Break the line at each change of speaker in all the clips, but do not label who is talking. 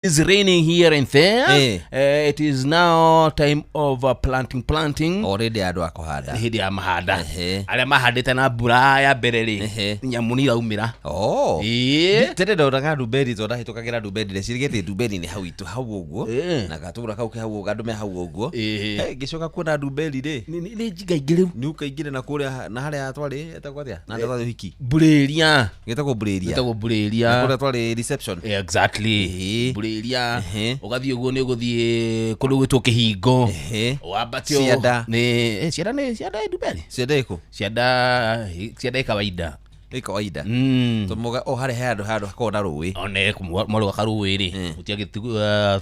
Is raining here and there.
Eh.
It is now time of planting.
Already andũ a kũhanda.
Nĩ hĩndĩ ya mahanda.
Ehe.
Arĩa mahandĩte na mbura ya mbere rĩ,
Ehe.
nyamũ nĩ iraumĩra.
Oh.
Ĩĩ.
Tene ndonaga ndumberi tondũ ndahĩtũkagĩra ndumberi ndecirĩtie ndumberi nĩ hau itu hau ũguo
Eh.
na gatũra kau ke hau ũguo andũ me hau ũguo.
Ĩĩ.
Eh, ngĩcoka kuona ndumberi rĩ
Nĩ njinga ingĩ rĩu.
nĩ ũkaingĩre na kũrĩa na harĩa twarĩ etagwo atĩa na harĩa twarĩ ũhiki
Mbũrĩria.
gĩtagwo mbũrĩria.
Ĩtagwo mbũrĩria.
Na kũrĩa twarĩ reception.
Exactly.
Ĩĩ.
Mbũrĩria.
Ehe.
Ũgathiĩ ũguo nĩ ũgũthiĩ kũndũ gwĩtwo kĩhingo.
Ehe.
Wambate ũũ.
Cianda.
Nĩ cianda nĩ cianda ĩ Ndumberi.
Cianda ĩkũ?
Cianda ĩ kawaida.
Ĩ kawaida.
Mm.
Tũmuga o harĩa he handũ handũ hakoragwo na rũĩ.
One mwaro wa karũĩ rĩ,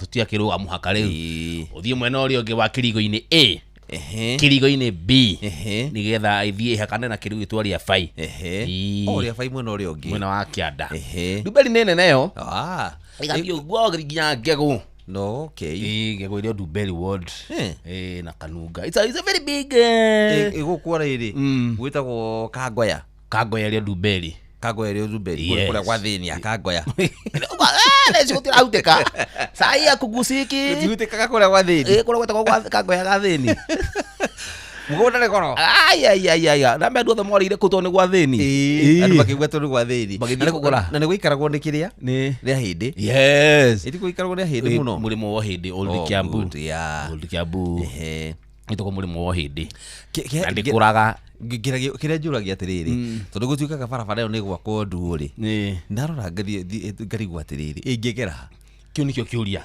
tũtiakĩrũga mũhaka rĩu.
Ĩĩ.
Ũthiĩ mwena ũrĩa ũngĩ wa kĩrigo-inĩ A,
Ehe.
kĩrigo-inĩ B,
Ehe.
nĩgetha ĩthiĩ ĩhakane na kĩrĩu gĩtwa rĩa bai.
Ehe.
Ĩĩ.
O rĩa bai mwena ũrĩa ũngĩ.
Mwena wa kĩanda.
Ehe.
Ndumberi nĩ nene yo.
Ah.
Ĩgathiĩ ũguo nginya ngegũ.
No, okay.
Ĩĩ, ngegũ ĩrĩa Ndumberi ward.
Eh.
Ĩĩ, na Kanunga. It's a very big eh,
Ĩgũkũ rĩrĩ gwĩtagwo Kangoya.
Kangoya ĩrĩa Ndumberi.
Kangoya ĩrĩa Ndumberi.
Yes.
Kũrĩa gwa thĩnia Kangoya.
Gũtirahutĩka cai akugusiki.
Gũtihutĩkaga kũrĩa gwa thĩni.
Kũrĩa gwĩtagwo Kangoya ga thĩni.
Mũgũnda nĩ goro.
Aiaiaiaia na andũ othe morĩire kũu tondũ nĩ gwa thĩni.
Ĩĩ. Andũ makĩigua tondũ gwa thĩni.
Magĩthiĩ
Na nĩ-
kũgũra.
Na nĩ gũikaragwo nĩ kĩrĩa?
Nĩ
Rĩa hĩndĩ.
Yes.
Ĩti gũikaragwo nĩ hĩndĩ mũno.
Mũrĩmo wa hĩndĩ Old
Oh,
Kiambu.
good, yeah.
Old Kiambu.
Ehe.
Ĩtagwo mũrĩmo wa hĩndĩ. Na
Kĩ-
ndĩkũraga.
Kĩrĩa njũragia atĩrĩrĩ tondũ gũtuĩkaga barabara ĩyo nĩ gwakwo nduũ rĩ,
Nĩ
ndarora ngathiĩ ngarigwo atĩrĩrĩ ĩngĩgera ha?
Kĩu nĩkĩo kĩũria.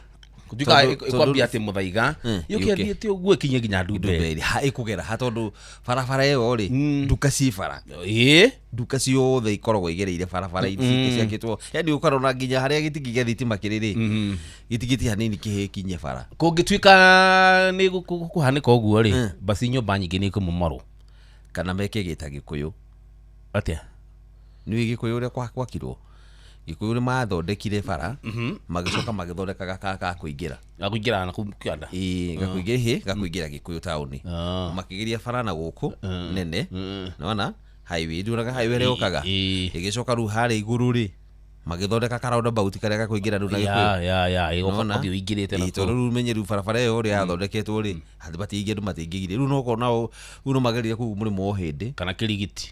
Gũtuĩkaga ĩkwambia atĩ Mũthaiga yũke
yũke.
thiĩte ũguo ĩkinye nginya Ndumberi.
Ndumberi ha ĩkũgera ha tondũ barabara ĩyo rĩ, nduka ci bara.
Ĩĩ.
Nduka ciothe ikoragwo igereire barabara ciakĩtwo, yani ũkarora nginya harĩa gĩtingĩ gĩa thitima kĩrĩ rĩ, gĩtingĩ ti hanini kĩhĩkinye bara.
Kũngĩtuĩka nĩ gũkũhanĩka ũguo rĩ, basi nyũmba nyingĩ nĩ ikũmomorwo.
Kana meke gĩta Gĩkũyũ.
Atĩa?
Nĩ Gĩkũyũ ũrĩa gwakirwo Gĩkũyũ nĩ mathondekire bara magĩcoka magĩthondeka gaka ga kũingĩra.
Ga kũingĩra na kũu kĩanda.
Ĩĩ, gakũingĩra hĩ gakũingĩra Gĩkũyũ taũni.
Ah.
Makĩgeria bara na gũkũ nene nĩwona highway nduonaga highway ĩrĩa yũkaga.
Ĩĩ.
Ĩgĩcoka rĩu harĩa igũrũ rĩ magĩthondeka ka roundabout karĩa gakũingĩra rĩu na Gĩkũyũ.
Ya ya ya,
Nĩwona?
ĩgoka ũingĩrĩte na
Ĩĩ, tondũ rĩu menye rĩu barabara ĩyo ũrĩa yathondeketwo rĩ andũ matingĩ andũ matingĩgire rĩu no ũkona rĩu no magerire kũu mũrĩmo wa Ũhĩndĩ.
Kana Kĩrigiti.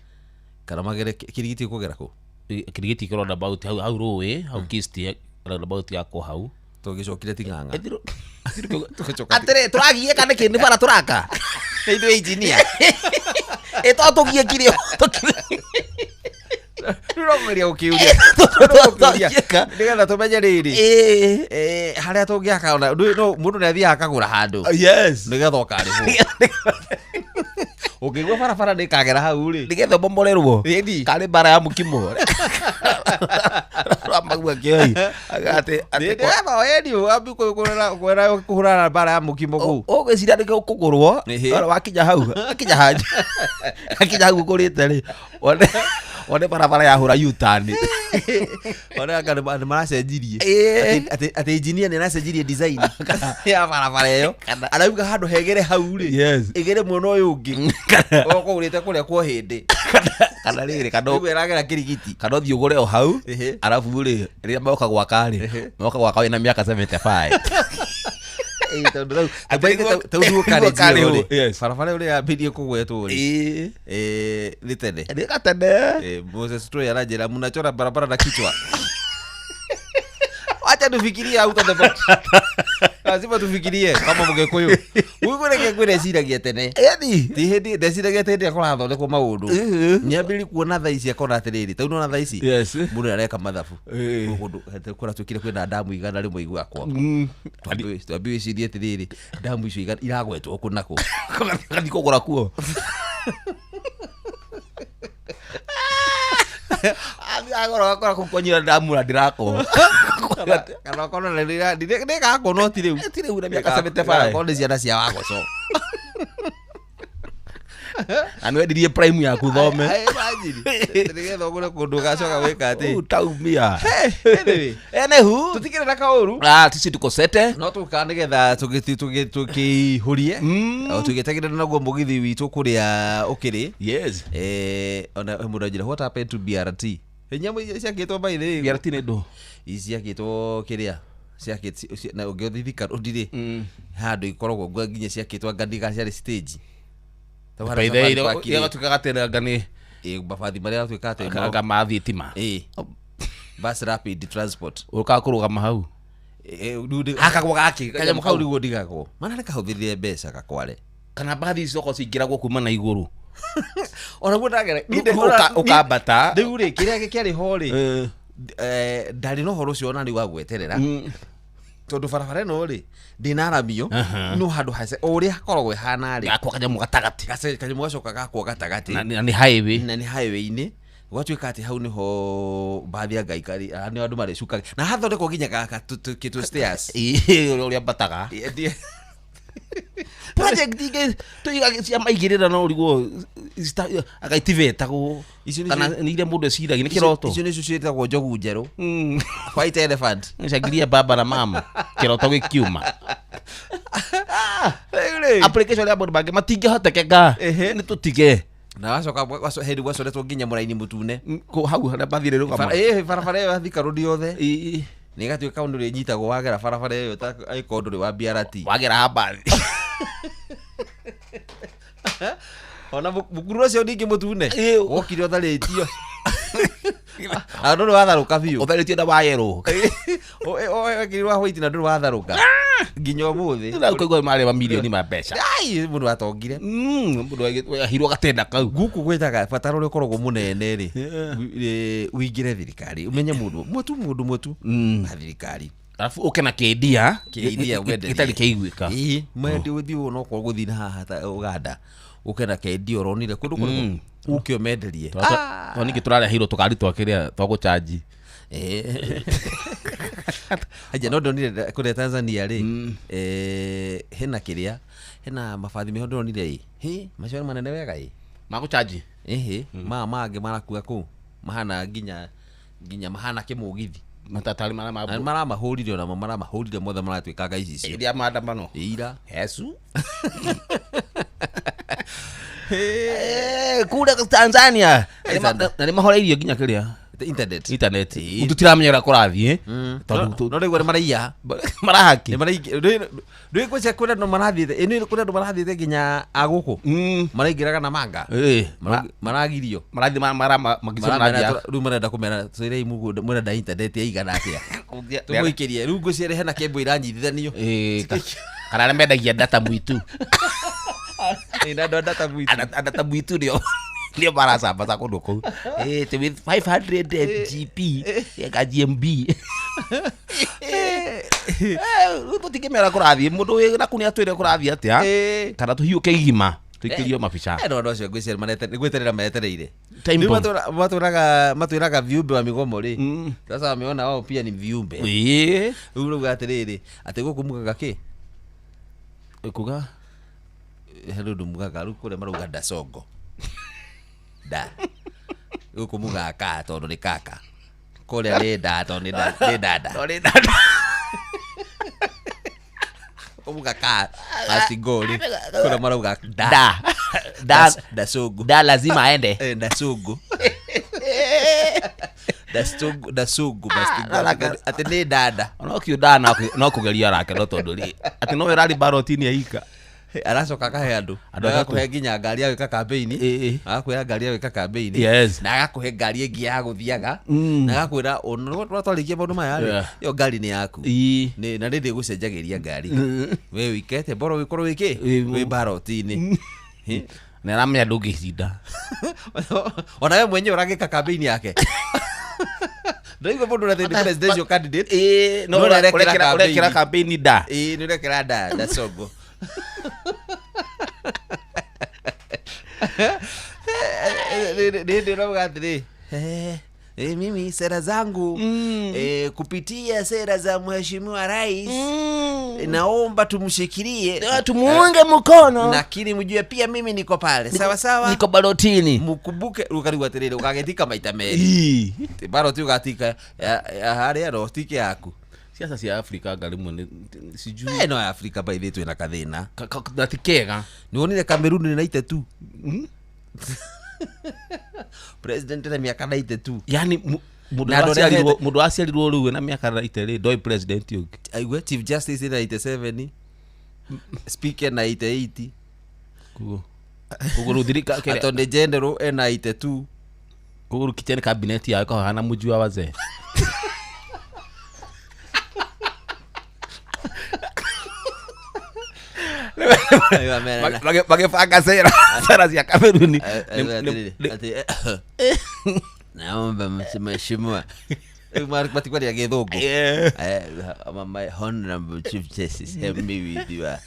Kana magere Kĩrigiti kũgera kũ?
Kĩrigiti kĩ roundabout hau hau rũĩ hau Kisti roundabout yakwo hau.
Tũgĩcokire Ting'ang'a. Tũgĩcoka
Atĩrĩ tũragiĩka nĩkĩ nĩ bara tũraka?
Nĩ ithuĩ engineer.
Ĩ to tũgiĩkire.
Rĩu no kũgeria gũkĩũria.
Tũgiĩka.
Nĩgetha tũmenye rĩrĩ.
Ĩĩ.
Eh, harĩa tũngĩaka ona no mũndũ nĩ athiaga akagũra handũ
Yes.
nĩgetha ũkarĩhwo. Ũngĩigua barabara nĩ ĩkagera hau rĩ.
Nĩgetha ũmomorerwo.
Ĩni.
Karĩ mbara ya mũkimo. Ramagua kĩoi. Atĩ atĩ
Nĩgetha ĩni wambi kwĩra kũhũrana mbara ya mũkimo kũu.
Ũgwĩciria nĩkĩo ũkũgũrwo.
Ĩhĩ.
Wona wakinya hau, akinya hau. Akinya hau ũgũrĩte rĩ. One barabara yahũra U-turn.
Ona anga nĩ maracenjirie.
Ĩĩ.
Atĩ engineer nĩ aracenjirie design ya barabara ĩyo. Arauga handũ hegere hau rĩ.
Yes.
Ĩgere mwena ũyũ ũngĩ. Ũkũgũrĩte kũrĩa kwa Ũhĩndĩ.
Kana rĩrĩ kana
Rĩu ĩragera Kĩrigiti.
kana ũthiĩ ũgũre o hau.
Ĩhĩ.
Arabu rĩ rĩrĩa moka gwaka rĩ, moka gwaka wĩna mĩaka 75.
Ĩĩ, tondũ rĩu
Atĩ
tau nĩguo
nĩguo
karĩnji
karĩhwo,
ĩyo rĩ.
yes.
Barabara ĩyo rĩ yambĩrĩirie kũgwetwo rĩ.
Ĩĩ.
Eh, nĩ tene.
Nĩ gatene.
Eh, Moses Troy anajira mnachora barabara na kichwa. Wacha tufikirie out of the box. Lazima tufikirie kama Mũgĩkũyũ. Ũguo reke ngwĩreciragia tene.
Ĩni.
Ti hĩndĩ ndeciragia atĩ hĩndĩ ĩrĩa kũrathondekwo maũndũ. Nyambĩrĩrie kuona thaa ici akona atĩrĩrĩ, tau nĩwona thaa ici
Yes.
mũndũ nĩareka mathabu.
Ĩĩ.
Kũndũ kũratuĩkire kwĩna ndamu 100 igwakwo. Twambe wĩcirie atĩrĩrĩ, ndamu icio iragwetwo kũ na kũ.
Gathiĩ kũgũra kuo. Athiĩ agakora kũu kwanyira ndamu na ndĩrakwo.
Kana ũkona nĩgakwo no ti rĩu.
Ti rĩu na mĩaka 75.
Akorwo nĩ ciana cia Wagoco.
Na nĩwendirie prime yaku thome.
Ai, imagine. Nĩgetha ũgũre kũndũ ũgacoka gwĩka atĩ.
Utaumia.
Anyway,
Anywho.
tũtikĩrĩ na kaũru.
Ah, sisi tuko sete.
No tũka nĩgetha tũkĩihũrie o tũgĩetagĩrĩra naguo mũgithi witũ kũrĩa ũkĩrĩ.
Yes.
Eh, ona mũndũ anjĩra what happened to BRT? Nyamũ iria ciakĩtwo by the way.
BRT nĩ ndũ.
Ici ciakĩtwo kĩrĩa ciakĩtwo na ũngĩothiĩ Thika Road rĩ, handũ ikoragwo ngwa nginya ciakĩtwo anga ndiga ciarĩ stage. Ta harĩa Safari Park rĩ,
Ĩgatuĩkaga atĩ anga nĩ
mabathi marĩa gatuĩka atĩ no-
anga ma thitima.
Bus rapid transport.
Ũkaga kũrũgama hau.
Rĩu
Hakagwo gakĩ
kanyamũ kau nĩguo ndigagwo mana nĩ kahũthĩrire mbeca gakware.
Kana mbathi ici okorwo cingĩragwo kuma na igũrũ.
Ona guo ndagera
Rĩu ũkambata.
Rĩu rĩ, kĩrĩa kĩarĩ ho rĩ, ndarĩ na ũhoro ũcio ona rĩu wa gweterera, tondũ barabara ĩno rĩ ndĩnaramio, no handũ hace o ũrĩa hakoragwo ĩhana rĩ,
Gakwa kanyamũ gatagatĩ.
Kanyamũ gacoka gakwo gatagatĩ.
Na nĩ highway.
Na nĩ highway-inĩ, gwatuĩka atĩ hau nĩho mbathi ya ngaikari nĩ andũ marĩcukaga na hathondekwo nginya gaka kĩtũ stairs.
Ĩĩ, ũrĩa ũrĩambataga. Project ingĩ tũiga cia maigĩrĩra no ũrigwo agaitivetagwo
Icio nĩcio-
kana nĩ iria mũndũ eciragia nĩ kĩroto.
Icio nĩcio ciĩtagwo njogu njerũ, white elephant.
Shangilia baba na mama, kĩroto gĩkiuma.
Rĩu rĩ,
Application ya maũndũ mangĩ matingĩhotekeka, nĩ tũtige.
Na wacoka hĩndĩ gwacoretwo nginya mũraini mũtune.
Kũ- hau harĩa mbathi ĩrĩrũgama.
Barabara ĩyo ya Thika Road yothe nĩ ĩgatuĩka ũndũ rĩnyitagwo wagera barabara ĩyo ta angĩkorwo ndũrĩ wa BRT.
Wagera ha mbathi.
Ona mũkuru ũcio ningĩ mũtune wokire ũtharĩtio na ndũrĩ watharũka biũ.
Ũtharĩtio na wayerwo.
Wekĩrirwo wa white na ndũrĩ watharũka nginya ũmũthĩ.
Ũkaigua marĩ mamirioni ma mbeca.
Ai, mũndũ atongire.
Mũndũ ahirwo gatenda kau.
Gũkũ gwĩtaga batara ũrĩa ũkoragwo mũnene rĩ, ũingĩre thirikari ũmenye mũndũ mũtu mũndũ mũtu na thirikari.
Arabu ũke na kĩndia.
Kĩndia ũmenderie.
Gĩtarĩ kĩaiguĩka.
Ĩĩ, mwendi ũthiĩ ũũ no korwo gũthiĩ na haha ta Uganda ũke na kendia ũronire kũndũ kũrĩkũ ũke ũmenderie.
Tondũ ningĩ tũrarehirwo tũkari twa kĩrĩa twa gũcanji.
Aja no ndonire kũrĩa Tanzania rĩ, hena kĩrĩa hena mabathi meho ndonire ĩ hĩ macio nĩ manene wega ĩ.
Ma gũcanji.
Ĩhĩ, maya mangĩ marakua kũu mahana nginya nginya mahana kĩmũgithi.
Matatarĩ marĩa ma
Na nĩ maramahũrire onamo maramahũrire mothe maratuĩkanga ici icio.
Ĩrĩa maandamano.
Ira.
Yesu. Kũrĩa Tanzania na nĩ mahoreirio nginya kĩrĩa
Internet.
Internet tũtiramenya ũrĩa kũrathiĩ tondũ
No rĩu nĩ maraiya.
Marahaki.
Nĩ maraingĩ ndũĩ kwĩcia kwĩna andũ marathiĩte ĩ nĩ kwĩna andũ marathiĩte nginya a gũkũ maraingĩraga na manga. Maragirio.
Marathiĩ
Maramera rĩu marenda kũmera twĩrei mũrenda internet yaigana atĩa tũmũikĩrie rĩu ngwĩciria hena kembo iranyitithanio.
Kana arĩa mendagia data mwitu.
Ĩ, na andũ a data mwitu.
Data mwitu nĩo maracambaca kũndũ kũu. Ĩ, with 500 GP ka GMB. Rĩu tũtingĩmera kũrathiĩ mũndũ wĩ naku nĩ atwĩre kũrathiĩ atĩa kana tũhiũke igima tũikĩrio mabica.
No andũ acio ngwĩciria nĩ gweterera metereire.
Time
Rĩu
bomb.
matwĩraga viumbe wa migomo rĩ, sasa wameona wao pia ni viumbe. Rĩu rauga atĩrĩrĩ atĩ gũkũ mugaga kĩ?
Kuga
He ũndũ mugaga rĩu kũrĩa marauga ndasongo nda gũkũ mugaga ka tondũ nĩ kaka kũrĩa nĩ nda tondũ nĩ dada.
No nĩ dada.
Kũmuga ka asingo rĩ kũrĩa marauga nda.
Da da.
Ndacungu.
Da lazima aende.
Ndacungu ndacungu ndacungu atĩ nĩ dada.
Ona ũkĩo da no kũgeria arake no tondũ rĩ atĩ no ĩrarĩ baroti-inĩ aika.
Aracoka akahe andũ.
Andũ atatũ.
Agakũhe nginya ngari ya gwĩka campaign. Agakũhe ngari ya gwĩka campaign. Na agakũhe ngari ĩngĩ ya gũthiaga. Na agakwĩra ona twarĩkia maũndũ maya rĩ, ĩyo ngari nĩ yaku. Na nĩ ndĩgũcenjagĩria ngari we wikete bora wĩkorwo wĩkĩ wĩ baroti-inĩ.
Na aramenya ndũngĩcinda.
Ona we mwenyewe ũragĩka campaign yake ndaigua mũndũ ũrathiĩ nĩ presidential candidate.
No
No ũrekĩra
ũrekĩra
campaign.
campaign da.
Ĩĩ, nĩ ũrekĩra nda ndacongo nĩ ndĩrauga atĩrĩ, mimi sera zangu, kupitia sera za mheshimiwa rais, naomba tumshikilie.
Tumuunge mkono.
Lakini mjue pia mimi niko pale sawa sawa.
Niko barotini.
Mkumbuke ukarigwo atĩrĩrĩ ũgagĩtika maita merĩ baroti ũgatika ya harĩa no tike yaku.
Siasa cia Afrika anga rĩmwe sijui.
No ya Afrika by the way twĩna kathĩna.
Na ti kega.
Nĩ wonire Cameroon nĩ 92 president na mĩaka 92.
Yani Mundu aciarirwo riu na miaka 90 ndoi president ungi.
Aigue Chief Justice ena 87, Speaker na 88.
Kugo koguo thirika
Attorney General ena 82.
Koguo kitchen cabinet yao kahana mujua wazee. Magibanga sera cia Kameruni.
Naomba mheshimiwa matikwaria githungu. My honorable Chief Justice, help me with your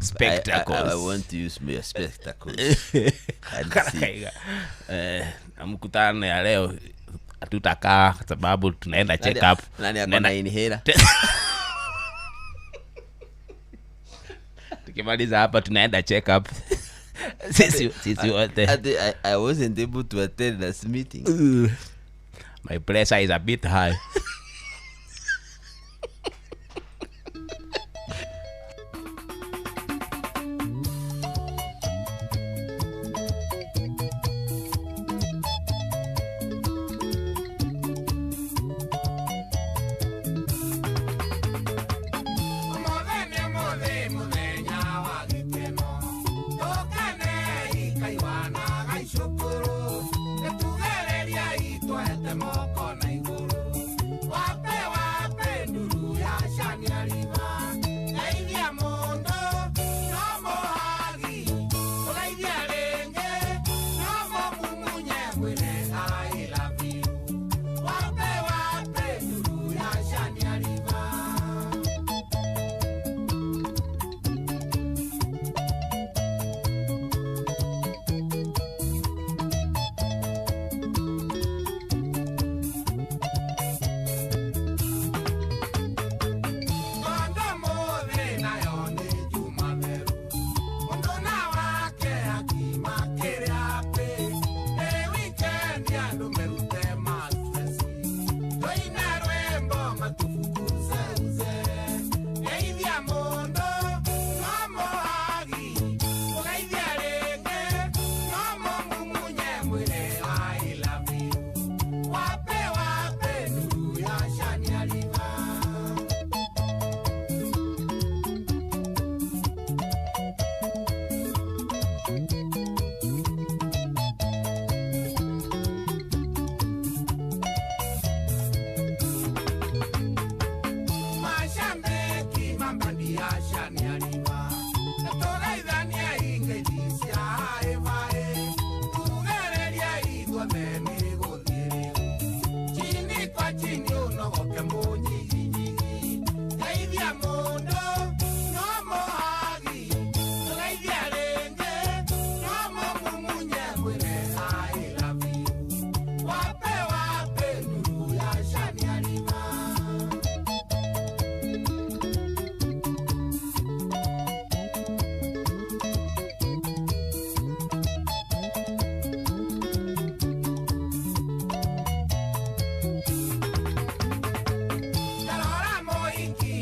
spectacles.
I want to use my spectacles.
Mkutano ya leo hatutakaa kwa sababu tunaenda check up.
Nani akona inhaler?
Tukimaliza hapa tunaenda check up. Sisi wote.
I wasn't able to attend this meeting.
My pressure is a bit high.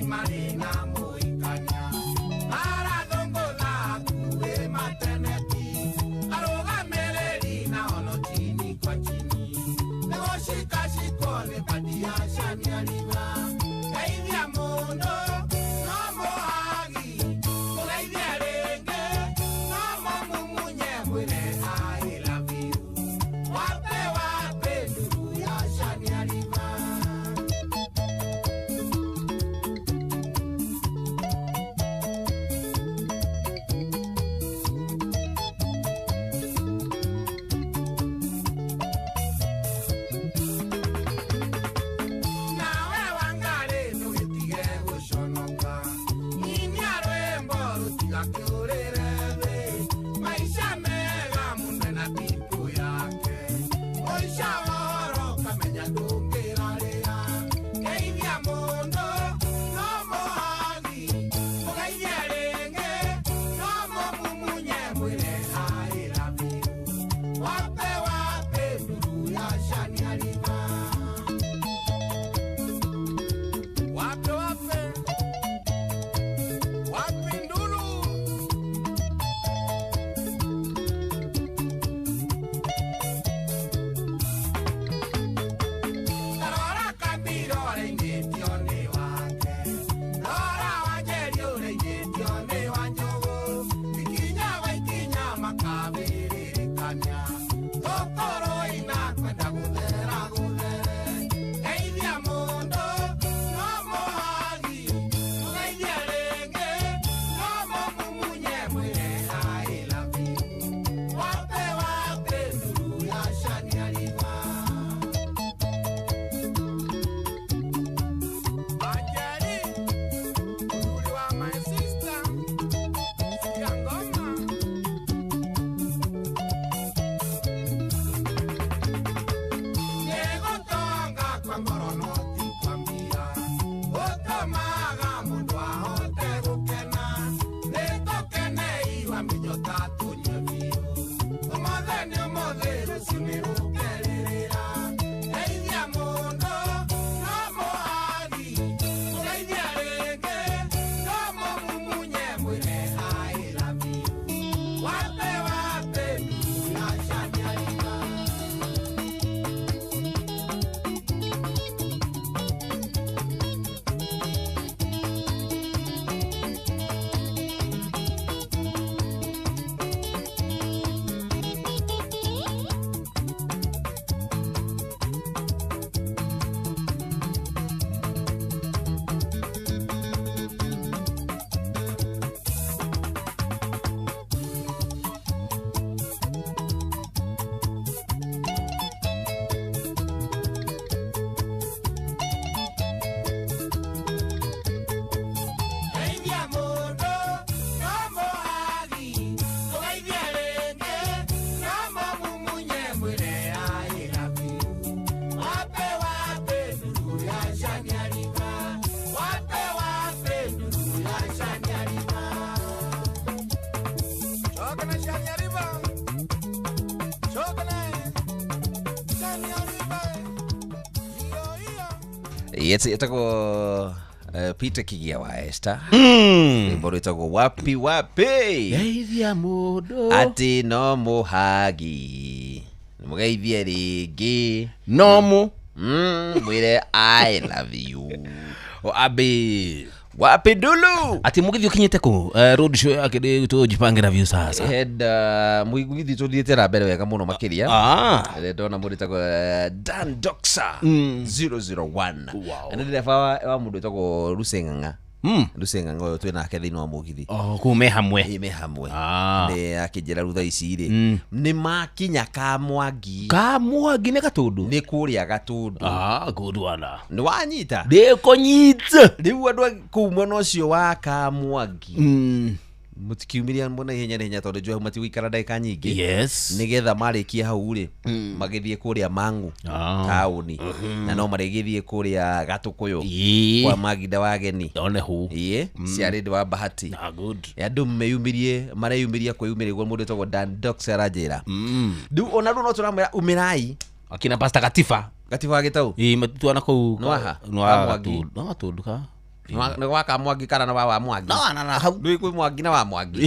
Marina.
Yes, ĩtagwo Peter Kigia wa Esther. Rwĩmbo rwĩtagwo wapi wapi.
Geithia mũndũ.
Atĩ no mũhagi. Mũgeithie rĩngĩ.
No mũ.
Mwĩre I love you.
O abe.
Wapi dulu.
Ati mũgĩthiĩ ũkinyĩte kũ? Road show yake ndĩ tũjipange na view sasa.
Head mũgithi tũthiĩte na mbere wega mũno makĩria.
Ah.
Ndona mũndũ wĩtagwo Dan Doxa 001.
Wow.
Na nĩ ndereba wa mũndũ wĩtagwo Luceng'ang'a. Luceng'ang'a ũyũ twĩ nake thĩinĩ wa mũgithi.
Oh, kũu me hamwe.
Ĩ me hamwe.
Ah.
Nĩ akĩnjĩra rĩu thaa ici rĩ nĩ makinya Kamwangi.
Kamwangi nĩ Gatũndũ.
Nĩ kũrĩa Gatũndũ.
Ah, good one.
Nĩ wanyita?
Ndĩkũnyita.
Rĩu andũ a kũu mwena ũcio wa Kamwangi mũtikiumĩria mũno ihenya na ihenya tondũ njũĩ hau matigũikara ndagĩka nyingĩ.
Yes.
Nĩgetha marĩkie hau rĩ magĩthiĩ kũrĩa Mang'u taũni na no marĩgĩthiĩ kũrĩa Gatũkũyũ kwa Maginda wa Ageni.
One hu.
Ĩĩ ciarĩ ndĩ wa Bahati.
Ah, good.
Andũ meyumĩrie mareyumĩria kwĩyumĩria ũguo mũndũ wĩtagwo Dan Dox aranjĩra. Rĩu ona rĩu no tũramwĩra umĩrai.
Akina Pastor Katifa.
Gatiba wa Gĩtaũ.
Ĩĩ matitwana kũu.
Nĩ waha?
Nĩ wa
Kamwangi.
Gatũndũ. Nĩ wa Gatũndũ ka?
Nĩ wa Kamwangi kana nĩ wa Mwangi?
No, na hau.
Ndũĩ kwĩ Mwangi na wa Mwangi.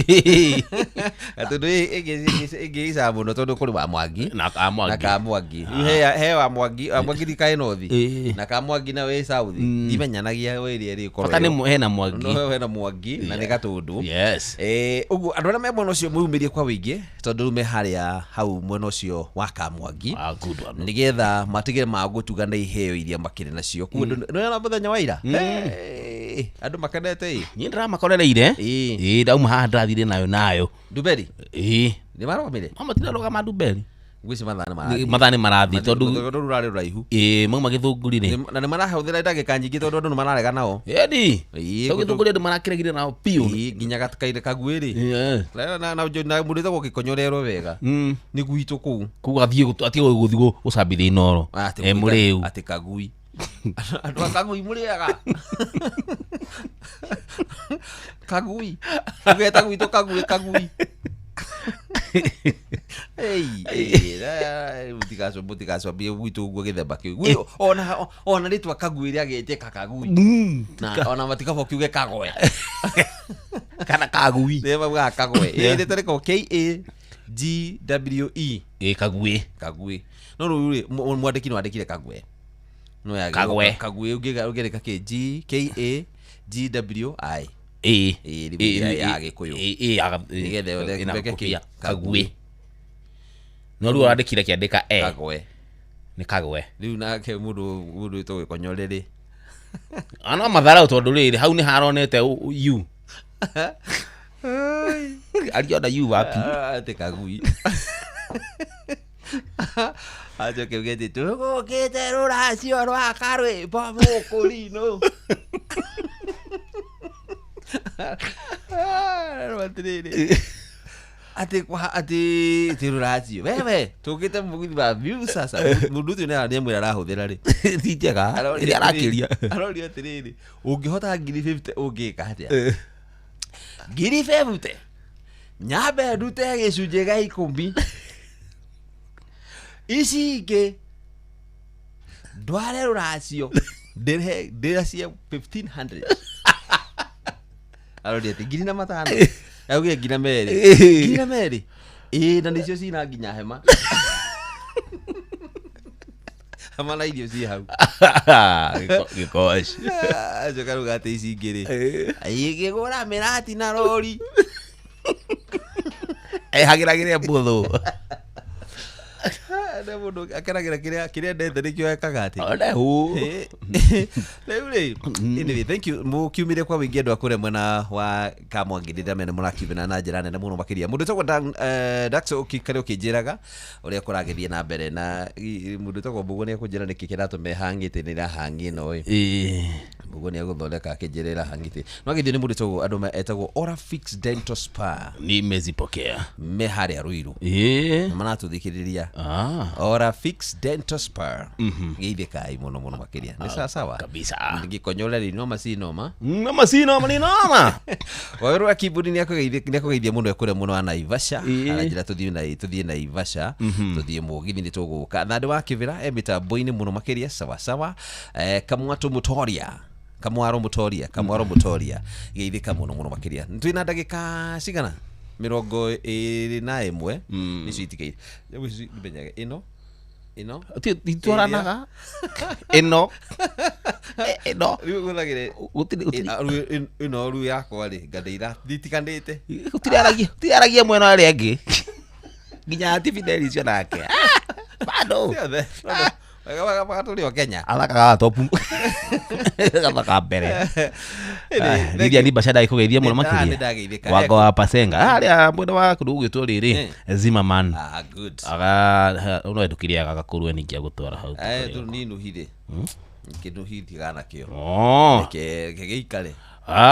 Gatũndũ ĩngĩicaga mũno tondũ kũrĩ wa Mwangi
Na Kamwangi.
na Kamwangi. Rĩu he wa Mwangi, wa Mwangi ndikaĩ north na Kamwangi na wĩ south. Ndimenyanagia wĩ ĩrĩa ĩrĩ
Bata nĩ hena Mwangi.
No hena Mwangi na nĩ Gatũndũ.
Yes.
Ũguo andũ arĩa me mwena ũcio mwĩyumĩrie kwa wĩingĩ tondũ rĩu me harĩa hau mwena ũcio wa Kamwangi.
Ah, good one.
Nĩgetha matigĩre ma gũtugana iheo iria makĩrĩ nacio. Kuo nĩ mũthenya wa ira. Andũ makenete ĩ.
Niĩ ndĩramakorereire.
Ĩĩ.
Ĩĩ ndauma haha ndĩrathire nayo.
Nduberi.
Ĩĩ.
Nĩ marũgamire?
No matirarũgama Nduberi.
Ngwĩciria mathaa nĩ marathiĩ.
Mathaa nĩ marathiĩ tondũ
Tondũ rũrarĩ rũraihu.
ĩĩ mauma Gĩthũngũri rĩ.
Na nĩ marahũthĩra ndagĩka nyingĩ tondũ andũ nĩ mararega nao.
Ĩni.
Ĩĩ,
Tondũ Gĩthũngũri andũ marakĩregire nao biũ.
Ĩĩ, nginya gakaire kaguĩ rĩ.
Yes.
Na mũndũ wĩtagwo Gĩkonyorerwo wega. Nĩ gwitũ kũu.
Kũu athiĩ atige gũthiĩ gũcambithia Inooro.
Atĩ
E mũrĩu.
Atĩ kagui. Andũ a kagui mũrĩaga. Kagui. Ũgeta gwitũ kagui kagui. Mũtigacambie gwitũ ũguo gĩthemba kĩu. Ona rĩtwa kagui rĩagĩtĩka kagui. Na ona matikaba kiuge kagwe.
Kana kagui.
Nĩ maugaga kagwe. Ĩĩ rĩtwa rĩkoragwo K A G W E.
Ĩĩ kagui.
Kagui. No rĩu rĩ mwandĩki no andĩkire kagwe. No yagĩrĩirwo
Kagwe.
Kagui ũngĩandĩka kĩ G K A G W I.
Ĩĩ.
Ĩĩ rĩu ya Gĩkũyũ.
Ĩĩ ya
Nĩgetha ĩthondeke kĩ?
Kagui. No rĩu arandĩkire kĩandĩka E.
Kagwe.
Nĩ kagwe.
Rĩu nake mũndũ wĩtagwo Gĩkonyore rĩ.
Ano matharau tondũ rĩrĩ hau nĩ haronete U. Ariona U wapi?
Atĩ kagui. Acoke uge atĩ tũgũkĩte rũracio rwa karwĩmbo mũkũrinũ. Rĩu atĩrĩrĩ. Atĩ kwa atĩ ti rũracio. Wewe tũkĩte mũgithi wa view sasa. Mũndũ ũcio nĩ amwĩra arahũthĩra rĩ.
Ti njega. Ĩrĩa arakĩria.
Aroria atĩrĩrĩ, ũngĩhota ngiri 50 ũngĩka atĩa? Ngiri 50 nyambe ndute gĩcunjĩ gĩa ikũmi. Ici ingĩ ndware rũracio ndĩrehe ndĩracie 1500. Aroria atĩ ngiri na matano. Augire ngiri na merĩ. Ngiri na merĩ. Ĩĩ na nĩcio cina nginya hema. Hema na irio ciĩ hau.
Gĩkoci.
Acoka rauga atĩ ici ingĩ rĩ. Igĩgũra mĩrati na rori.
Ehagĩragĩre mbũthũ.
Nĩ mũndũ akenagĩra kĩrĩa endete nĩkĩo ekaga atĩ.
One hu.
Rĩu rĩ, anyway, thank you. Mũkiumire kwa wĩingĩ andũ a kũrĩa mwena wa Kamwangi ndĩramenya nĩ mũrakiumĩra na njĩra nene mũno makĩria. Mũndũ wĩtagwo Dan Dax ũkĩkare ũkĩnjĩraga ũrĩa kũragĩthiĩ na mbere na mũndũ wĩtagwo Mbũgũ nĩ ekũnjĩra nĩkĩ kĩratũma ĩhang'ĩte nĩ ĩrahang'ĩ ĩno ĩ. Mbũgũ nĩ egũthondeka akĩnjĩra ĩrahang'ĩte. No agĩthiĩ nĩ mũndũ wĩtagwo andũ etagwo Orafix Dental Spa.
Nimezipokea.
Me harĩa Ruiru.
Ĩĩ.
Maratũthikĩrĩria. Ora Fix Dental Spa. Geithĩkai mũno mũno makĩria. Nĩ sawa sawa.
Kabisa.
Gĩkonyore rĩ noma si noma.
Noma si noma ni noma.
Waweru wa Kiburi nĩ akũgeithia mũno ekũrĩa mũno wa Naivasha.
Ĩĩ.
Aranjĩra tũthiĩ Naivasha, tũthiĩ mũgithi nĩ tũgũka. Thandĩ wa Kĩbĩra e mĩtambo-inĩ mũno makĩria sawa sawa. Kamwatũ Mũtoria. Kamwaro Mũtoria, Kamwaro Mũtoria. Geithĩka mũno mũno makĩria. Twĩna ndagĩka cigana? 21 nĩcio itigaire. Rĩu ici ndimenyaga ĩno ĩno
Titwaranaga ĩno ĩno
rĩu hũthagĩre
gũtirĩ gũtirĩ
ĩno rĩu yakwa rĩ nganda ithitikanĩte.
Gũtirĩ aragia mwena ũrĩa ĩngĩ nginya tifideli icio nake bado
Ciothe magatũrĩ o Kenya.
athakaga topu gathaka mbere. Lidia ni Bashada ikũgeithia mũno
Nĩ
makĩria.
ndageithĩka.
Wango wa Pasenga harĩa mwena wa kũndũ gũgwĩtwo rĩrĩ Zimmerman.
Ah, good.
Aga no ndũkĩrĩaga gakũrwe ningĩ agũtwara hau.
Tũ ni nuhire kĩnuhi ndigana nakĩo.
Oh.
Reke gĩikare.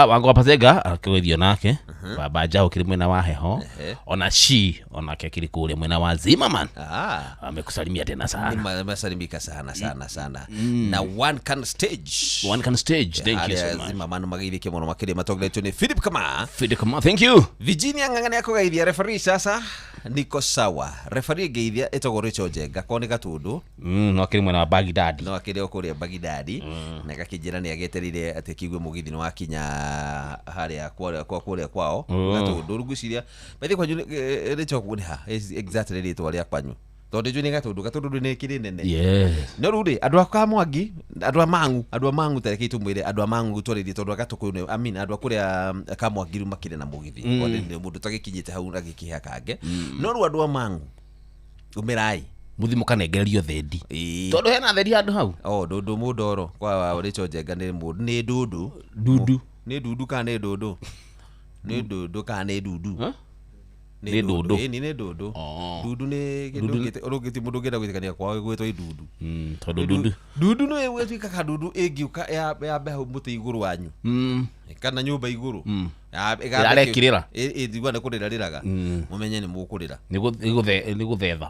Wango wa Pasenga akĩgeithio nake. Baba Jao kĩrĩ mwena wa heho. Ona shi onake akĩrĩ kũrĩa mwena wa Zimmerman. Amekusalimia tena sana.
Masalimika sana sana sana. Na One Can Stage.
One Can Stage, thank you so much.
Zimmerman mageithĩke mũno makĩria matongoretio nĩ Philip Kama.
Philip Kama, thank you.
Virginia Ng'ang'a nĩ akũgeithia referee sasa niko sawa. Referee ngeithia ĩtagwo Rachel Njenga ko nĩ Gatũndũ.
No akĩrĩ mwena wa Baghdad.
No akĩrĩ o kũrĩa Baghdad. Na gakĩnjĩra nĩ agĩetereire atĩ kĩigue mũgithi nĩ wakinya harĩa kũrĩa kwao Gatũndũ. Rĩu ngwĩciria by the way kwanyu Rachel nĩ ha exactly rĩtwa rĩa kwanyu. Tondũ njũĩ nĩ Gatũndũ, Gatũndũ nĩ kĩrĩ nene.
Yes.
No rĩu rĩ andũ a Kamwangi, andũ a Mang'u, andũ a Mang'u ta reke tũmwĩre andũ a Mang'u twarĩrie tondũ a Gatũkũyũ nĩ, I mean andũ a kũrĩa Kamwangi rĩu makĩrĩ na mũgithi. Tondũ mũndũ tagĩkinyĩte hau agĩkĩhe kange. No rĩu andũ a Mang'u umĩrai.
Mũthi mũkanengererio thendi. Tondũ hena thendi handũ hau.
Oh, ndũndũ mũndoro kwa Rachel Njenga nĩ mũndũ nĩ ndũndũ.
Ndundu.
Nĩ ndundu kana nĩ ndũndũ? Nĩ ndũndũ kana nĩ ndundu?
Nĩ ndũndũ.
Ĩni nĩ ndũndũ. Ndundu nĩ kĩndũ ũngĩti mũndũ ũngĩenda gwĩtĩkania kwao gwĩtwo indundu.
Tondũ ndundu.
Ndundu nĩ gwĩtuĩkaga ndundu ĩngĩũka yambe hau mũtĩ igũrũ wanyu. Kana nyũmba igũrũ.
Ĩrarekirĩra.
Ĩtigua nĩ kũrĩra rĩraga. Mũmenye nĩ mũkũrĩra.
Nĩ gũthetha.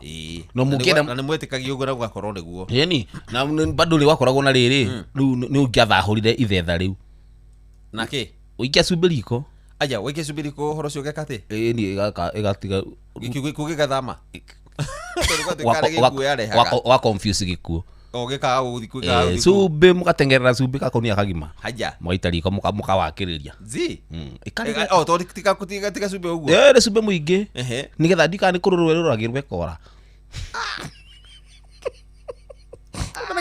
No
mũngĩenda
na nĩ mwetĩkagia ũguo na gũgakorwo nĩguo.
Ĩni na bado rĩ wakoragwo na rĩrĩ rĩu nĩ ũngĩathahũrire ithetha rĩu.
Na kĩ?
Ũikia cumbĩ riko.
Aya, waikia cumbĩ riko ũhoro ũcio ũgeka atĩ?
Ĩni ĩgatiga
Gĩkuũ gĩgathama. Tondũ gwatuĩka nĩ gĩkuũ yarehaga.
Wa confuse gĩkuũ.
O gĩkaga gũthiĩ gĩkaga gũthiĩ.
Cumbĩ mũgatengerera cumbĩ gakũnia kagima.
Haya.
Mũgaita riko mũkawakĩrĩria.
Zi.
Ĩkarĩra.
O tondũ tiga cumbĩ ũguo.
Nĩ cumbĩ mũingĩ. Nĩgetha ndikana nĩ kũrũrwo ĩrũragĩrwo ĩkora.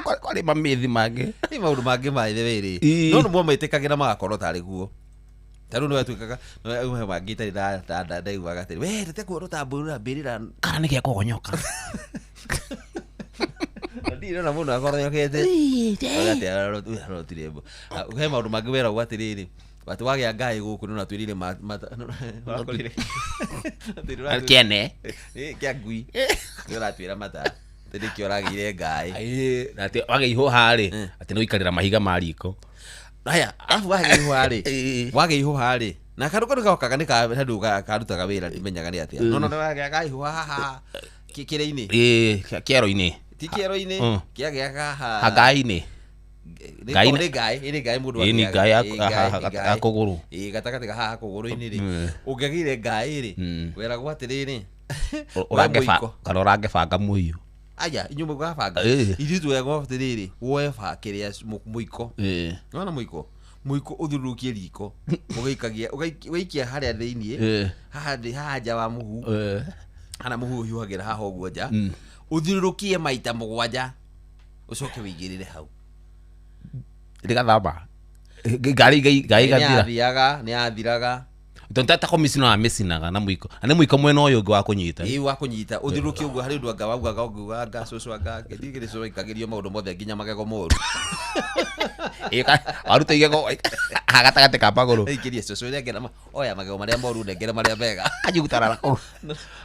Kwarĩ mamĩthi mangĩ.
Nĩ maũndũ mangĩ ma ithe wĩrĩ. No nĩ mwametĩkagĩra magakorwo tarĩ guo. Ta rĩu nĩwatuĩkaga he mangĩ itarĩ ndaiguaga atĩrĩ, we reke kuona ũtambũrũra mbĩrĩra.
Kana nĩ gĩa kũgonyoka.
Ndirĩ ndona mũndũ akoronyokete. Atĩ arotire mbu. He maũndũ mangĩ weragwo atĩrĩrĩ, atĩ wagĩa ngaĩ gũkũ nĩ ũratwĩrire wakorire.
Kĩene.
Kĩa ngui. Nĩ ũratwĩra mata. Atĩ nĩkĩo ũragĩire ngaĩ.
Na atĩ wagĩa ihũha rĩ, atĩ nĩ ũikarĩra mahiga ma riko.
Haya, alafu wagĩa ihũha rĩ, wagĩa ihũha rĩ, na kandũ kau gokaga nĩ handũ karutaga wĩra ndimenyaga nĩ atĩa. No no wagĩa kaihũha haha kĩrĩa-inĩ.
Kĩero-inĩ.
Ti kĩero-inĩ, kĩagĩa haha.
Hangaĩ-inĩ.
Nĩ ngaĩ, nĩ ngaĩ mũndũ
Nĩ ngaĩ ya kũgũrũ.
Gatagatĩ ka haha kũgũrũ-inĩ rĩ, ũngĩagĩire ngaĩ rĩ, weragwo atĩrĩrĩ,
kana ũrangebanga mũhiũ.
Aya, inyuĩ mũgabanga. Ithuĩ tweragwo atĩrĩrĩ, woe kĩrĩa mũiko. Nĩwona mũiko? Mũiko ũthiũrũrũkie riko. Ũgĩikagia, ũgaikia harĩa thĩiniĩ, haha nja wa mũhu. Hana mũhu ũhiũhagĩra haha ũguo nja. Ũthiũrũrũkie maita 7, ũcoke wĩigĩrĩre hau.
Rĩgathama. Ngari igathira.
Nĩyathiaga, nĩyathiraga.
Tondũ ta komicina wa mĩcinaga na mũiko. Na nĩ mũiko mwena ũyũ ũngĩ wa kũnyita.
Ĩĩ wa kũnyita. Ũthiũrũrũkie ũguo harĩ ũndũ anga waugaga ũngiuga anga cũcũ anga ndigĩrĩ cũcũ aikagĩrio maũndũ mothe nginya magego moru.
Waruta igego gatagatĩ ka magũrũ.
Aikĩrie cũcũ nengera oya magego marĩa moru nengera marĩa mega.
Anjigutarara kũu.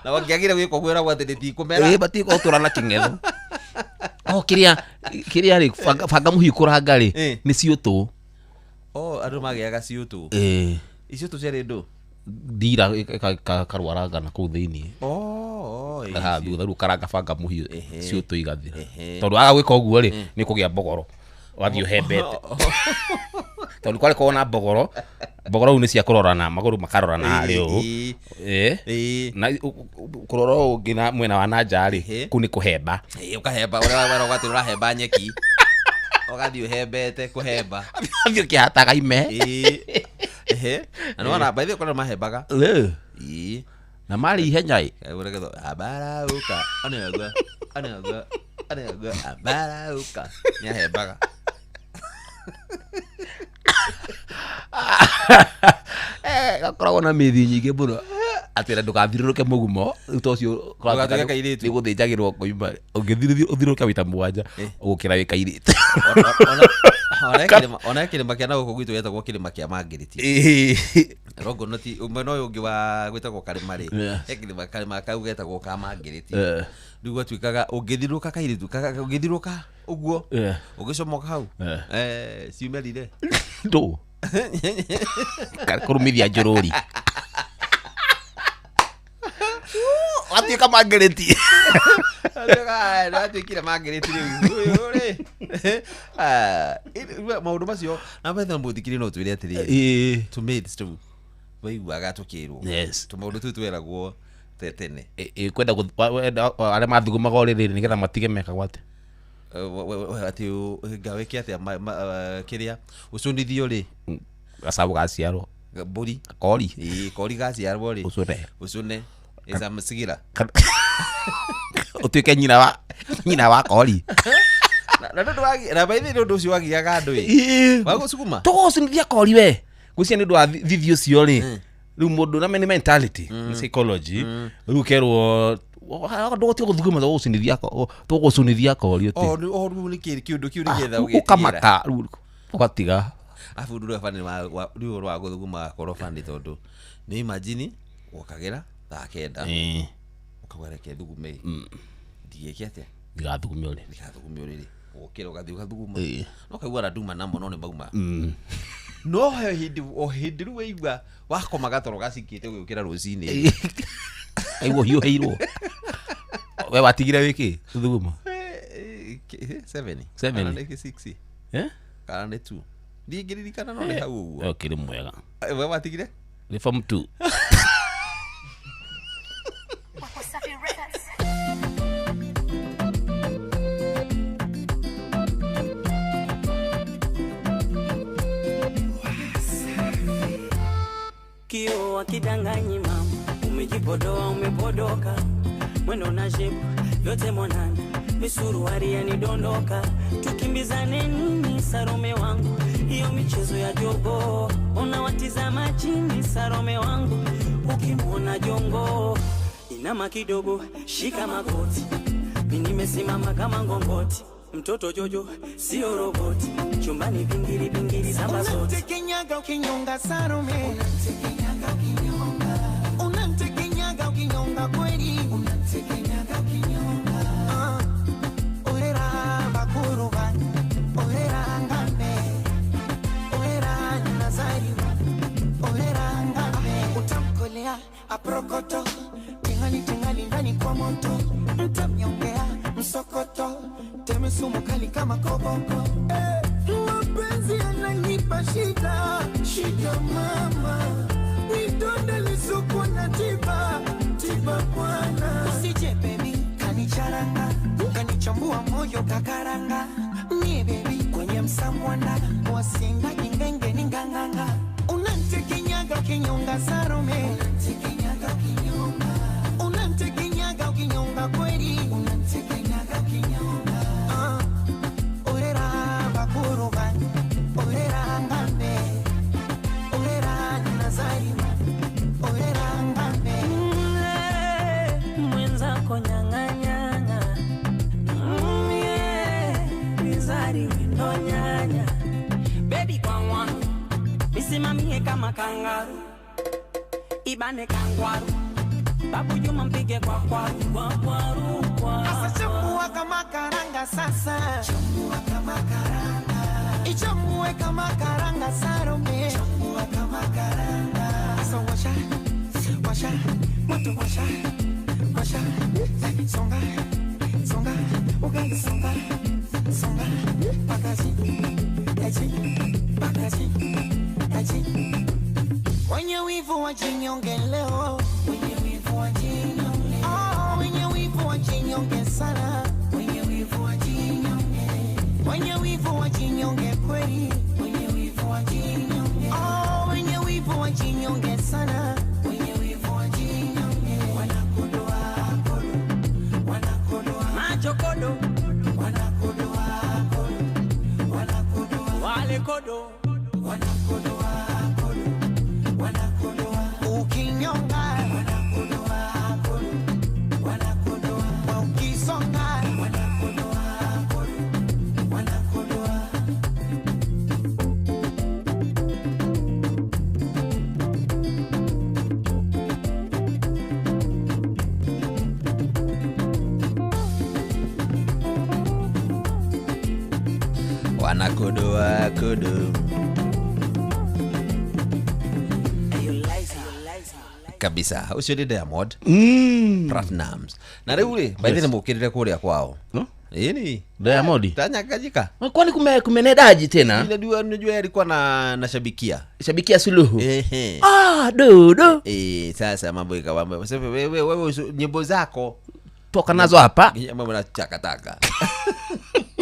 Na wangĩagire gwĩka ũguo ĩragwo atĩ rĩtikũmera.
Ĩĩ matigũtũra na kĩng'etho. O kĩrĩa rĩ banga mũhiũ kũranga rĩ nĩ ciũtũ.
O andũ magĩaga ciũtũ. Icio tũ ciarĩ ndũ?
Ndira karwaranga na kũu thĩiniĩ. Haha thutha rĩu ũkaranga banga mũhiũ ciũtũ igathira. Tondũ waga gwĩka ũguo rĩ, nĩ kũgĩa mbogoro. Wathiĩ ũhembete. Tondũ kwarĩ korwo na mbogoro, mbogoro rĩu nĩ cia kũrorana, magũrũ makarorana harĩ ũũ. Na kũrora ũũ ũngĩ na mwena wa na nja rĩ, kũu nĩ kũhemba.
Ũkahemba, ũrĩa wera ũgatĩ ũrahemba nyeki. Ũgathiĩ ũhembete kũhemba.
Ũgathiĩ ũkĩhataga ime.
Na nĩwona, by the way, kũrĩa mahembaga.
Na marĩ ihenya ĩ.
Abarauka. Anegwa, anegwa, anegwa, abarauka. Nĩ ahembaga.
Gakoragwo na mĩthi nyingĩ mũno. Atĩ na ndũgathirũrũke mũgumo, rĩu to ũcio
Ndũgatuĩke kairĩtu.
nĩ gũthĩnjagĩrwo koima. Ũngĩthiĩ ũthirũrũke maita mũgwanja, ũgũkĩra wĩ kairĩtu.
Ona kĩrĩma kĩa na gũkũ gwitũ gĩtagwo kĩrĩma kĩa Mangĩrĩti. Rongonoti, mwena ũyũ ũngĩ wa gwĩtagwo karĩma rĩ, he kĩrĩma karĩma kau getagwo ka Mangĩrĩti. Rĩu gwatuĩkaga ũngĩthirũka kairĩtu, ũngĩthirũka ũguo, ũgĩcomoka hau, ciumerire.
Ndũ. Kũrũmithia njũrũri. Watuĩka Mangĩrĩti.
Watuĩkire Mangĩrĩti rĩu. Ũyũ rĩ. Maũndũ macio, na betha mũthikiri no twĩre atĩrĩrĩ. Tũmĩtes tũu. Waiguaga tũkĩrwo. Tũmaũndũ tũu tweragwo tene.
Kwenda arĩa mathugumaga ũrĩrĩ nĩgetha matige mekagwo atĩa?
Atĩ ngawĩke atĩa kĩrĩa ũcũnithio rĩ?
Gacaũ gaciarwo.
Mbũri.
Kori.
Kori gaciarwo rĩ.
Ũcũne.
Ũcũne. Ĩcamcigira.
Ũtuĩke nyina wa kori.
Na nĩ ũndũ wa na by the way, nĩ ũndũ ũcio wagiaga andũ ĩ. Wa gũcuguma?
Tũgũcunithia kori we. Ngwĩciria nĩ ũndũ wa thithi ũcio rĩ. Rĩu mũndũ na nĩ mentality, nĩ psychology. Rĩu ũkerwo, ndũgũtiga gũthuguma, tũgũcunithia kori ũtĩ.
O, rĩu nĩ kĩ, kĩũndũ kĩu nĩgetha ũgĩtigĩra.
Ũkamaka, rĩu ũgatiga.
Arabu ũndũ ũrĩa bani wa, rĩu ũhoro wa gũthuguma wakorwo bani tondũ nĩ imagine wokagĩra thaa kenda. Ũkauga reke thugume. Ndigĩke atĩa?
Ndigathugume ũrĩrĩ.
Ndigathugume ũrĩrĩ. Ũkĩra ũgathiĩ ũgathuguma. No kaigua na nduma namo no nĩ mauma. No he hĩndĩ, o hĩndĩ rĩu waigua wakoma gatoro gacikĩte ũgĩũkĩra rũcinĩ.
Aigua ũhiũhĩirwo. We watigire wĩkĩ? Gũthuguma?
7.
7.
Kana nĩ 6. Kana nĩ 2. Ndingĩririkana no nĩ hau ũguo.
Ũkĩrĩ mwega.
We watigire?
Nĩ form 2.
Kio wakidanganyi mama, umejipodoa umepodoka, mwendo na shape yote mwanana, misuruari yanidondoka, tukimbizane nini Sarome wangu, hiyo michezo ya jogo, unawatizama chini Sarome wangu, ukimuona jongo inama kidogo, shika magoti, mimi nimesimama kama ngongoti, mtoto Jojo sio roboti, chumbani vingiri vingiri samba zote.
Unanitekenyaga ukinyonga Sarome, unanitekenyaga ukinyonga, unanitekenyaga ukinyonga kweli, unanitekenyaga ukinyonga. Orera bakuruba, orera ngame, orera nazariwa, orera ngame, utamkolea aprokoto, tingali tingali ndani kwa moto, mtamnyongea msokoto, teme sumu kali kama koboko. Mapenzi yananipa shida, shida mama, nidonde lisuku na tiba, tiba bwana. Usije baby kanicharanga, kanichambua moyo kakaranga, mie baby kwenye msamwanda, wasinga kingenge ninganganga. Unanitekenyaga ukinyonga Sarome, unanitekenyaga ukinyonga, unanitekenyaga ukinyonga kweli, unanitekenyaga ukinyonga. Orera bakuruba, orera ngambe, orera nazariwa, orera ngambe.
Mwenzako nyanga nyanga, mizari wendo nyanya, baby kwa wangu nisimamie kama kangaru, ibane kangwaru, babu Juma mpige kwa kwaru, kwa kwaru, kwa.
Asa chambua kama karanga sasa, chambua kama karanga, ichambue kama karanga Sarome, chambua kama karanga. Asa washa, washa, moto washa, washa, wivu wajinyonge leo, wenye wivu wajinyonge, oh, wenye wivu wajinyonge sana, wenye wivu wajinyonge, wenye wivu wajinyonge kweli, wenye wivu wajinyonge, oh, wenye wivu wajinyonge sana, wenye wivu wajinyonge, wanakodoa kodo, wanakodoa macho kodo, wanakodoa kodo, wanakodoa wale kodo, wanakodoa kodo, wanakodoa ukinyonga, wanakodoa kodo, wanakodoa ukisonga, wanakodoa kodo, wanakodoa.
Wanakodoa kodo kabisa. Ucio ni Diamond Platnumz. Na riu ri by the way mukirire kuria kwao.
No?
Ĩni.
Diamond.
Tanyanganyika.
Kwani kumenedaji tena?
Ile dua unajua alikuwa na nashabikia.
Shabikia Suluhu.
Ehe.
Ah, dodo.
Sasa mambo ikawa. Sasa wewe nyimbo zako
toka nazo hapa.
Mambo na takataka.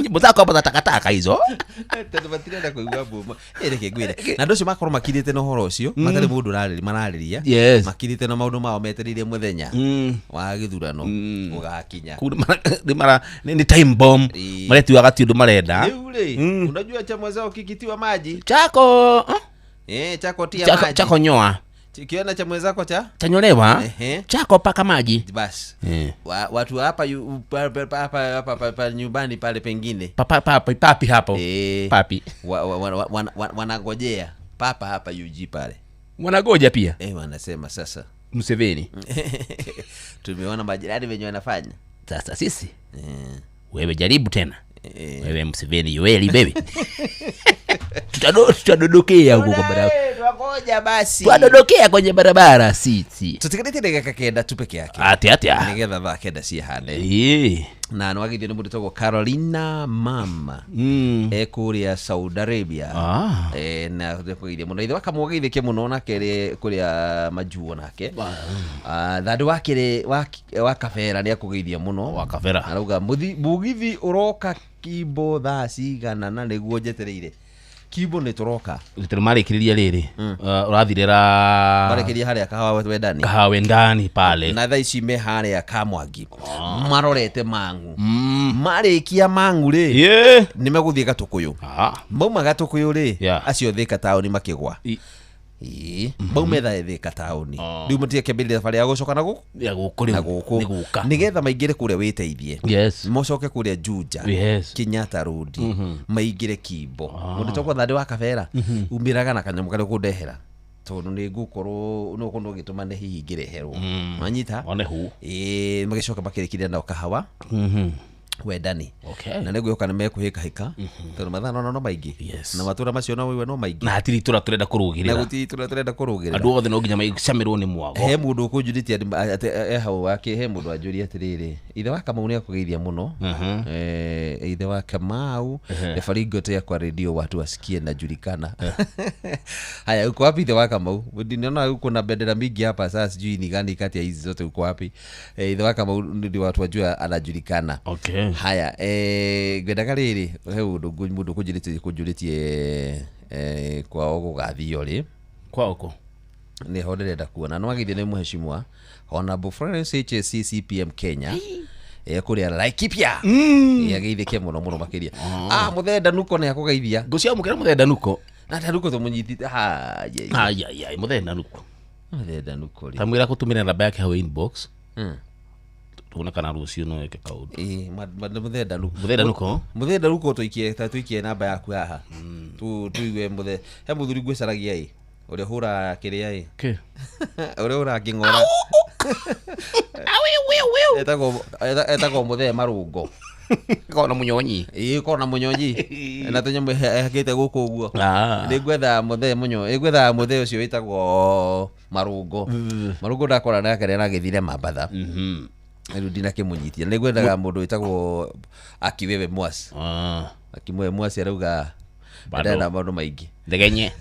Nyimbo zako hapa za takataka hizo.
Tondũ matirenda kũigua mbumo. Reke ngwĩre. Na andũ acio makorwo makirĩte na ũhoro ũcio, matarĩ mũndũ mararĩria.
Yes.
Makirĩte na maũndũ mao metereire mũthenya wa gĩthurano ũgakinya.
Kuu ni time bomb. Maretuaga ti ũndũ marenda.
Rĩu rĩ, unajua chama zao kikitiwa maji.
Chako.
Chako tia maji.
Chako nyoa.
Kiona cha mwenzako cha?
Chanyolewa. Chako paka maji.
Bas. Watu hapa hapa nyumbani pale pengine.
Papi hapo. Papi.
Wanangojea papa hapa UG pale.
Wanagoja pia.
Wanasema sasa
Museveni.
Tumeona majirani wenyewe wanafanya.
Sasa sisi. Wewe jaribu tena. Wewe Museveni Yoweri baby. Tutadodokea huko kwa barabara.
Twagoja basi.
Twadodokea kwenye barabara sisi.
Tutikarite ndagika kenda tu peke yake.
Ati ati.
Nigetha thaa kenda cihane. Na nwagithio ni mundu togwo Carolina Mama. Kuria Saudi Arabia. Na kugeithia muno. Ithe wakamũgeithĩke muno nake kuria majuo nake. Thandu wakire wa Kabera ni akũgeithia muno.
Wa Kabera.
Arauga mugithi uroka Kimbo thaa cigana na niguo njetereire. Kimbo nĩ tũroka.
Tondũ marĩkĩrĩria rĩrĩ ũrathirĩra
marĩkĩria harĩa kahawa wendani.
Kahawa wendani pale.
Na thaa ici me harĩa Kamwangi. Marorete Mang'u. Marĩkia Mang'u rĩ nĩ megũthiĩ Gatũkũyũ. Mauma Gatũkũyũ rĩ acio Thika taũni makĩgwa. Maume thaa Thika taũni. Rĩu matiakĩambĩrĩria thabarĩ ya gũcoka na gũkũ.
Ya gũkũ rĩu.
Na gũkũ.
Nĩ gũka.
Nĩgetha maingĩre kũrĩa wĩteithie.
Yes.
Mocoke kũrĩa Juja.
Yes.
Kenyatta Road. Maingĩre Kimbo. Mũndũ togwo Thandĩ wa Kabera. Umĩraga na kanyamũ karĩa ũkũndehera. Tondũ nĩ ngũkorwo no kũndũ gĩtũmane hihi ngĩreherwo. Manyita?
One hu.
Magĩcoka makĩrĩkĩria nao kahawa. Wendani.
Okay.
Na nĩngwĩhoka nĩ mekũhĩkahĩka tondũ mathaa no maingĩ.
Yes.
Na matũra macio no wĩigue no maingĩ.
Na hatirĩ itũra tũrenda kũrũgĩrĩra.
Na gũtirĩ itũra tũrenda kũrũgĩrĩra.
Andũ othe no nginya maicamĩrwo nĩ mwago.
He mũndũ ũkũnjũrĩtie atĩ hau wake he mũndũ anjũria atĩrĩrĩ, ithe wa Kamau nĩ akũgeithia mũno. Ithe wa Kamau referee gote kwa radio watu wasikie na julikana. Haya, uko wapi ithe wa Kamau? Ninaona uko na bendera mingi hapa sasa, sijui ni gani kati ya hizi zote uko wapi? Ithe wa Kamau ndio watu wajua anajulikana.
Okay.
Haya, ngwendaga rĩrĩ he ũndũ mũndũ kũnjũrĩtie kwao gũgathio rĩ.
Kwao kũ?
Nĩ ho ndĩrenda kuona. No agithio nĩ mũheshimiwa Honorable Florence HSC CPM Kenya. Kũrĩa Laikipia. Ageithĩke mũno mũno makĩria. Mũthee Danuko nĩ akũgeithia.
Ngũciamũkĩra mũthee Danuko.
Na Danuko tũmũnyitĩte. Ai
mũthee Danuko.
Mũthee Danuko rĩ.
Tamwĩra kũtũmĩra namba yake hau inbox. Tuone kana rũciũ no eke kaũndũ.
Mũthee Danuko.
Mũthee Danuko.
Mũthee Danuko tũikie namba yaku haha. Tuigue mũthee. He mũthuri ngwĩcaragia ĩ. Ũrĩa hũra kĩrĩa ĩ.
Kĩ?
Ũrĩa hũra kĩng'ora. Etagwo mũthee Marũngo.
Kona munyonyi.
Kona munyonyi. Na tũnyamũ hekĩte gũkũ ũguo. Nĩ ngwetha mũthee mũnyo. Ngwetha mũthee ũcio wĩtagwo Marũngo. Marũngo ndakora nake aragĩthire Mambatha. Rĩu ndinakĩmũnyitia. Nĩ ngwendaga mũndũ wĩtagwo Akiwewe Mwasi. Akiwewe Mwasi arauga Ndenda maũndũ maingĩ.
Ndegenye.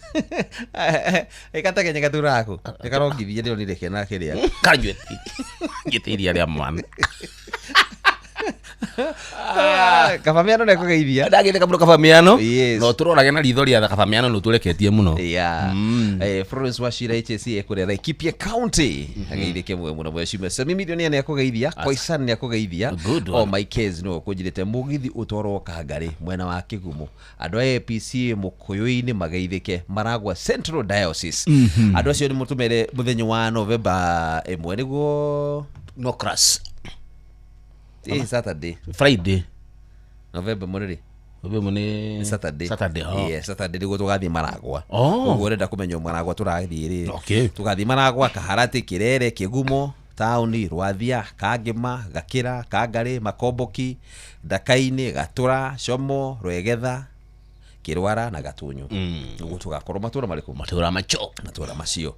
Ĩkategenye gatura aku. Ĩkarongithia ndĩronire kena kĩrĩa.
Kanyue. Ngĩte iria rĩa mwana.
Kabamiano nĩ ekũgeithia.
Ndagĩte kamũndũ kabamiano.
Yes.
No tũrorage na ritho rĩa kabamiano nĩ ũtũreketie mũno.
Yeah. Florence Wachira HSC ekũrĩa Laikipia County. Ageithĩke mwe mũno mheshimiwa. Sami Milioni nĩ akũgeithia. Koisan nĩ akũgeithia.
Good one.
Oh my case no kũnjirĩte mũgithi ũtwarwo Kangarĩ mwena wa Kĩgumo. Andũ a APC Mũkũyũ-inĩ mageithĩke Maragwa Central Diocese. Andũ acio nĩ mũtũmere mũthenya wa November 1 nĩguo
No crash.
Saturday.
Friday.
November mũrĩrĩ.
November nĩ
Saturday.
Saturday. Oh.
Yeah, Saturday nĩguo tũgathiĩ Maragwa.
Oh.
Ũguo ũrenda kũmenya Maragwa tũrathiĩ rĩ.
Okay.
Tũgathiĩ Maragwa, Kaharati, Kirere, Kĩgumo, taũni, Rwathia, Kangĩma, Gakĩra, Kangarĩ, Makomboki, Ndakainĩ, Gatũra, Como, Rwegetha, Kĩrwara na Gatunyu. Nĩguo tũgakorwo matũra marĩkũ?
Matũra macho.
Matũra macio.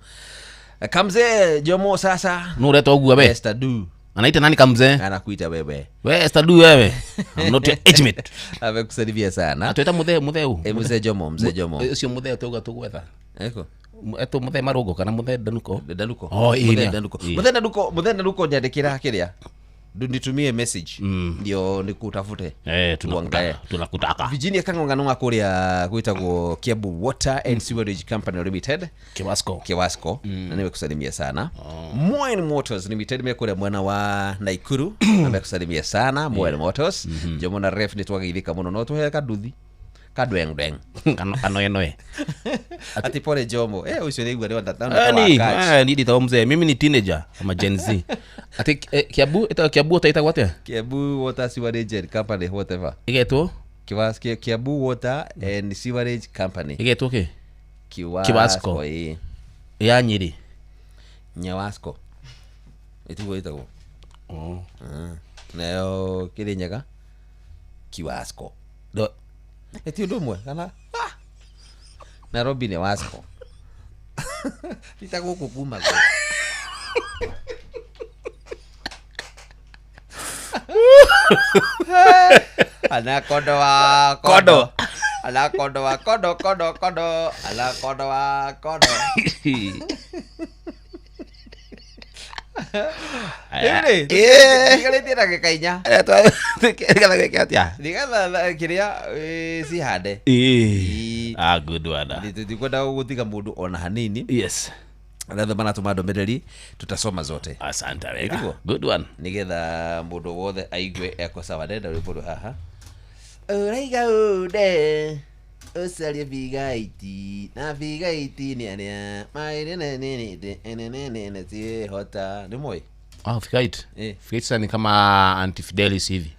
Kamzee Jomo sasa.
Nũ ũreta ũguo we?
Esther Du.
Anaita nani kamzee?
Anakuita wewe.
We Esther Du wewe. I'm not your age mate.
Amekusalimia sana.
Atweta muthee mutheu.
Mzee Jomo, mzee Jomo.
Ũcio muthee tauga tũgwetha.
Eko.
Eto muthee Marũngo kana muthee Danuko.
Danuko.
Oh,
Muthee Danuko.
Ĩ.
Muthee Danuko, muthee Danuko nyandĩkĩra kĩrĩa. Nitumie message. Ndio nikutafute. Tuangae.
Tunakutaka.
Virginia Kang'ong'ano wa kũrĩa gwĩtagwo Kiambu Water and Sewerage Company Limited.
Kiwasco.
Kiwasco. Na nimekusalimia sana. Moen Motors Limited me kũrĩa mwena wa Naikuru. Amekusalimia sana Moen Motors. Jomo na ref nĩtwageithĩka mũno no tũhe kanduthi. Kadweng dweng.
Kanoe noe.
Ati pole Jomo. Ucio nĩ igua
Ni, ni nditagwo mzee. Mimi ni teenager ama Gen Z. Ati Kiambu, ĩtagwo Kiambu Water ĩtagwo atĩa?
Kiambu Water Sewerage and Company whatever.
Ĩgetwo?
Kiambu Water and Sewerage Company.
Ĩgetwo kĩ?
Kiwasco.
Kiwasco. Ya Nyĩrĩ.
Nyawasco. Ĩtiguo ĩtagwo.
Oh.
Nayo Kĩrĩnyaga Kiwasco.
Do
Ĩti ũndũ ũmwe kana? Nairobi nĩ Wasco. Tita gũkũ kuma kũ. Anakondo wa
Kondo.
Anakondo wa kondo kondo kondo. Anakondo wa kondo. Rĩu rĩ, tigarĩtie ndagĩka inya.
Nĩgetha gwĩke atĩa?
Nĩgetha kĩrĩa cihande.
Ah, good one.
Tutikwenda gũtiga mũndũ ona hanini.
Yes.
Arĩa othe maratũma ndũmĩrĩri tutasoma zote.
Asante wega.
Nĩguo?
Good one.
Nĩgetha mũndũ wothe aigue eko sawa. Ndenda rwĩmbo rũ haha. Ũraiga ũnde ũcarie bigaiti na bigaiti nĩ arĩa maĩnenenenenenenene ciĩhota. Nĩ moĩ?
Ah, Figait. Figait sasa ni kama antifidelis hivi.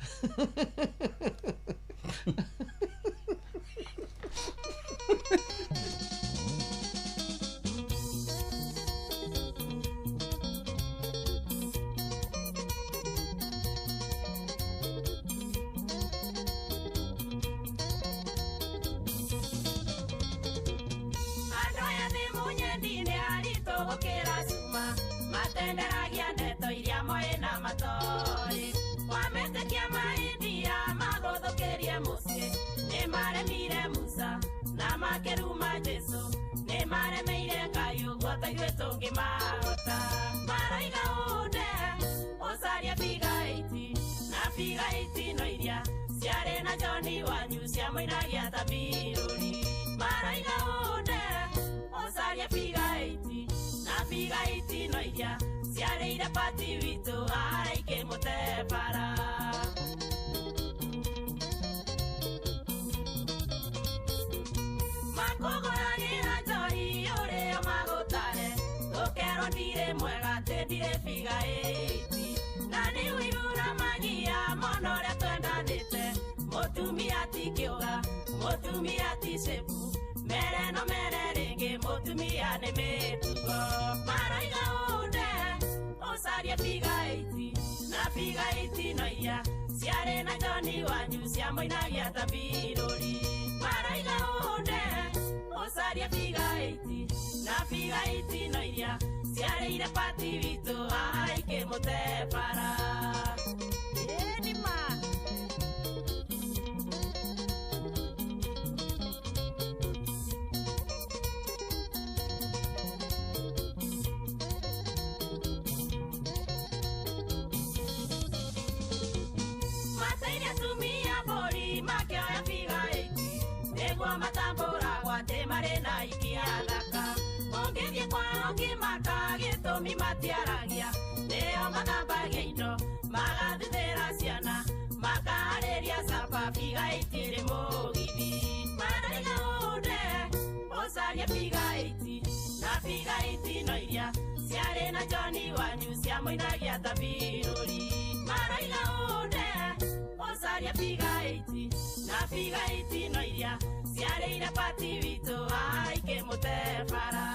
Nĩguo matambũragwo atĩ marĩ na ikia thaka. Ũngĩthiĩ kwao ngĩmaka gĩtũmi matiaragia. Nĩo mathambagia indo, magathithĩra ciana, makarĩria capa biga itirĩ mũgithi. Maraiga ũnde, ũcarie biga iti, na biga iti no iria ciarĩ na Johnny wanyu ciamũinagia ta birũri. Maraiga ũnde, ũcarie biga iti, na biga iti no iria ciarĩire pati witũ aikĩmũte bara.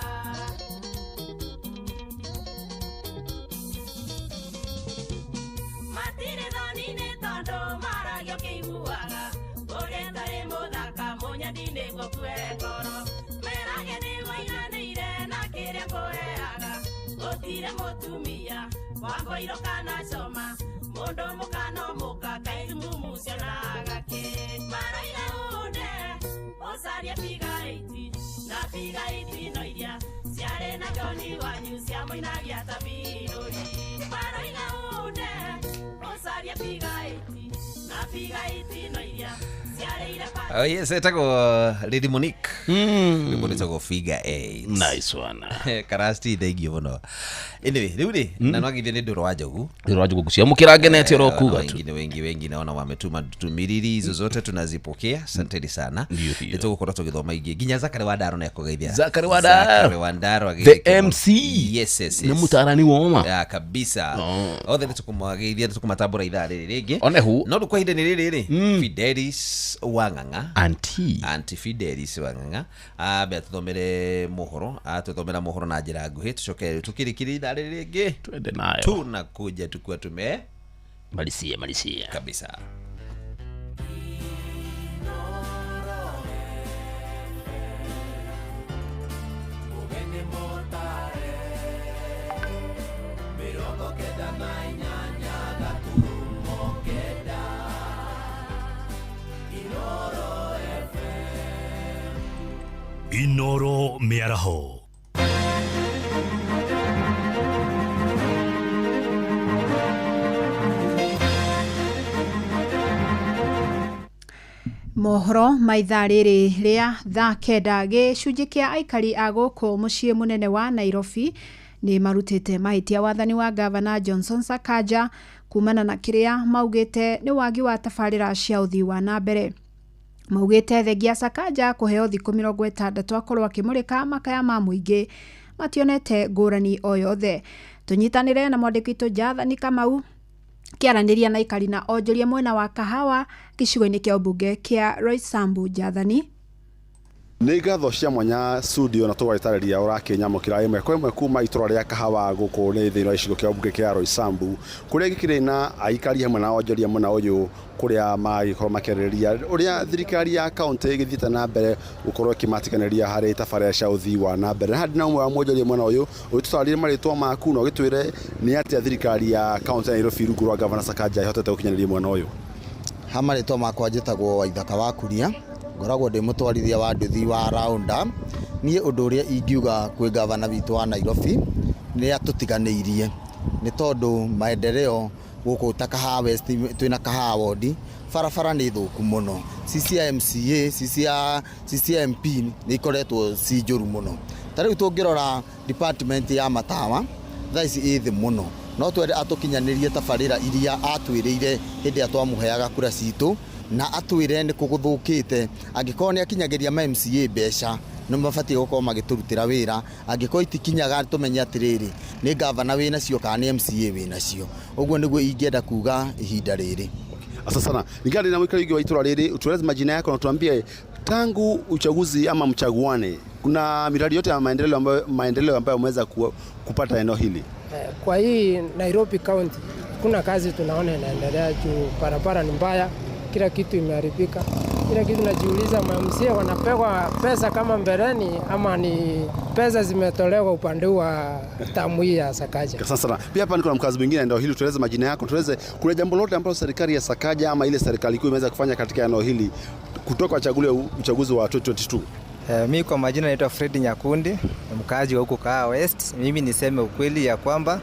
Matirĩ thoni-inĩ tondũ maragio kĩiguaga, ũrĩa ũtarĩ mũthaka mũnyendi nĩguo kue ngoro. Merage nĩ waiganĩire na kĩrĩa ngũheaga, gũtirĩ mũtumia wa ngoiro kana coma, mũndũ mũka no mũka kaitumumu cionaga kĩ. Maraiga ũnde, ũcarie biga iti, na biga iti no iria ciarĩ na Johnny wanyu ciamũinagia ta birũri. Maraiga ũnde, ũcarie biga iti, na biga iti no iria ciarĩire
Oh yes, etagwo Lady Monique. Rwĩmbo rwĩtagwo Figure 8.
Nice one.
Karasti thengiũ mũno. Anyway, rĩu rĩ, na nwagithie nĩ Ndũrũ wa Njogu.
Ndũrũ wa Njogu ngũciamũkĩra ngenete oro kuga tu.
Wengine wengi wengi naona wametuma tumiriri hizo zote tunazipokea. Asanteni sana.
Ndio hiyo.
Nĩ tũgũkorwo tũgĩthoma ingĩ nginya Zakari wa Ndaro nĩakũgeithia.
Zakari wa Ndaro.
Zakari wa Ndaro
The
agĩgĩkĩmũ-
MC.
Yes, yes, yes.
Nĩ mũtarani woma.
Ya kabisa.
Oh.
Othe nĩ tũkũmageithia, nĩ tũkũmatambũra ithaa rĩrĩ rĩngĩ.
Onehu.
No rĩu kwa ihinda nĩ rĩrĩ rĩ, Fidelis Wang'ang'a.
Auntie.
Auntie Fidelis Wang'ang'a ambe atũthomere mohoro, atũthomera mohoro na njĩra nguhĩ, tũcoke tũkĩrĩkĩrie ithaa rĩrĩ rĩngĩ.
Twende nayo.
Tunakuja tukiwa tume
Malisia, malisia.
kabisa.
Inoro Mĩaraho.
Mohoro ma ithaa rĩrĩ rĩa thaa kenda gĩcunjĩ kĩa aikari a gũkũ mũciĩ mũnene wa Nairobi nĩ marutĩte mahĩtia wathani wa gavana Johnson Sakaja kumana na kĩrĩa maugĩte nĩ wagi wa tabarĩra cia ũthii wa na mbere. Maugĩte thengia Sakaja kũheo thikũ 60 akorwo akĩmũrĩka makaya ma mũingĩ mationete ngũrani o yothe. Tũnyitanĩre na mwandĩki witũ Jathani Kamau kĩaranĩria na aikari na onjoria mwena wa Kahawa gĩcigo-inĩ kĩa ũmbunge kĩa Roysambu. Jathani.
Nĩ ngatho cia mwanya studio na tũgagĩtarĩria ũrakĩnyamũkĩra ĩmwe kwa ĩmwe kuma itũra rĩa Kahawa gũkũ nĩ thĩinĩ wa gĩcigo kĩa ũmbunge kĩa Roysambu kũrĩa gĩkĩrĩ na aikari hamwe na onjoria mwena ũyũ kũrĩa magĩkorwo makĩarĩrĩria ũrĩa thirikari ya kaũntĩ ĩgĩthiĩte na mbere gũkorwo ĩkĩmatiganĩria harĩ tabarĩra cia ũthii wa na mbere. Na ndĩ na ũmwe wa mwonjoria mwena ũyũ ũgĩtũtarĩrie marĩtwa maku na ũgĩtwĩre nĩ atĩa thirikari ya kaũntĩ ya Nairobi rungu rwa gavana Sakaja ĩhotete gũkinyanĩria mwena ũyũ.
Ha marĩtwa makwa njĩtagwo Waithaka wa Kuria, ngoragwo ndĩ mũtwarithia wa nduthi wa Raunda. Niĩ ũndũ ũrĩa ingiuga kwĩ gavana witũ wa Nairobi nĩ atũtiganĩirie nĩ tondũ maendeleo gũkũ ta Kahawa West twĩna Kahawa ward barabara nĩ thũku mũno, ci cia MCA ci cia MP nĩ ikoretwo ci njũru mũno. Ta rĩu tũngĩrora department ya matawa thaa ici ĩ thĩ mũno, no twende atũkinyanĩrie tabarĩra iria atwĩrĩire hĩndĩ ĩrĩa twamũheaga kura citũ, na atwĩre nĩ kũ gũthũkĩte. Angĩkorwo nĩ akinyagĩria ma MCA mbeca nĩ mabatiĩ gũkorwo magĩtũrutĩra wĩra, angĩkorwo itikinyaga tũmenye atĩrĩrĩ nĩ gavana wĩnacio kana nĩ MCA wĩnacio. Ũguo nĩguo ingĩenda kuga ihinda rĩrĩ.
Asante sana. Ningali na mwikari wa itũra rĩrĩ, utueleze majina yako na tuambie tangu uchaguzi ama mchaguane kuna miradi yote ya maendeleo ambayo umeweza kupata eneo hili?
Kwa hii Nairobi County kuna kazi tunaona inaendelea juu barabara ni mbaya, kila kitu imeharibika. Kila kitu najiuliza, MCA wanapewa pesa kama mbeleni ama ni pesa zimetolewa upande wa tamu hii ya Sakaja?
Asante sana. Pia hapa niko na mkazi mwingine eneo hili, tueleze majina yako, tueleze kuna jambo lolote ambalo serikali ya Sakaja ama ile serikali kuu imeweza kufanya katika eneo hili kutoka uchaguzi wa 2022?
Mi kwa majina naitwa Fred Nyakundi, ni mkaaji wa huko Kahawa West. Mimi niseme ukweli ya kwamba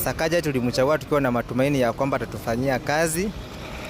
Sakaja tulimchagua tukiwa na matumaini ya kwamba atatufanyia kazi,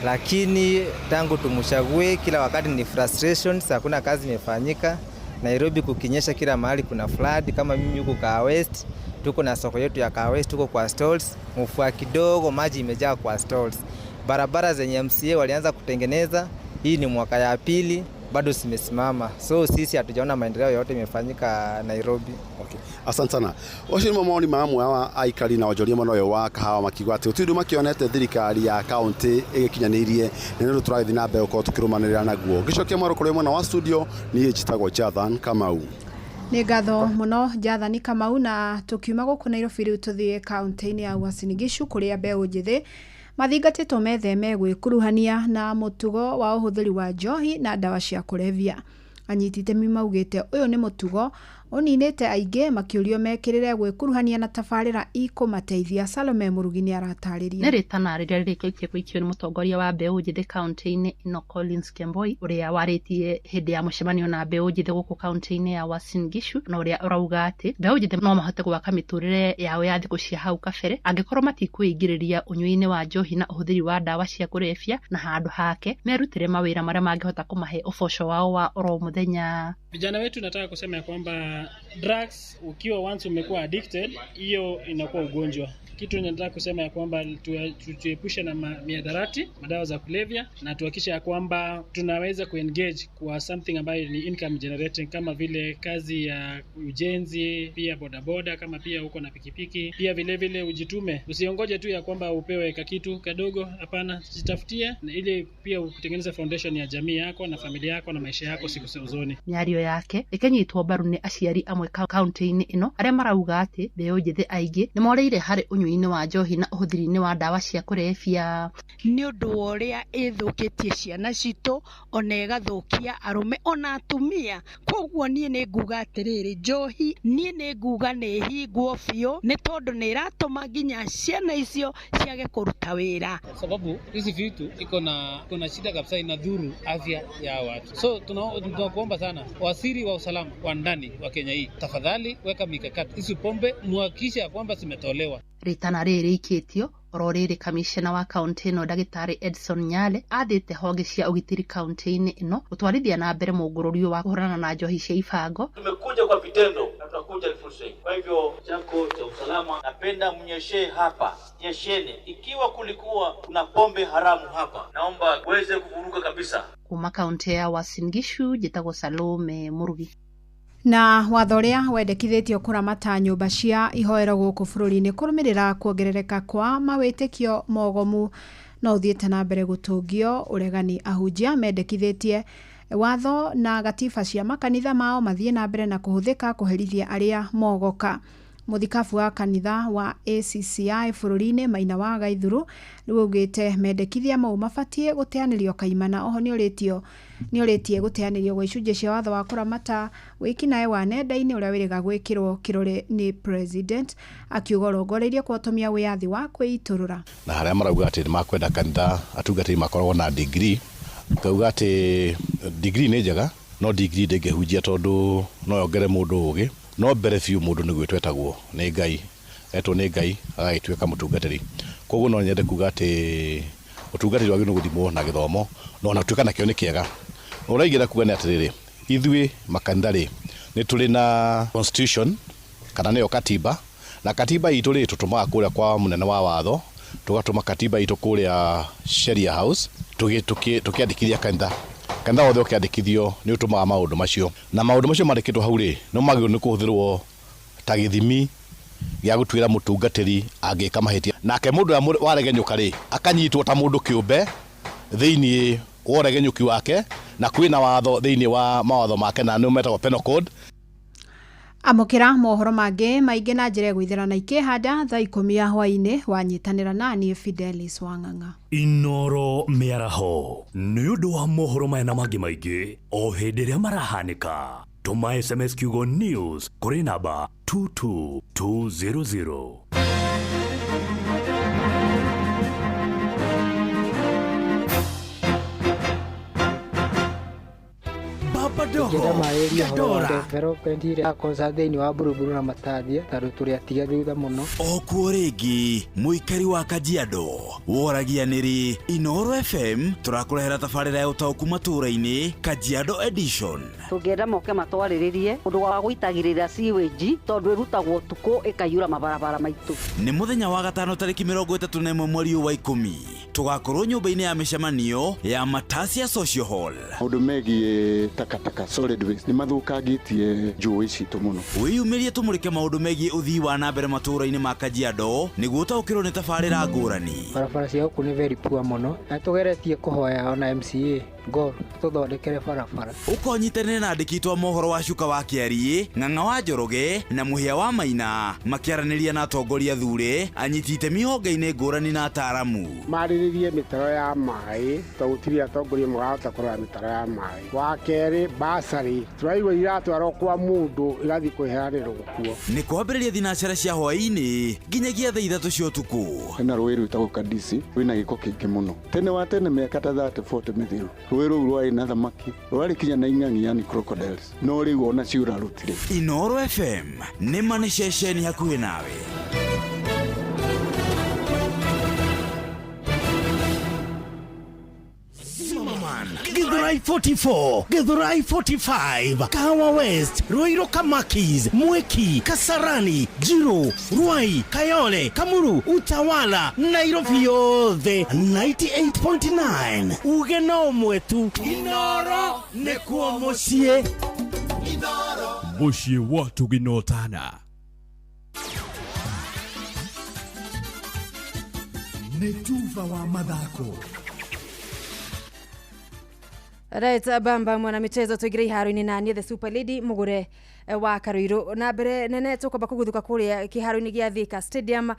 lakini tangu tumchague kila wakati ni frustrations, hakuna kazi imefanyika. Nairobi kukinyesha kila mahali kuna flood. Kama mimi huku Kahawa West tuko na soko yetu ya Kahawa West, tuko kwa stalls, mvua kidogo maji imejaa kwa stalls. Barabara zenye MCA walianza kutengeneza, hii ni mwaka ya pili bado zimesimama, so sisi hatujaona maendeleo yote imefanyika Nairobi.
Okay. Asante sana. Ũcio nĩmo mawoni ma amwe wa aikari na onjoria mwena ũyũ wa Kahawa makiuga atĩ gũtirĩ ũndũ makĩonete thirikari ya kaũntĩ ĩgĩkinyanĩirie na nĩ ũndũ tũragĩthiĩ na mbere gũkorwo tũkĩrũmanĩrĩra naguo. Ngĩcokia mwaro kũrĩ mwena wa studio niĩ njĩtagwo Jathan Kamau.
Nĩ ngatho mũno Jathani Kamau. Na tũkiuma gũkũ Nairobi rĩu tũthiĩ kaũntĩ-inĩ ya Uasin Gishu kũrĩa mbeũ njĩthĩ mathingatĩtwo metheme gwĩkuruhania na mũtugo wa ũhũthĩri wa njohi na ndawa cia kũrebia. Anyiti itemi maugĩte ũyũ nĩ mũtugo ũninĩte aingĩ makĩũrio mekĩrĩre gwĩkuruhania na tabarĩra ikũmateithia. Salome Mũrugi nĩ aratarĩria.
Nĩ rĩtana rĩrĩa rĩrĩkĩtie gũikio nĩ mũtongoria wa mbeũ njĩthĩ kaũntĩ-inĩ ĩno Collins Kemboi, ũrĩa warĩtie hĩndĩ ya mũcemanio na mbeũ njĩthĩ gũkũ kaũntĩ-inĩ ya Uasin Gishu, na ũrĩa ũrauga atĩ mbeũ njĩthĩ no mahote gwaka mĩtũrĩre yao ya thikũ cia hau kabere angĩkorwo matikwĩingĩrĩria ũnyui-inĩ wa njohi na ũhũthĩri wa ndawa cia kũrebia, na handũ hake merutĩre mawĩra marĩa mangĩhota kũmahe ũboco wao wa oro mũthenya.
Vijana wetu nataka kusema ya kwamba drugs ukiwa once umekuwa addicted, hiyo inakuwa ugonjwa. Kitu nataka kusema ya kwamba tuepushe na mihadarati, madawa za kulevya, na tuhakikishe ya kwamba tunaweza kuengage kwa something ambayo ni income generating, kama vile kazi ya ujenzi, pia bodaboda, kama pia uko na pikipiki, pia vile vile ujitume, usiongoje tu ya kwamba upewe kakitu kadogo. Hapana, jitafutie ili pia utengeneze foundation ya jamii yako na familia yako na maisha yako siku za usoni.
Mĩario yake ĩkĩnyitwo mbaru nĩ aciari amwe kaũntĩ-inĩ ĩno arĩa marauga atĩ mbeũ njĩthĩ aingĩ nĩ moreire harĩ ũnyui-inĩ wa njohi na ũhũthĩri-inĩ wa ndawa cia kũrebia.
Nĩ ũndũ wa ũrĩa ĩthũkĩtie ciana citũ ona ĩgathũkia arũme ona atumia, koguo niĩ nĩ nguga atĩrĩrĩ, njohi niĩ nĩ nguga nĩ ĩhingwo biũ, nĩ tondũ nĩ ĩratũma nginya ciana icio ciage kũruta wĩra,
sababu hizi vitu iko na shida kabisa, inadhuru afya ya watu. So tunakuomba sana waziri wa usalama wa ndani wa Kenya hii, tafadhali weka mikakati, hizi pombe muhakikishe ya kwamba zimetolewa.
Rĩtana rĩrĩ rĩikĩtio oro rĩrĩ kamishna wa kaũntĩ ĩno ndagĩtarĩ Edson Nyale athĩte honge cia ũgitĩri kaũntĩ-inĩ ĩno gũtwarithia na mbere mũngũrũrio wa kũhũrana na njohi cia ibango.
Tumekuja kwa vitendo na tunakuja full swing. Kwa hivyo chako cha usalama, napenda mnyeshe hapa, nyesheni. Ikiwa kulikuwa kuna pombe haramu hapa, naomba uweze kuvuruga kabisa.
Kuma kaũntĩ ya Uasin Gishu njĩtagwo Salome Mũrugi.
Na watho ũrĩa wendekithĩtio kũramata nyũmba cia ihoero gũkũ bũrũri-inĩ kũrũmĩrĩra kuongerereka kwa mawĩtĩkio mogomu no ũthiĩte na mbere gũtũngio ũregani. Ahunjia mendekithĩtie watho na gatiba cia makanitha mao mathiĩ na mbere na kũhũthĩka kũherithia arĩa mogoka. Mũthikabu wa kanitha wa ACCI bũrũri-inĩ Maina wa Gaithuru rĩu augĩte mendekithia mau mabatiĩ gũteanĩrio kaimana. Oho nĩũrĩtie gũteanĩrio gwa icunjĩ cia watho wa kũramata wĩkinaĩ wa nenda-inĩ ũrĩa wĩrĩga gwĩkĩrwo kĩrore nĩ president, akiuga ũrongoreirie kũhotomia wĩyathi wa kwĩitũrũra.
Na harĩa marauga atĩ nĩmakwenda kanitha atungatĩri makoragwo na degree, ngauga atĩ degree nĩ njega, no degree ndĩngĩhunjia tondũ no yongere mũndũ ũgĩ, no mbere biũ mũndũ nĩ gwĩtwo etagwo nĩ Ngai, etwo nĩ Ngai agagĩtuĩka mũtungatĩri. Koguo no nyende kuga atĩ ũtungatĩri wagĩrĩirwo gũthimwo na gĩthomo, no ona gũtuĩka nakĩo nĩ kĩega. Ũrĩa ingĩenda kuga nĩ atĩrĩrĩ, ithuĩ makanitha rĩ nĩ tũrĩ na constitution kana nĩyo katiba, na katiba itũ rĩ tũtũmaga kũrĩa kwa mũnene wa watho, tũgatũma katiba itũ kũrĩa Sheria House, tũkĩandĩkithia kanitha. Kanitha wothe ũkĩandĩkithio nĩ ũtũmaga maũndũ macio, na maũndũ macio mandĩkĩtwo hau rĩ no magĩrĩirwo nĩ kũhũthĩrwo ta gĩthimi gĩa gũtuĩra mũtungatĩri angĩka mahĩtia. Nake mũndũ ũrĩa waregenyũka rĩ akanyitwo ta mũndũ kĩũmbe thĩinĩ wa ũregenyũki wake, na kwĩna watho thĩinĩ wa mawatho make na nĩo metagwo penal code.
Amũkĩra mohoro mangĩ maingĩ na njĩra ĩgũithĩra na ikĩhanda thaa 10 ya hwaĩ-inĩ wanyitanĩra na niĩ Fidelis Wang'ang'a.
Inoro mĩaraho nĩ ũndũ wa mohoro maya na mangĩ maingĩ o hĩndĩ ĩrĩa marahanĩka. Tũma SMS kiugo news kũrĩ namba 22200.
Badogo,
Ingĩenda marĩrie ũhoro wa
Gandora.
development ĩrĩa yakosa thĩinĩ wa Buruburu na Matathia tondũ tũrĩ atige thutha mũno.
Okuo rĩngĩ mũikari wa Kajiado woragia nĩrĩ Inooro FM tũrakũrehera tabarĩra ya ũtaũku matũũra-inĩ Kajiado Edition.
Tũngĩenda moke matwarĩrĩrie ũndũ wa gũitagĩrĩra sewage tondũ ĩrutagwo ũtukũ ĩkaiyũra mabarabara maitũ.
Nĩ mũthenya wa gatano tarĩki 31 mweri wa 10 tũgakorwo nyũmba-inĩ ya mĩcemanio ya Matasia Social Hall.
Maũndũ megiĩ takataka solid waste nĩ mathũkangĩtie njũĩ citũ mũno.
Wĩyumĩrie tũmũrĩke maũndũ megiĩ ũthii wa na mbere matũũra-inĩ ma Kajiado nĩguo ũtaũkĩrwo nĩ tabarĩra ngũrani.
Barabara cia gũkũ nĩ very poor mũno na tũgeretie kũhoya ona MCA Gor tũthondekere barabara.
Ũkonyitanĩre na andĩki a mohoro wa Cuka wa Kĩariĩ, Ng'ang'a wa Njoroge na Mũhĩa wa Maina makĩaranĩria na atongoria thure, anyiti itemi honge-inĩ ngũrani na ataaramu.
Marĩrĩrie mĩtaro ya maĩ tondũ gũtirĩ atongoria marahota kũrora mĩtaro ya maĩ. Wa kerĩ basarĩ tũraigua iratwarwo kwa mũndũ igathiĩ kwĩheanĩrwo kuo.
Nĩ kwambĩrĩria thinacara cia hwaĩ-inĩ nginyagia thaa 3 cia ũtukũ.
Hena rũĩ rwĩtagwo Kadisi rwĩna gĩko kĩingĩ mũno. Tene wa tene mĩaka ta 30 40 mĩthiru rũĩ rũu rwarĩ na thamaki rwarĩ kinya na ing'ang'i yani crocodiles no rĩu ona ciũra rũtirĩ.
Inooro FM nĩ ma nĩ ceceni hakuhĩ nawe.
Githurai 44, Githurai 45, Kahawa West, Ruiru Kamakis, Mwiki, Kasarani, Jiru, Ruai, Kayole, Kamuru, Utawala, Nairobi yothe 98.9. Uge no mwetu Inooro nĩkuo mũciĩ.
Mũciĩ wa tũginotana.
Nĩ tuba wa mathako.
Right, bamba mwana michezo tuingire iharo-inĩ na niĩ the super lady mugure wa Karuiru na mbere nene tukwamba kuguthuka kuria kiharo-inĩ gĩa Thika Stadium,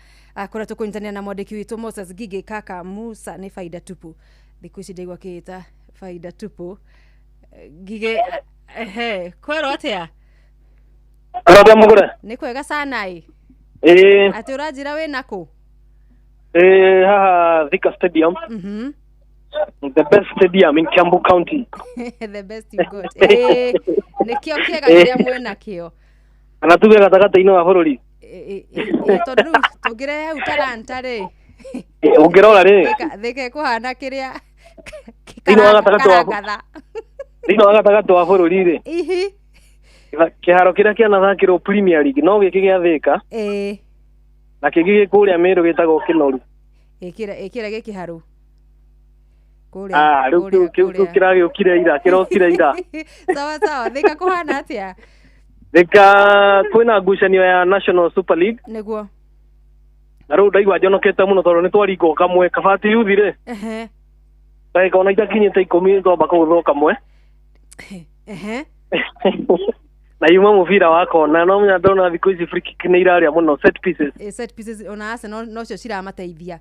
kuria tukunyitanĩra na mwandĩki witũ Moses Gige kaka Musa. Nĩ faida tupu thikũ ici ndaigua akĩĩta faida tupu. Gige, ehe, kwerwo atĩa?
Arabia mugure.
Nĩ kwega sana ĩ.
Ĩĩ.
Atĩ ũranjĩra wĩna kũ?
Ĩĩ, haha Thika Stadium. The best stadium in Kiambu County.
The best you got. Nĩkĩo kĩega kĩrĩa mwĩna kĩo.
Kana tuge gatagatĩ-inĩ wa bũrũri.
Tondũ rĩu tũngĩrehe hau taranta rĩ.
Ũngĩrora rĩ.
Thika ĩkũhana kĩrĩa
thĩinĩ wa gatagatĩ wa
karangatha.
Thĩinĩ wa gatagatĩ wa bũrũri rĩ.
Ihi.
Kĩharo kĩrĩa kĩanathakĩrwo Premier League no gĩkĩ gĩa Thika. Na kĩngĩ gĩ kũrĩa Meru gĩtagwo Kĩnoru.
Ĩkĩra gĩkĩ haru.
Rĩu kĩu kĩragĩũkire ira, kĩrokire ira.
Sawa sawa, Thika kũhana atĩa?
Thika kwĩna ngucanio ya National Super League.
Nĩguo.
Na rĩu ndaigua njonokete mũno tondũ nĩ twaringwo kamwe Kabati Youth rĩ. Ndagĩka ona itakinyĩte 10 twamba kũgũthwo kamwe. Na yuma mũbira wa kona no menya ndona thikũ ici free kick nĩ irarĩa mũno set pieces.
Set pieces ona Arsenal nocio ciramateithia.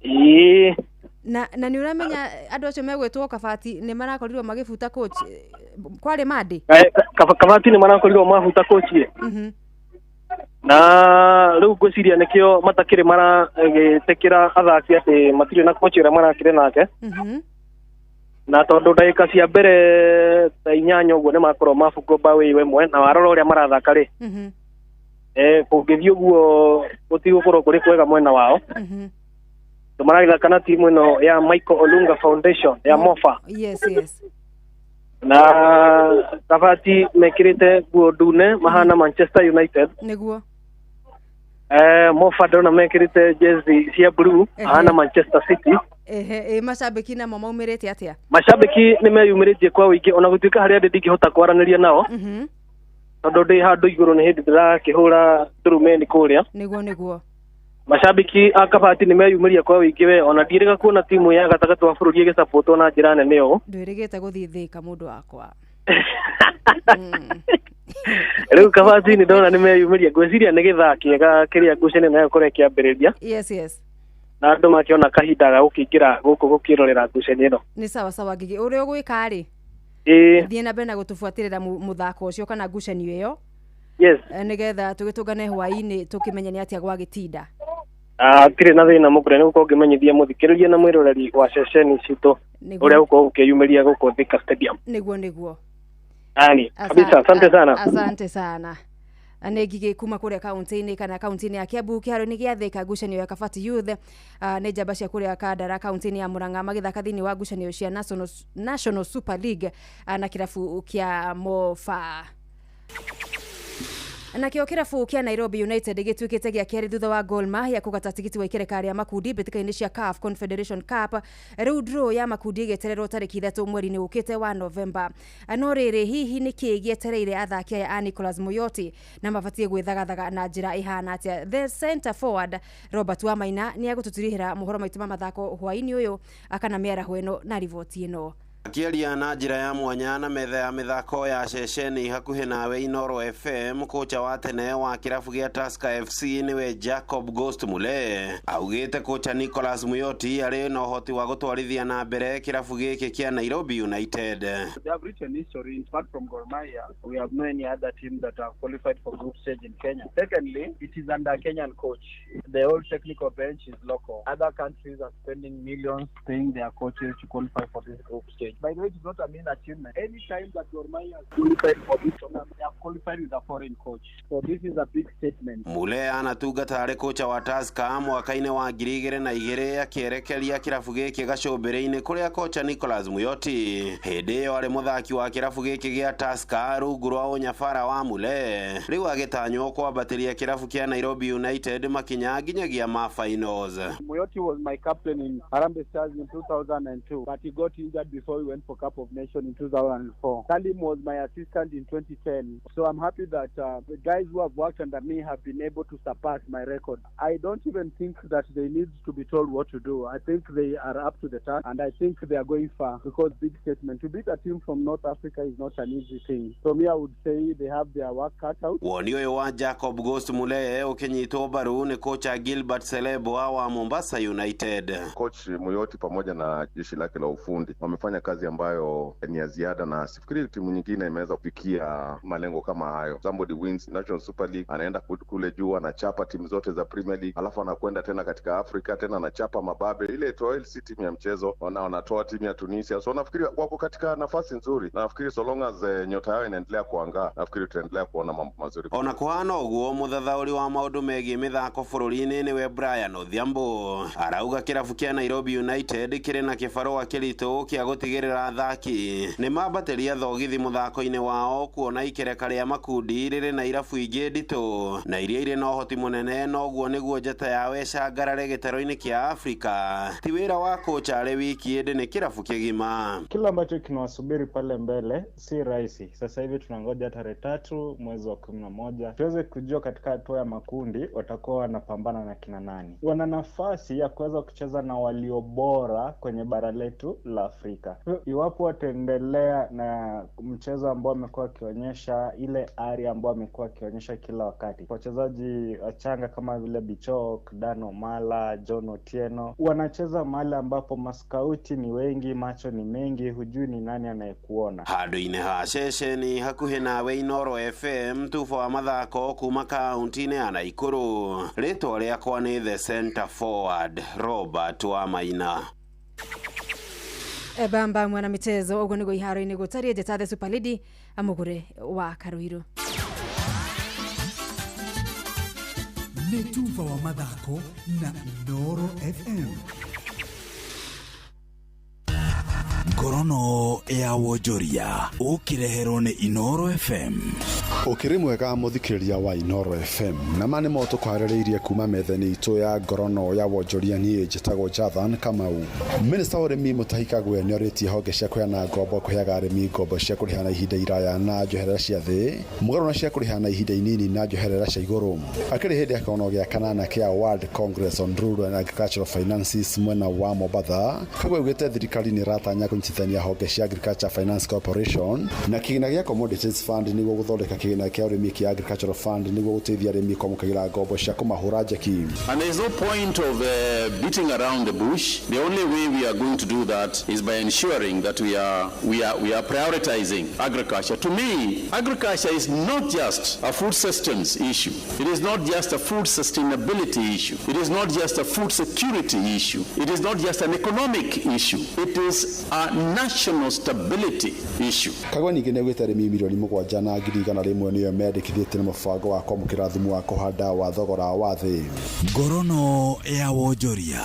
Ĩĩ.
Na nĩ ũramenya andũ acio megwĩtwo Kabati nĩ marakorirwo magĩbuta coach kwarĩ Monday.
Kabati nĩ marakorirwo mabuta coach. Na rĩu ngwĩciria nĩkĩo matakĩrĩ maragĩtĩkĩra athaki atĩ matirĩ na coach ũrĩa marakĩrĩ nake. Na tondũ ndagĩka cia mbere ta 8 ũguo nĩ makorwo mabungwo mbaũ ĩyo ĩmwe na warora ũrĩa marathaka rĩ. Kũngĩthiĩ ũguo gũtigũkorwo kũrĩ kwega mwena wao. Maragĩthaka na timu ĩno ya Michael Olunga Foundation ya Mofa.
Yes, yes.
Na Kabati mekĩrĩte nguo ndune mahana Manchester United.
Nĩguo.
Mofa ndona mekĩrĩte jezi cia blue mahana Manchester City.
Macambĩki namo maumĩrĩte atĩa?
Macambĩki nĩ meyumĩrĩtie kwa ũingĩ ona gũtuĩka harĩa ndĩ ndingĩhota kwaranĩria nao. Tondũ ndĩ handũ igũrũ nĩ hĩndĩ ndĩrakĩhũra turumeni kũrĩa.
Nĩguo nĩguo.
Mashabiki a Kabati nĩ meyumĩria kwa ũingĩ we ona ndiĩrĩga kuona timu ya gatagatĩ wa bũrũri ĩgĩsapotwo na njĩra nene ũũ.
Ndwĩrĩgĩte gũthiĩ Thika mũndũ wakwa.
Rĩu Kabati nĩ ndona nĩ meyumĩria ngwĩciria nĩ gĩthaa kĩega kĩrĩa ngucanio nayo ĩkorwo ĩkĩambĩrĩria.
Yes, yes.
Na andũ makĩona kahinda ga gũkĩingĩra gũkũ gũkĩrorera ngucanio ĩno.
Nĩ sawa sawa Ngigi, ũrĩa ũgwĩka rĩ? Thiĩ na mbere na gũtũbuatĩrĩra mũthako ũcio kana ngucanio ĩyo.
Yes.
Nĩgetha tũgĩtũngane hwaĩ-inĩ tũkĩmenye nĩ atĩa gwagĩtinda.
Tirĩ na thĩna mũkũrĩa nĩ gũkorwo ngĩmenyithia mũthikĩrĩria na mwĩroreri wa ceceni citũ ũrĩa ũkorwo ũkĩyumĩria gũkũ Thika Stadium.
Nĩguo nĩguo.
Yani kabisa, asante sana.
Asante sana. Nä ngigä kuma kå rä a kauntä-inä kana kauntä-inä ya Kiambu kä haro-inä gä a Thika ngucanio ya Kabati Youth, nä njamba cia kå rä a Kandara kauntä-inä ya Murang'a magĩthaka thĩinĩ wa ngucanio cia National Super League na kĩrabu kĩa Mofa. Nakĩo kĩrabu kĩa Nairobi United gĩtuĩkĩte gĩa kerĩ thutha wa Gor Mahia kũgata tigiti wa ikereka rĩa makundi mbĩtĩka-inĩ cia CAF Confederation Cup. Rĩu draw ya makundi ĩgĩetererwo tarĩki 3 mweri-inĩ ũkĩte wa Novemba. No rĩrĩ, hihi nĩkĩ gĩetereire athaki aya a Nicholas Muyoti na mabatiĩ gwĩthagathaga na njĩra ĩhana atĩa? The center forward Robert Wamaina nĩ egũtũtirihĩra mohoro maitũ ma mathako hwaĩ-inĩ ũyũ kana mĩaraho ĩno na riboti ĩno.
Akĩaria na njĩra ya mwanya na metha ya mĩthako ya ceceni hakuhĩ nawe Inoro FM, kocha wa tene wa kĩrabu gĩa Tusker FC nĩwe Jacob Ghost Mulee augĩte kocha Nicholas Muyoti arĩ na ũhoti wa gũtwarithia na mbere kĩrabu gĩkĩ kĩa Nairobi United.
They have written history. Apart from Gor Mahia, we have no any other team that have qualified for group stage in Kenya. Secondly, it is under a Kenyan coach. The whole technical bench is local. Other countries are spending millions paying their coaches to qualify for this group stage. By the way, it is not a mean achievement. Any time that Gor Mahia has qualified for this tournament, they have qualified with a foreign coach. So this is a big statement.
Mulee anatungata arĩ kocha wa Tusker mwaka-inĩ wa 2002 akĩerekeria kĩrabu gĩkĩ gacũmbĩrĩ-inĩ kũrĩa kocha Nicholas Muyoti hĩndĩ ĩyo arĩ mũthaki wa kĩrabu gĩkĩ gĩa Tusker rungu rwa ũnyabara wa Mulee, rĩu agĩtanywo kwambatĩria kĩrabu kĩa Nairobi United makinya nginyagia ma finals.
Muyoti was my captain in Harambee Stars in 2002, but he got injured before we went for Cup of Nations in 2004. Salim was my assistant in 2010. So I'm happy that the guys who have worked under me have been able to surpass my record. I don't even think that they need to be told what to do. I think they are up to the task, and I think they are going far, because big statement. To beat a team from North Africa is not an easy thing. So me, I would say they have their work cut out.
Woni ũyũ wa Jacob Ghost Mulee ũkĩnyitwo mbaru nĩ kocha Gilbert Seleboa wa Mombasa United.
Coach Muyoti pamoja na jeshi lake la ufundi wamefanya kazi ambayo ni ya ziada, na sifikiri timu nyingine imeweza kufikia malengo kama hayo. Somebody wins National Super League, anaenda kule juu anachapa timu zote za Premier League, alafu anakwenda tena katika Afrika tena anachapa mababe. Ile Etoile si timu ya mchezo, wanatoa timu ya Tunisia. So nafikiri wako katika nafasi nzuri, na nafikiri so long as nyota yao inaendelea kuangaa, nafikiri tutaendelea kuona mambo mazuri.
Ona kuhana ũguo, mũthathaũri wa maũndũ megiĩ mĩthako bũrũri-inĩ nĩwe Brian Odhiambo arauga kĩrabu kĩa Nairobi United kĩrĩ na kĩbarũa kĩritũ kĩa gũtigĩrĩra athaki nĩ mambatĩria thogithi mũthako-inĩ wao, kuona ikereka rĩa makundi rĩrĩ na irabu ingĩ nditũ na iria irĩ na ũhoti mũnene, noguo nĩguo njata yao ĩcangarare gĩtarũ-inĩ kĩa Afrika. Ti wĩra wa kocha arĩ wiki ĩndĩ nĩ kĩrabu kĩgima.
Kila ambacho kinawasubiri pale mbele si rahisi. Sasa hivi tunangoja tarehe 3 mwezi wa 11 tuweze kujua katika hatua ya makundi watakuwa wanapambana na kina nani. Wana nafasi ya kuweza kucheza na walio bora kwenye bara letu la Afrika. Iwapo wataendelea na mchezo ambao amekuwa akionyesha, ile ari ambao amekuwa akionyesha kila wakati, wachezaji wachanga kama vile Bichok, Dano Mala, John Otieno wanacheza mahali ambapo maskauti ni wengi, macho ni mengi, hujui ni nani anayekuona.
Handũ-inĩ ha ceceni hakuhĩ nawe Inoro FM, tubo wa mathako kuma kaunti-inĩ ya Naikuru. Rĩtwa rĩakwa nĩ The Center Forward Robert Wamaina.
Bamba mwana michezo ũguo nĩguo iharo-inĩ gũtariĩ. Njĩta The Super Lady amũgũre wa Karuiru.
Nĩ tuba wa mathako na Inoro FM.
Ngorono ya wonjoria ũkĩreherwo nĩ Inoro FM.
Ũkĩrĩ mwega mũthikĩrĩria wa Inoro FM, na ma nĩmo tũkwarĩrĩirie kuma metha-inĩ itũ ya ngorono ya wonjoria. Niĩ njĩtagwo Jathan Kamau. Minista wa ũrĩmi Mutahi Kagwe nĩorĩtie honge cia kũheana ngombo kũheaga arĩmi ngombo cia kũrĩha na ihinda iraya na njoherera cia thĩ, mũgarũ na cia kũrĩha na ihinda inini na njoherera cia igũrũ. Akĩrĩ hĩndĩ ya kĩgongano gĩa kanana kĩa World Congress on Rural and Agricultural Finances mwena wa Mombatha, Kagwe augĩte thirikari nĩ ĩratanya kũnyitithania honge cia Agriculture Finance Corporation na kĩgĩna gĩa Commodities Fund nĩguo gũthondeka kĩgĩna kĩgĩna kĩa ũrĩmi kĩa Agricultural Fund nĩguo gũteithia arĩmi kwamũkagĩra ngombo cia kũmahũra njeki.
And there's no point of beating around the bush. The only way we are going to do that is by ensuring that we are prioritizing agriculture. To me, agriculture is not just a food systems issue. It is not just a food sustainability issue. It is not just a food security issue. It is not just an economic issue. It is a national stability issue.
Kagwe ningĩ nĩaugĩte arĩmi 7,100,000 nĩo meandĩkithĩtie na mũbango wa kwamũkĩra thumu wa kũhanda wa thogora wa thĩ.
Ngorono ya wonjoria.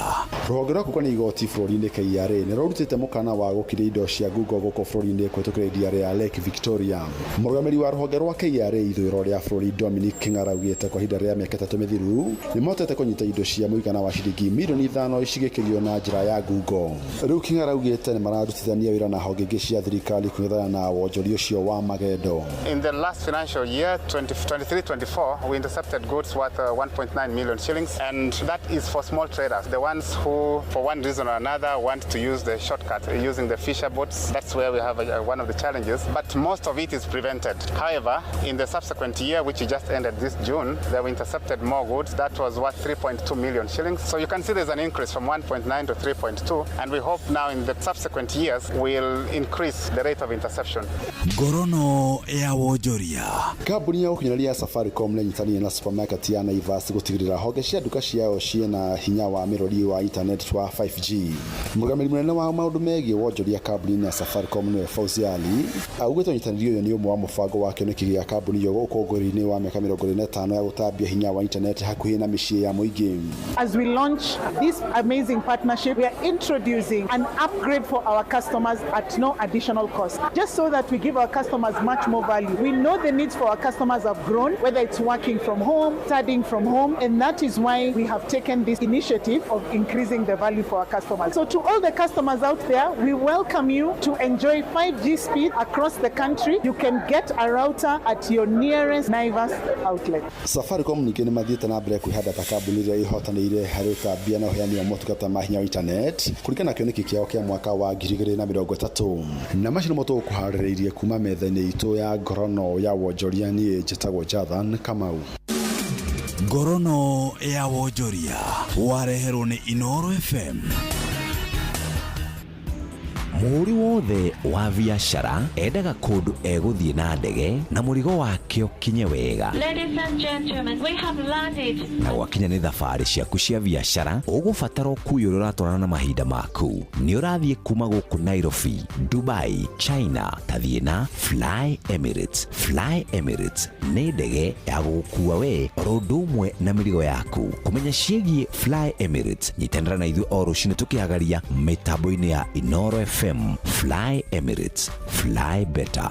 Rũhonge rwa kũngania igoti bũrũri-inĩ KRA nĩ rũrutĩte mũkana wa gũkiria indo cia ngungo gũkũ bũrũri-inĩ kũhĩtũkĩra iria rĩa Lake Victoria. Mũrũgamĩrĩri wa rũhonge rwa KRA ithũĩro rĩa bũrũri Dominic King'ara augĩte kwa ihinda rĩa mĩaka 3 mĩthiru nĩ mahotete kũnyita indo cia mũigana wa ciringi mirioni 5 cigĩkĩrio na njĩra ya ngungo. Rĩu King'ara augĩte nĩ mararutithania wĩra na honge ingĩ cia thirikari kũng'ethana na wonjoria ũcio wa magendo.
In the last financial year, 2023-24, we intercepted goods worth 1.9 million shillings, and that is for small traders, the ones who, for one reason or another, want to use the shortcut using the fisher boats. That's where we have one of the challenges, but most of it is prevented. However, in the subsequent year, which just ended this June, they were intercepted more goods. That was worth 3.2 million shillings. So you can see there's an increase from 1.9 to 3.2, and we hope now in the subsequent years we'll increase the rate of interception.
Ngorono ya wonjoria.
Kambuni ya ũkinyanĩria ya Safaricom nĩnyitanĩire na supermarket ya Naivas gũtigĩrĩra honge cia nduka ciao ciĩna hinya wa mĩrori wa internet wa 5G. Mũrũgamĩrĩri mũnene wa maũndũ megiĩ wonjoria kambuni-inĩ ya Safaricom nĩwe Fauzi Ali augĩte ũnyitanĩri ũyũ nĩ ũmwe wa mũbango wa kĩoneki gĩa kambuni ĩyo ũkũngũĩri-inĩ wa mĩaka 25 ya gũtambia hinya wa internet hakuhĩ na mĩciĩ ya mũingĩ.
As we launch this amazing partnership, we are introducing an upgrade for our customers at no additional cost, just so that we give our customers much more value. We know the needs for our customers have grown, whether it's working from home, studying from home, and that is why we have taken this initiative of increasing the value for our customers. So to all the customers out there, we welcome you to enjoy 5G speed across the country. You can get a router at your nearest Naivas outlet.
Safaricom ningĩ nĩ mathiĩte na mbere kwĩhanda ta kambuni ĩrĩa ĩhotanĩire harĩ ũtambia na ũheani wa motungata ma hinya wa internet kũringana na kĩoneki kĩao kĩa mwaka wa 2030. Na macio nĩmo tũgũkũharĩrĩirie kuma metha-inĩ itũ ya ngorono ya wonjoria. Niĩ njĩtagwo Jathan Kamau.
Ngorono ya wonjoria wareherwo nĩ Inoro FM.
Mũhũri wothe wa biacara endaga kũndũ egũthiĩ na ndege na mũrigo wake ũkinye wega.
Ladies and gentlemen, we have landed.
Na gwakinya nĩ thabarĩ ciaku cia biacara, ũgũbatara ũkui ũrĩa ũratwarana na mahinda maku. Nĩ ũrathiĩ kuma gũkũ Nairobi, Dubai, China, tathiĩ na Fly Emirates. Fly Emirates nĩ ndege ya gũgũkua we oro ũndũ ũmwe na mĩrigo yaku. Kũmenya ciĩgiĩ Fly Emirates, nyitanĩra na ithuĩ o rũcinĩ tũkĩhagaria mĩtambo-inĩ ya Inoro FM. Fly Emirates, fly better.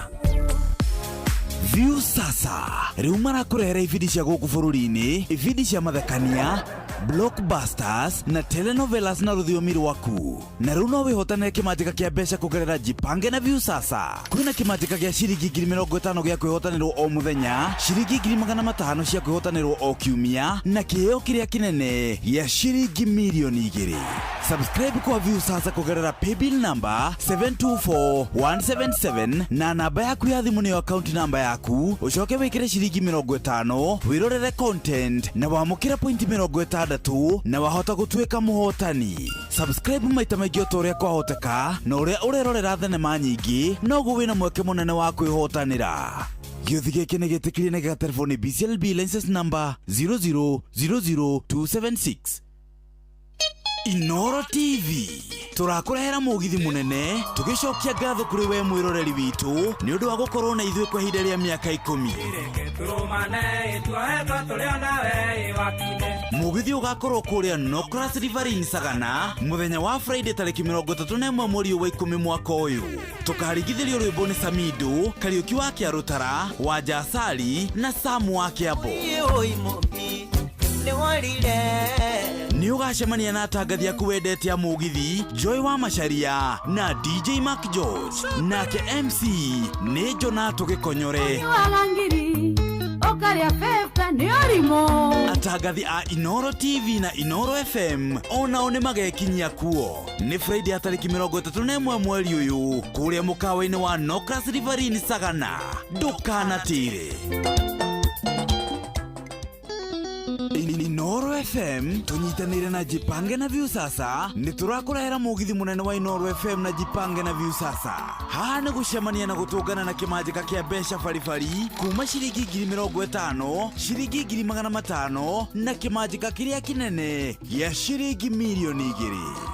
View Sasa rĩu marakũrehera ibindi cia gũkũ bũrũri-inĩ, ibindi cia mathekania, blockbusters na telenovelas na rũthiomi rwaku. Na rĩu no wĩhotanĩre kĩmanjĩka kĩa mbeca kũgerera Jipange na View Sasa. Kwĩna kĩmanjĩka gĩa ciringi 50,000 gĩa kwĩhotanĩrwo o mũthenya, ciringi 500,000 cia kwĩhotanĩrwo o kiumia, na kĩheo kĩrĩa kĩnene gĩa ciringi 2 mirioni. Subscribe kwa View Sasa kũgerera paybill number 724177 na namba yaku ya thimũ nĩyo account namba yaku, ũcoke wĩkĩre ciringi 50 wĩrorere content na wamũkĩra pointi 60 na wahota gũtuĩka mũhotani. Subscribe maita maingĩ o ta ũrĩa kwahoteka, na ũrĩa ũrerorera thenema nyingĩ noguo wĩna mweke mũnene wa kwĩhotanĩra. Gĩũthi gĩkĩ nĩ gĩtĩkĩrie na gĩgaterwo nĩ BCLB license number 0000276. Inoro TV tũrakũrehera mũgithi mũnene tũgĩcokia ngatho kũrĩ we mwĩroreri witũ nĩ ũndũ wa gũkorwo na ithuĩ kwa ihinda rĩa mĩaka 10. Mũgithi ũgakorwo kũrĩa Nocras Riverine Sagana mũthenya wa Friday tarĩki 31 mweri wa 10 mwaka ũyũ. Tũkarigithĩrio rwĩmbo nĩ Samido Kariũki wa Kĩarũtara wa Jasari na Samu wa Kĩambo. Nĩ ũgacemania na atangathi aku wendete a mũgithi, Joy wa Macharia na DJ Mark George, nake MC nĩ Jonato Gĩkonyore.
Walangiri, ũkarĩa fefta.
Nĩ arimũ.
Atangathi a Inoro TV na Inoro FM onao nĩ magekinyia kuo. Nĩ Friday ya tarĩki 31 mweri ũyũ kũrĩa mũkawa-inĩ wa Nocras Riverine Sagana. Ndũkanatĩre. Inoro FM tunyitanire na Jipange na Viusasa nĩ tũrakũrehera mũgithi mũnene wa Inoro FM na Jipange na Viusasa. Haha nĩ gũcemania na gũtũngana na kĩmanjĩka kĩa mbeca baribari kuma ciringi 50,000, ciringi 500,000 na kĩmanjĩka kĩrĩa kĩnene gĩa ciringi 2 milioni.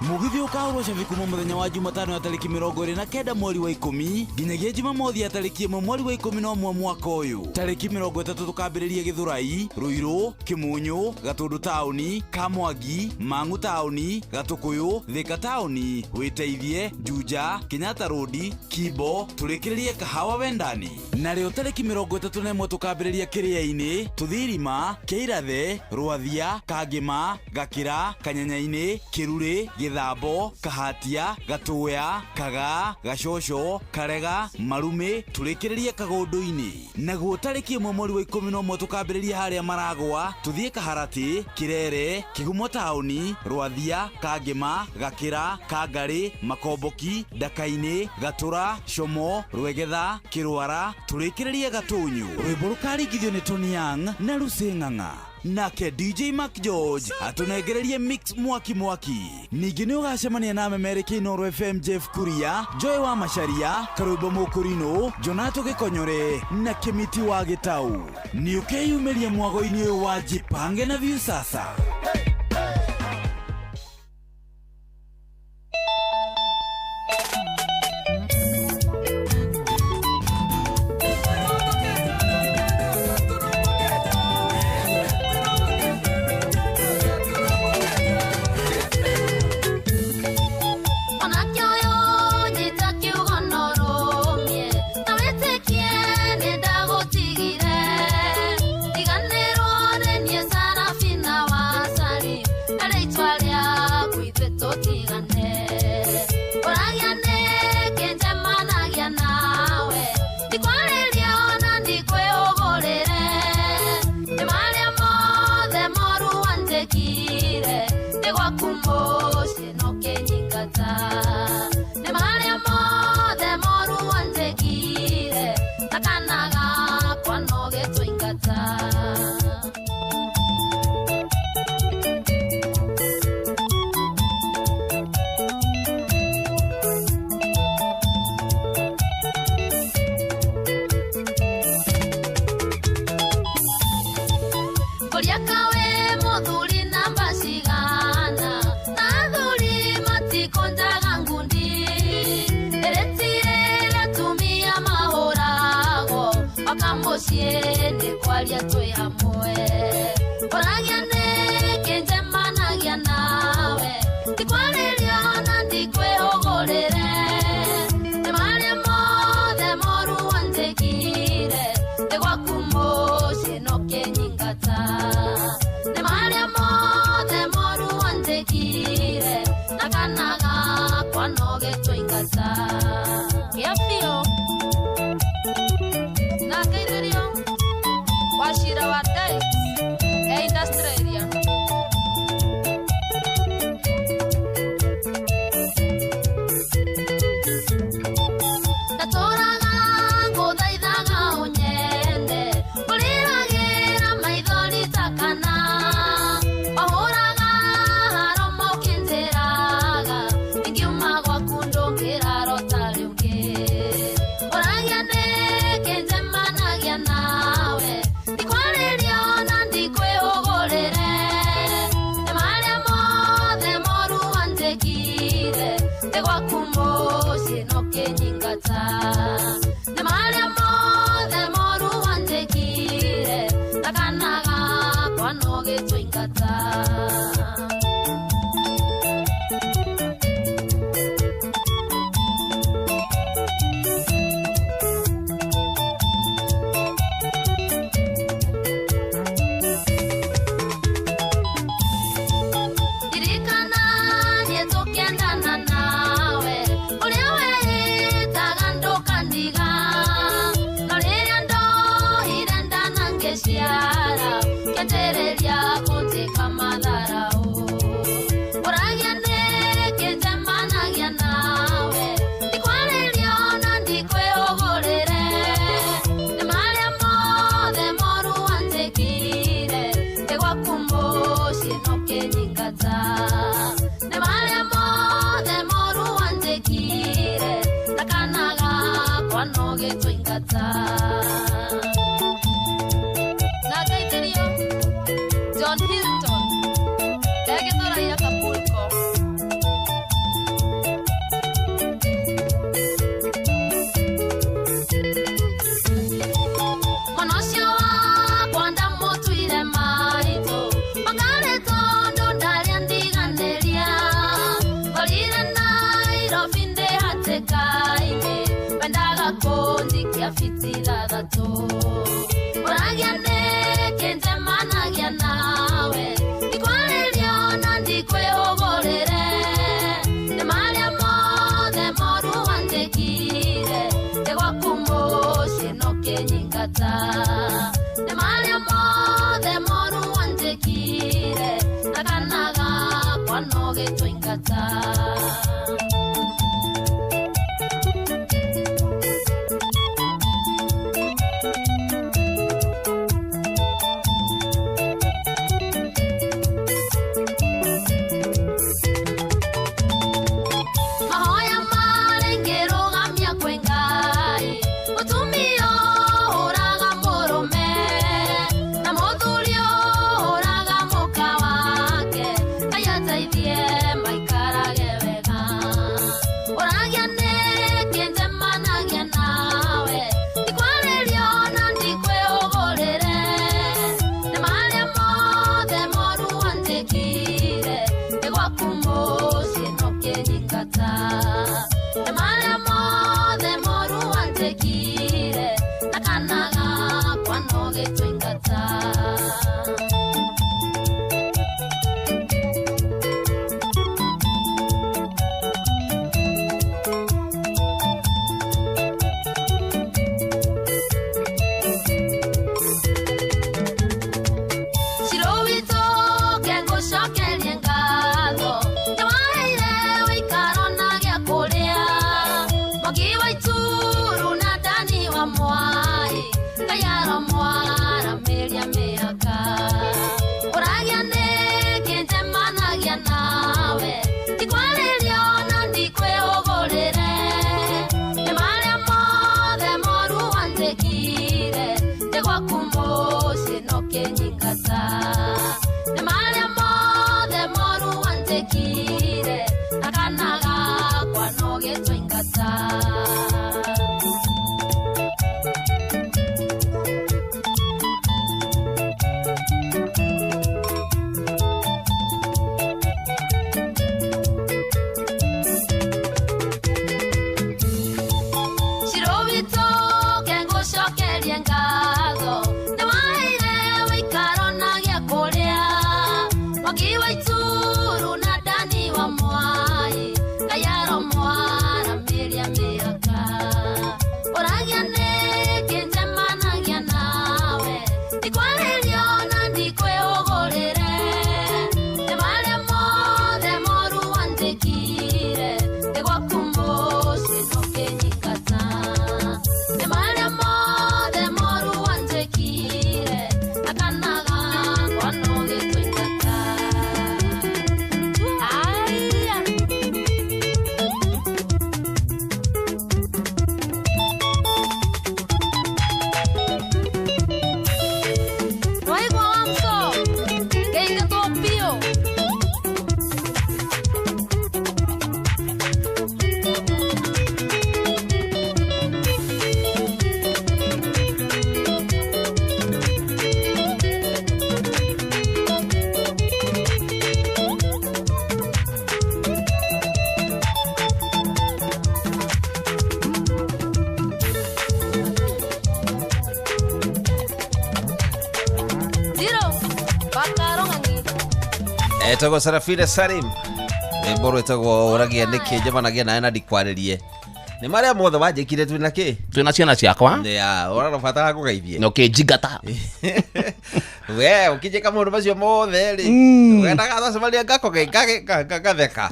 Mũgithi ũkahũrwo cabi kuma mũthenya wa Jumatano ya tarĩki 29 mweri wa 10 nginyagia Jumamothi ya tarĩki 1 mweri wa 11 mwaka ũyũ. Tarĩki 30 tũkambĩrĩria Gĩthũrai, Ruiru, Kĩmunyũ, Gatũndũ taũni, Kamwangi, Mang'u taũni, Gatũkũyũ, Thika taũni, Wĩteithie, Juja, Kenyatta Road, Kimbo, tũrĩkĩrĩrie Kahawa Wendani. Narĩo tarĩki 31 tũkambĩrĩria Kĩrĩa-inĩ, Tũthirima, Kĩirathe, Rwathia, Kangĩma, Gakĩra, Kanyanya-inĩ, Kĩrurĩ, Gĩthambo, Kahatia, Gatũya, Kagaa, Gacoco, Karega, Marumĩ, tũrĩkĩrĩrie Kagũndũ-inĩ. Naguo tarĩki 1 mweri wa 11 tũkambĩrĩria harĩa Maragwa, tũthiĩ Kaharatĩ, Kĩrere, Kĩgumo taũni, Rwathia, Kangĩma, Gakĩra, Kangarĩ, Makomboki, Ndaka-inĩ, Gatũra, Como, Rwegetha, Kĩrwara, tũrĩkĩrĩrie Gatũnyũ. Rwĩmbo rũkaringithio nĩ Tony Young na Lucy Ng'ang'a. Nake DJ Mark George atũnengererie mix mwaki mwaki. Ningĩ nĩ ũgacemania na memereki Inoro FM Jeff Kuria, Joy wa Macharia, Karwĩmbo Mũkũrinũ, Jonato Gĩkonyore na Kĩmiti wa Gĩtau. Nĩ ũkeyumĩria mwago-inĩ ũyũ wa Jipange na Viusasa.
Onake ũyũ nyita kiugo na ũrũmie, na wĩtĩkie nĩ ndagũtigire. Riganĩrwo nĩ niĩ Sarafina wa Sari, na rĩtwa rĩaku ithuĩ tũtigane. Ũragia nĩkĩ njemanagia nawe, ndikwarĩria ona ndikwĩhũgũrĩre. Nĩ marĩa mothe moru wanjĩkire, nĩ gwaku mũciĩ no kĩnyingata. Nĩ marĩa mothe moru wanjĩkire, na kana gakwa no gĩtũingata. Kũrĩa kawe mũthuri namba cigana, na athuri matikũnjaga ngundi. Ĩrĩtirĩra atumia mahũragwo, oka mũciĩ nĩ kwaria twĩ hamwe. Ũragia nĩkĩ njemanagia nawe, ndikwarĩria ona ndikwĩhũgũrĩre. Nĩ marĩa mothe moru wanjĩkire, nĩ gwaku mũciĩ no kĩnyingata. Nĩ marĩa mothe moru wanjĩkire, na kana gakwa no gĩtũingata.
Kĩa biũ na ngeithĩrio Wachira wa Dykes e industrial area.
Ndatũraga ngũthaithaga ũnyende, ngũrĩragĩra maithori ta kana. Wahũraga haro ũkĩnjĩraga, ingiuma gwaku ndũngĩrarota rĩngĩ. Ũragia nĩkĩ njemanagia nawe, ndikwarĩria ona ndikwĩhũgũrĩre. Nĩ marĩa mothe moru wanjĩkire, nĩ gwaku mũciĩ no kĩnyingata. Nĩ marĩa mothe moru wanjĩkire, na kana gakwa no gĩtũingata. Ririkana niĩ tũkĩendana nawe, ũrĩa wehĩtaga ndũkandiga. No rĩrĩa ndohire nda na ngĩciara, Mũciĩ no kĩnyingata. Nĩ marĩa mothe moru wanjĩkire, na kana gakwa no gĩtũingata.
Na ngaithĩrio John Hilton egĩthũrai Acapulco.
Mwana ũcio wakwa ndamũtuire maitũ, makarĩ tondũ ndarĩ andiganĩria. Ngorire Nairobi ndĩ hatĩka-inĩ, wendaga kũnjikia fiti ithathatũ. Ũragia nĩkĩ njemanagia nawe, ndikwarĩrio na ndikwĩhũgũrĩre. Nĩ marĩa mothe moru wanjĩkire, ndĩ gwaku mũciĩ no kĩnyingata. Nĩ marĩa mothe moru wanjĩkire, na kana gakwa no gĩtũingata. Mahoya marĩ ngĩrũgamia kwĩ Ngai, mũtumia ũhũraga mũrũme, na mũthuri ũhũraga mũka wake, Ngai ateithie maikarage wega. Ũragia nĩkĩ njemanagia nawe, ndikwarĩrio na ndikwĩhũgũrĩre. Nĩ marĩa mothe moru wanjĩkire, ndĩ gwaku mũciĩ no kĩnyingata. Nĩ marĩa mothe moru wanjĩkire, na kana gakwa no gĩtũingata. Ciro witũ ngengũcokerie ngatho, nĩwaheire ũikaro na gĩa kũrĩa. Mwangi wa Ituru na Dani wa Mwai, Ngai aromwaramĩria mĩhaka. Ũragia nĩkĩ njemanagia nawe, ndikwarĩrio na ndikwĩhũgũrĩre. Nĩ marĩa mothe moru wanjĩkire, ndĩ gwaku mũciĩ no kĩnyingata. Nĩ marĩa mothe moru wanjĩkire, na kana gakwa no gĩtũingata. Ciro witũ ngengũcokerie ngatho, nĩwaheire ũikaro na gĩa kũrĩa. Mwangi wa Ituru na Dani wa Mwai, Ngai aromwaramĩria mĩhaka. Ũragia nĩkĩ njemanagia nawe, ndikwarĩrio na ndikwĩhũgũrĩre. Nĩ marĩa mothe moru wanjĩkire, ndĩ gwaku mũciĩ no kĩnyingata. Nĩ marĩa mothe moru wanjĩkire, na kana gakwa no gĩtũingata.
Aya. Waigua wa mso ngeingatwo biũ. Zero bakaro ng'ang'i.
Etagwo Sarafina Salim, rwĩmbo rwĩtagwo ũragia nĩkĩ njemanagia nawe na ndikwarĩrie. Nĩ marĩa mothe wanjĩkire twĩ na kĩ
twĩna ciana ciakwa
ya ũranobatara kũgeithie
na ũkĩnjingata.
We ũkĩnjĩka maũndũ macio mothe rĩ, wendaga twacemania ngatheka.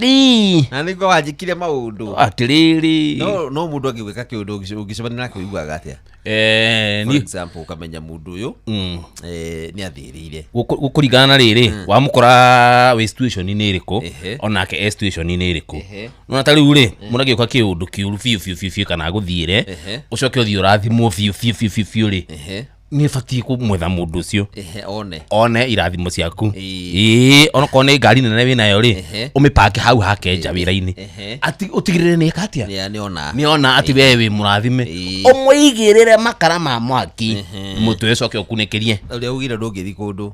Na nĩguo wanjĩkire maũndũ.
Atĩrĩrĩ.
No mũndũ angĩgwĩka kĩũndũ ũngĩcemania nake ũiguaga atĩa? For example, ũkamenya mũndũ ũyũ nĩ athĩrĩire.
Gũkũringana na rĩrĩ, wamũkora wĩ situation-inĩ ĩrĩkũ, onake e situation-inĩ ĩrĩkũ. Nona ta rĩu rĩ, mũndũ angĩũka kĩũndũ kĩũru biũ biũ biũ biũ kana agũthiĩre, ũcoke ũthiĩ ũrathimwo biũ biũ biũ biũ biũ rĩ, nĩ ũbatiĩ kũmwetha mũndũ ũcio one irathimo ciaku. Ĩĩ, onokorwo nĩ ngari nene wĩnayo rĩ, ũmĩpake hau hake nja wĩra-inĩ, atĩ ũtigĩrĩre nĩ ĩka atĩa, nĩona atĩ we wĩ mũrathime, ũmũigĩrĩre makara ma mwaki mũtwe, ũcoke ũkunĩkĩrie.
Ũrĩa ugire ndũngĩthiĩ kũndũ.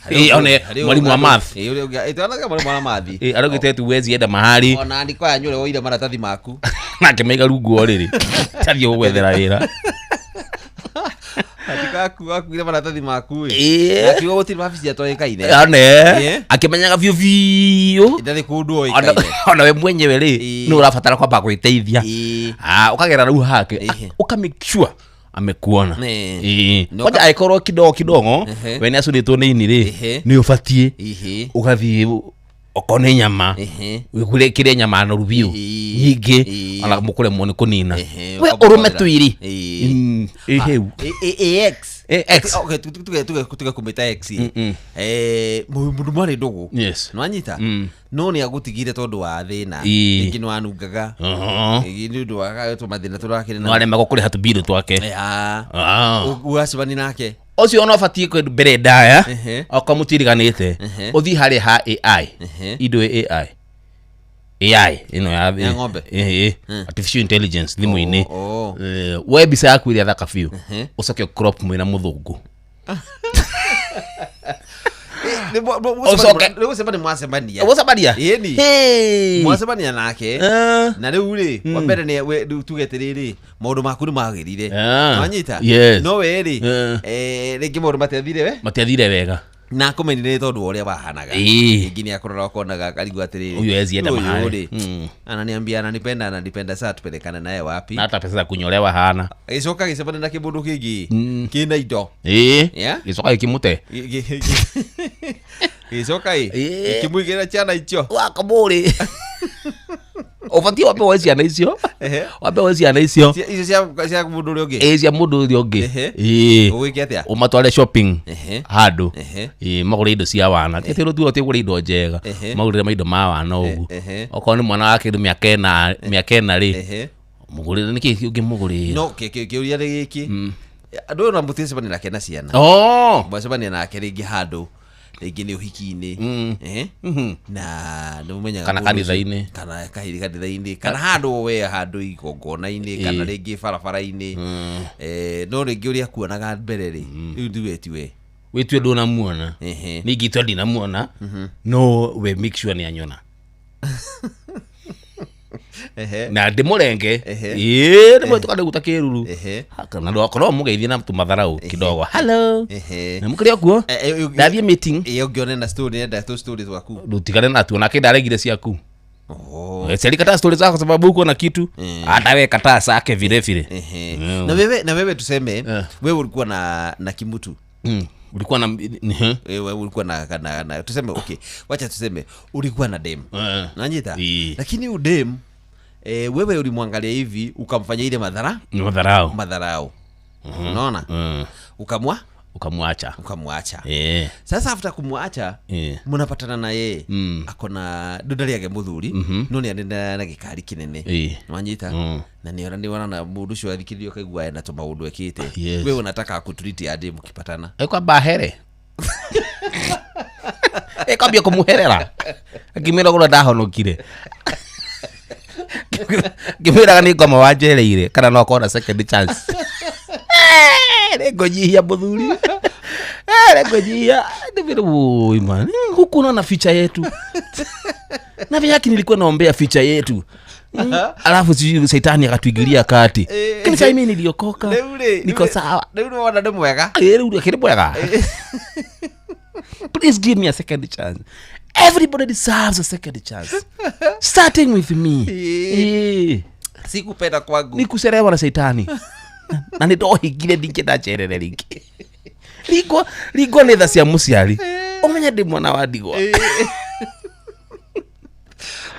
Ĩĩ, one mwalimu wa math.
Mwalimu wa math.
Ĩĩ, araugĩte tu huwezi enda mahali.
Ona andiko yanyu ũrĩa woire maratathi maku.
Nake maiga rungu wa ũrĩrĩ, tathiĩ gũgwethera wĩra.
Akuire maratathi maku ĩ.
Ĩĩ.
Na akiuga gũtirĩ wabici atoĩkaine.
One akĩmenyaga biũ biũ
ndarĩ kũndũ oĩkaine.
Ona we mwenyewe rĩ, nĩ ũrabatara kwamba gwĩteithia. Ũkagera rĩu hake, ũka make sure amekuona. Ĩĩ. Kwanja angĩkorwo kidogo kidogo we nĩ acũrĩtwo nĩ ini rĩ, nĩ ũbatiĩ ũgathiĩ okorwo nĩ nyama, wĩgũre kĩrĩa nyama noru biũ nyingĩ, ona mũkũremwo nĩ kũnina, we ũrũme twĩrĩ. Ĩhĩu.
Ex.
Ex.
Okay, tuge kũmĩta ex. Mũndũ mwarĩ ndũgũ.
Yes.
Nĩwanyita? No nĩ agũtigire tondũ wa thĩna. Rĩngĩ nĩ wanungaga. Rĩngĩ nĩ ũndũ wa tũmathĩna tũrakĩrĩ
no aremagwo kũrĩha tũbirũ twake.
Ũgacemania nake.
Ũcio ona ũbatiĩ kwĩ mbere ndaya, okorwo mũtiriganĩte, ũthiĩ harĩa ha AI, indo AI AI ĩno ya
Ya ng'ombe.
Ĩĩ, artificial intelligence thimũ-inĩ. Woe mbica yaku ĩrĩa thaka biũ, ũcoke crop mwĩna mũthũngũ. Ũcoke-
Rĩu gũcemania mwacemania.
Mũcemania?
Ĩni.
Hey.
Mwacemania nake. Na rĩu rĩ, wa mbere nĩ rĩu tuge atĩrĩrĩ, maũndũ maku nĩ magĩrire. Nwanyita?
Yes.
No we rĩ, rĩngĩ maũndũ matiathire we?
Matiathire wega.
Na akũmenire nĩ tondũ wa ũrĩa wahanaga. Rĩngĩ nĩ akũrora ũkonaga akarigwo atĩrĩrĩ,
Ũyũ ezienda
ũyũ
mahali.
rĩ, ananiambia ananipenda, ananipenda, sasa tupelekane naye wapi?
Na hata pesa za kunyolewa hana.
Gĩcoka gĩcemania na kĩmũndũ kĩngĩ kĩna indo.
Ĩĩ.
Yeah?
Gĩcoka gĩkĩmũte.
Gĩcoka ĩ gĩkĩmũigĩrĩra ciana icio.
Wakamũrĩ. Ũbatiĩ wambe woe ciana icio. Wambe woe ciana icio.
Icio cia mũndũ ũrĩa ũngĩ.
Ĩĩ, cia mũndũ ũrĩa ũngĩ. Ĩĩ.
Ũgwĩke atĩa?
Ũmatware shopping handũ. Ĩĩ, magũre indo cia wana. Ti atĩ rũtuo ũgũre indo njega. Magũrĩre maindo ma wana ũguo. Okorwo nĩ mwana wa kĩndũ mĩaka ĩna, mĩaka ĩna rĩ, mũgũrĩre nĩkĩ ũngĩmũgũrĩra?
No, kĩũria nĩ gĩkĩ. Andũ ũyũ na mũticemania nake na ciana. Mwacemania nake rĩngĩ handũ, rĩngĩ nĩ ũhiki-inĩ. Na nĩ mũmenyaga
Kana
mũndũ ũcio.
kanitha-inĩ.
Kana kanitha-inĩ, kana handũ we handũ igongona-inĩ, kana rĩngĩ barabara-inĩ. No rĩngĩ ũrĩa akuonaga mbere rĩ, rĩu ndiwe tiwe.
Wĩtue ndũnamuona. Ningĩ itue ndinamuona, no we make sure nĩ anyona. Na ndĩmũrenge. Ĩĩ, ndĩmwe tukanĩguta kĩruru. Kana no mũgeithie na tũmatharau kidogo. Hello. Na mũkĩrĩ o kuo? Ndathiĩ meeting.
Ĩĩ, ũngĩone na story, nenda tũ story twaku.
Ndũtigane natuo, nake ndaregire ciaku. Si alikataa story zako sababu huko na kitu. Hata we kataa zake vile vile.
Na wewe tuseme, wewe ulikuwa na kimutu.
Ulikuwa na
Wewe ulikuwa na tuseme, okay, wacha tuseme ulikuwa na dem. Unanyita? Lakini huyu dem, wewe ulimwangalia hivi ukamfanyia ile madhara?
Madharau.
Madharau. Unaona? Ukamwa?
Ukamwacha.
Ukamwacha. Sasa after kumwacha, mnapatana na yeye. Ako na ndundari yake muthuri, no ni anenda na gikari kinene. Nwanyita? Na ni ona ni wana na mundu ucio athikiririo kaigua ena tumaundu ekite. Wewe unataka akutriti aje mkipatana?
Ekwamba ahere. Ekwambia kumuherera. Akimwira kũrĩa ndahonokire. Ngĩmwĩraga nĩ ngoma wanjereire kana no akorwo na second chance. Nĩngũnyihia mũthuri. Nĩngũnyihia. Ndĩmwĩre, woi man, huku unaona future yetu. Na vile yake nilikuwa naombea future yetu. Alafu sijui saitani akatuingilia kati. Lakini sasa mimi niliokoka. Niko sawa.
Rĩu nĩ wona nĩ mwega.
Rĩu nĩ mwega. Please give me a second chance. Everybody deserves a second chance. Starting with me.
Sikupenda kwangu.
Nikuserewa na saitani. Na nĩ ndohingire ndingĩenda njerere rĩngĩ. Ringwo ringwo nĩ tha cia mũciari. Ũmenye ndĩ mwana wa ndigwa.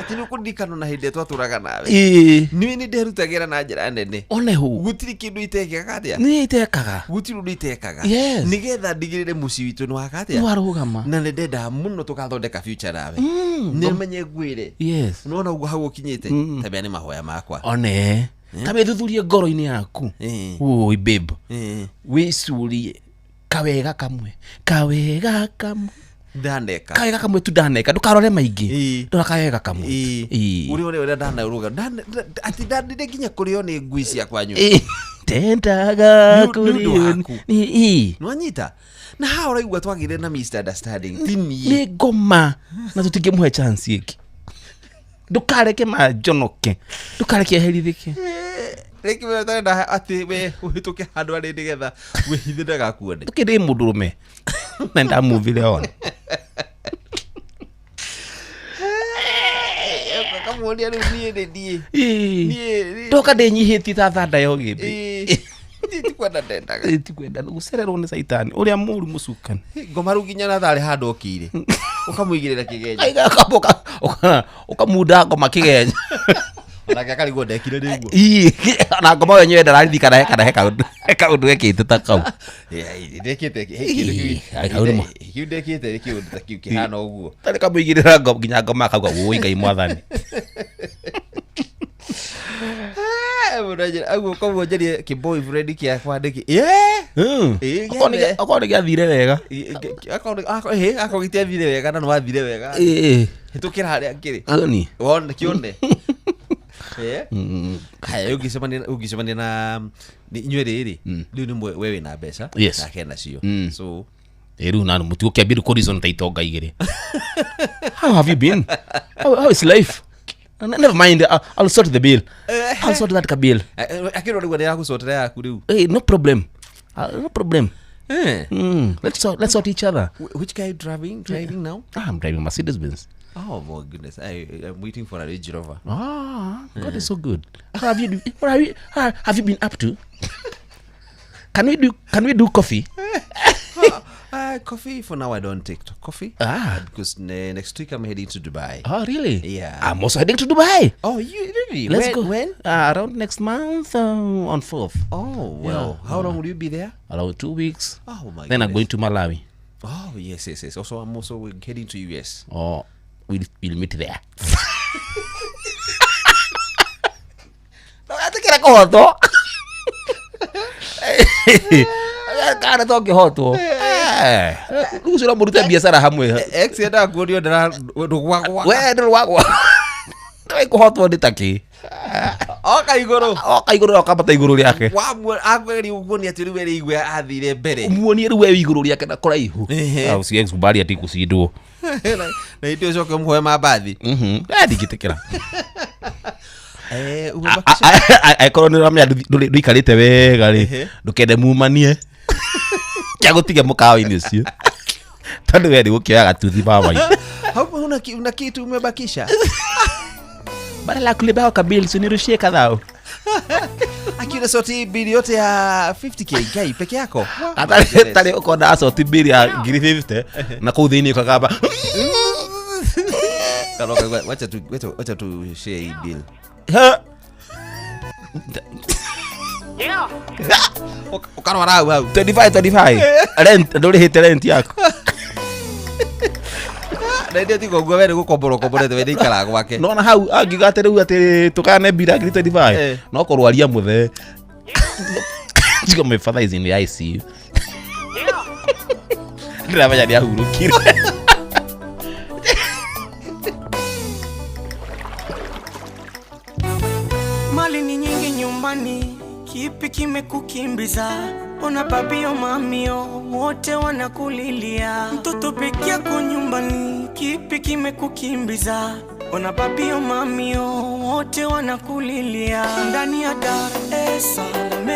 Atĩ nĩ ũkũririkana na hĩndĩ ĩrĩa twatũraga nawe.
Ĩĩ.
Niĩ nĩ nderutagĩra na njĩra nene.
One hau.
Gũtirĩ kĩndũ itekaga atĩa?
Niĩ itekaga.
Gũtirĩ ũndũ itekaga.
Yes.
Nĩgetha ndigĩrĩre mũciĩ witũ nĩ waka atĩa?
Nĩ warũgama.
Na nĩ ndendaga mũno tũgathondeka future nawe. Nĩ menye ngwĩre.
Yes.
Nĩwona ũguo hau ũkinyĩte? Tabia nĩ mahoya makwa.
One. Ta wĩthuthurie ngoro-inĩ yaku. Oi babe. Wĩcurie kawega kamwe. Kawega kamwe.
Ndaneka.
Kawega kamwe tu ndaneka. Ndũkarore maingĩ. Ndora kawega kamwe. Ĩĩ.
Ũrĩa ũrĩa ũrĩa ndanaruga. Atĩ ndandire nginya kũrĩo nĩ ngui ciakwa nyũmba.
Ĩĩ. Ndendaga
Nĩ ũndũ
kũrĩo
waku.
Ĩĩ.
Nĩwanyita? Na haha ũraigua twagĩire na misunderstanding. Ti niĩ.
Nĩ ngoma na tũtingĩmũhe chance ĩngĩ. Ndũkareke manjonoke. Ndũkareke eherithĩke.
Rĩngĩ we ũtarenda atĩ we ũhĩtũke handũ arĩ nĩgetha wĩhithe ndagakuone.
Ndũkĩrĩ mũndũrũme. Na ndamuvire on.
Kamuonia rĩu niĩ nĩ niĩ.
Ĩĩ.
Niĩ
Ndoka ndĩnyihĩtie ta thanda ya ũgĩmbĩ.
Ĩĩ. Ti kwenda ndendaga.
Ĩĩ, ti kwenda gũcererwo nĩ caitani ũrĩa mũru mũcukani.
Ngoma rĩu nginya na tharĩ handũ okĩire. Ũkamũigĩrĩra kĩgenyo.
Aiga ũkamunda ngoma kĩgenyo.
Onake akarigwo ndekire rĩguo.
Ĩĩ, ona ngoma wenyewe ndararirikana he kana he kaũndũ gekĩte ta kau.
Ndekĩte
Ĩĩ, hau nĩ
kĩu ndekĩte kĩũndũ ta kĩu kĩhana ũguo.
Tarĩ kamũigĩrĩra nginya ngoma akauga wũi Ngai mwathani.
Aguo koguo njarie kĩ-boyfriend kĩakwa ndĩkĩ Ĩĩ, gĩothe.
Okorwo nĩ gĩathire wega.
Akorwo gĩtiathire wega na nĩwathire wega.
Ĩĩ.
Hĩtũkĩra harĩa kĩrĩ.
Agoni.
Wone kĩone. Haya ũngĩcemania na inyuĩ rĩrĩ rĩu nĩ we wĩna mbeca
Yes.
nake nacio. So
Ĩĩ, rĩu na mũtigũkĩambia rĩu kũreason ta itonga igĩrĩ. How have you been? How is life? Never mind, I'll sort the bill. I'll sort that bill.
Akĩrwo rĩu nĩ aragũcotera yaku rĩu.
Hey, no problem. No problem. Let's sort each other.
Which car are you driving now?
I'm driving Mercedes Benz.
Oh my goodness, I'm waiting for a Range Rover.
God is so good. How have you? What have you? How have you been up to? Can we do coffee?
Coffee for now I don't take coffee. Because next week I'm heading to Dubai.
Oh really?
Yeah.
I'm also heading to Dubai.
Oh, you really?
Let's go.
When?
Around next month on 4th.
Oh well.
Yeah.
How long will you be there?
Around 2 weeks.
Oh my.
Then
goodness.
I'm going to Malawi.
Oh yes, yes, yes. Also I'm also heading to US.
Oh, we'll meet there. Ndũgetĩkĩre kũhotwo. Kana tũngĩhotwo. Rĩu ũcio no mũrute biacara hamwe.
Ex endaga kuonio ndũgwagwa.
We ndũrwagwa. Ndũĩ kũhotwo nĩ ta kĩ.
Oka igũrũ.
Oka igũrũ okambata igũrũ rĩake.
Akũgeria gũkuonia atĩ rĩu erĩigua athire mbere.
Muonie rĩu we wĩ igũrũ rĩake na kũraihu. Usikubali ati kucindwo.
Na hĩndĩ ũcoke ũmũhoe mambathi.
Ndingĩtĩkĩra. Angĩkorwo nĩ ũramenya ndũikarĩte wega rĩ, ndũkende mumanie. Kĩa gũtige mũkawa-inĩ ũcio. Tondũ we nĩ gũkĩoya gatuthi mama.
Hau una kitu umebakisha.
Badala ya kulipa kabili sinirushie kadhao.
Akiuna soti bili yote ya 50k Ngai peke yako.
Atarĩ ũkona acoti bili ya ngiri 50 na kũu thĩinĩ ũkagamba.
Karoka wacha tu share hii bill.
Yeah.
Ukarwara hau hau.
25 rent ndũrĩhĩte rent yaku.
Na ndĩ tiga ũguo we nĩ gũkombora ũkomborete we ndĩikaraga gwake.
Nona hau angiuga atĩ rĩu atĩ tũkane mbira ngiri 25 no kũrwaria mũthee. Tiga my father is in the ICU. Ndĩramenya nĩ ahurũkire.
Mali ni nyingi nyumbani, kipi kimekukimbiza? Ona babio mamio wote wanakulilia. Mtoto peke yako nyumbani, kipi kimekukimbiza? Ona babio mamio wote wanakulilia. Ndani ya Dar es Salaam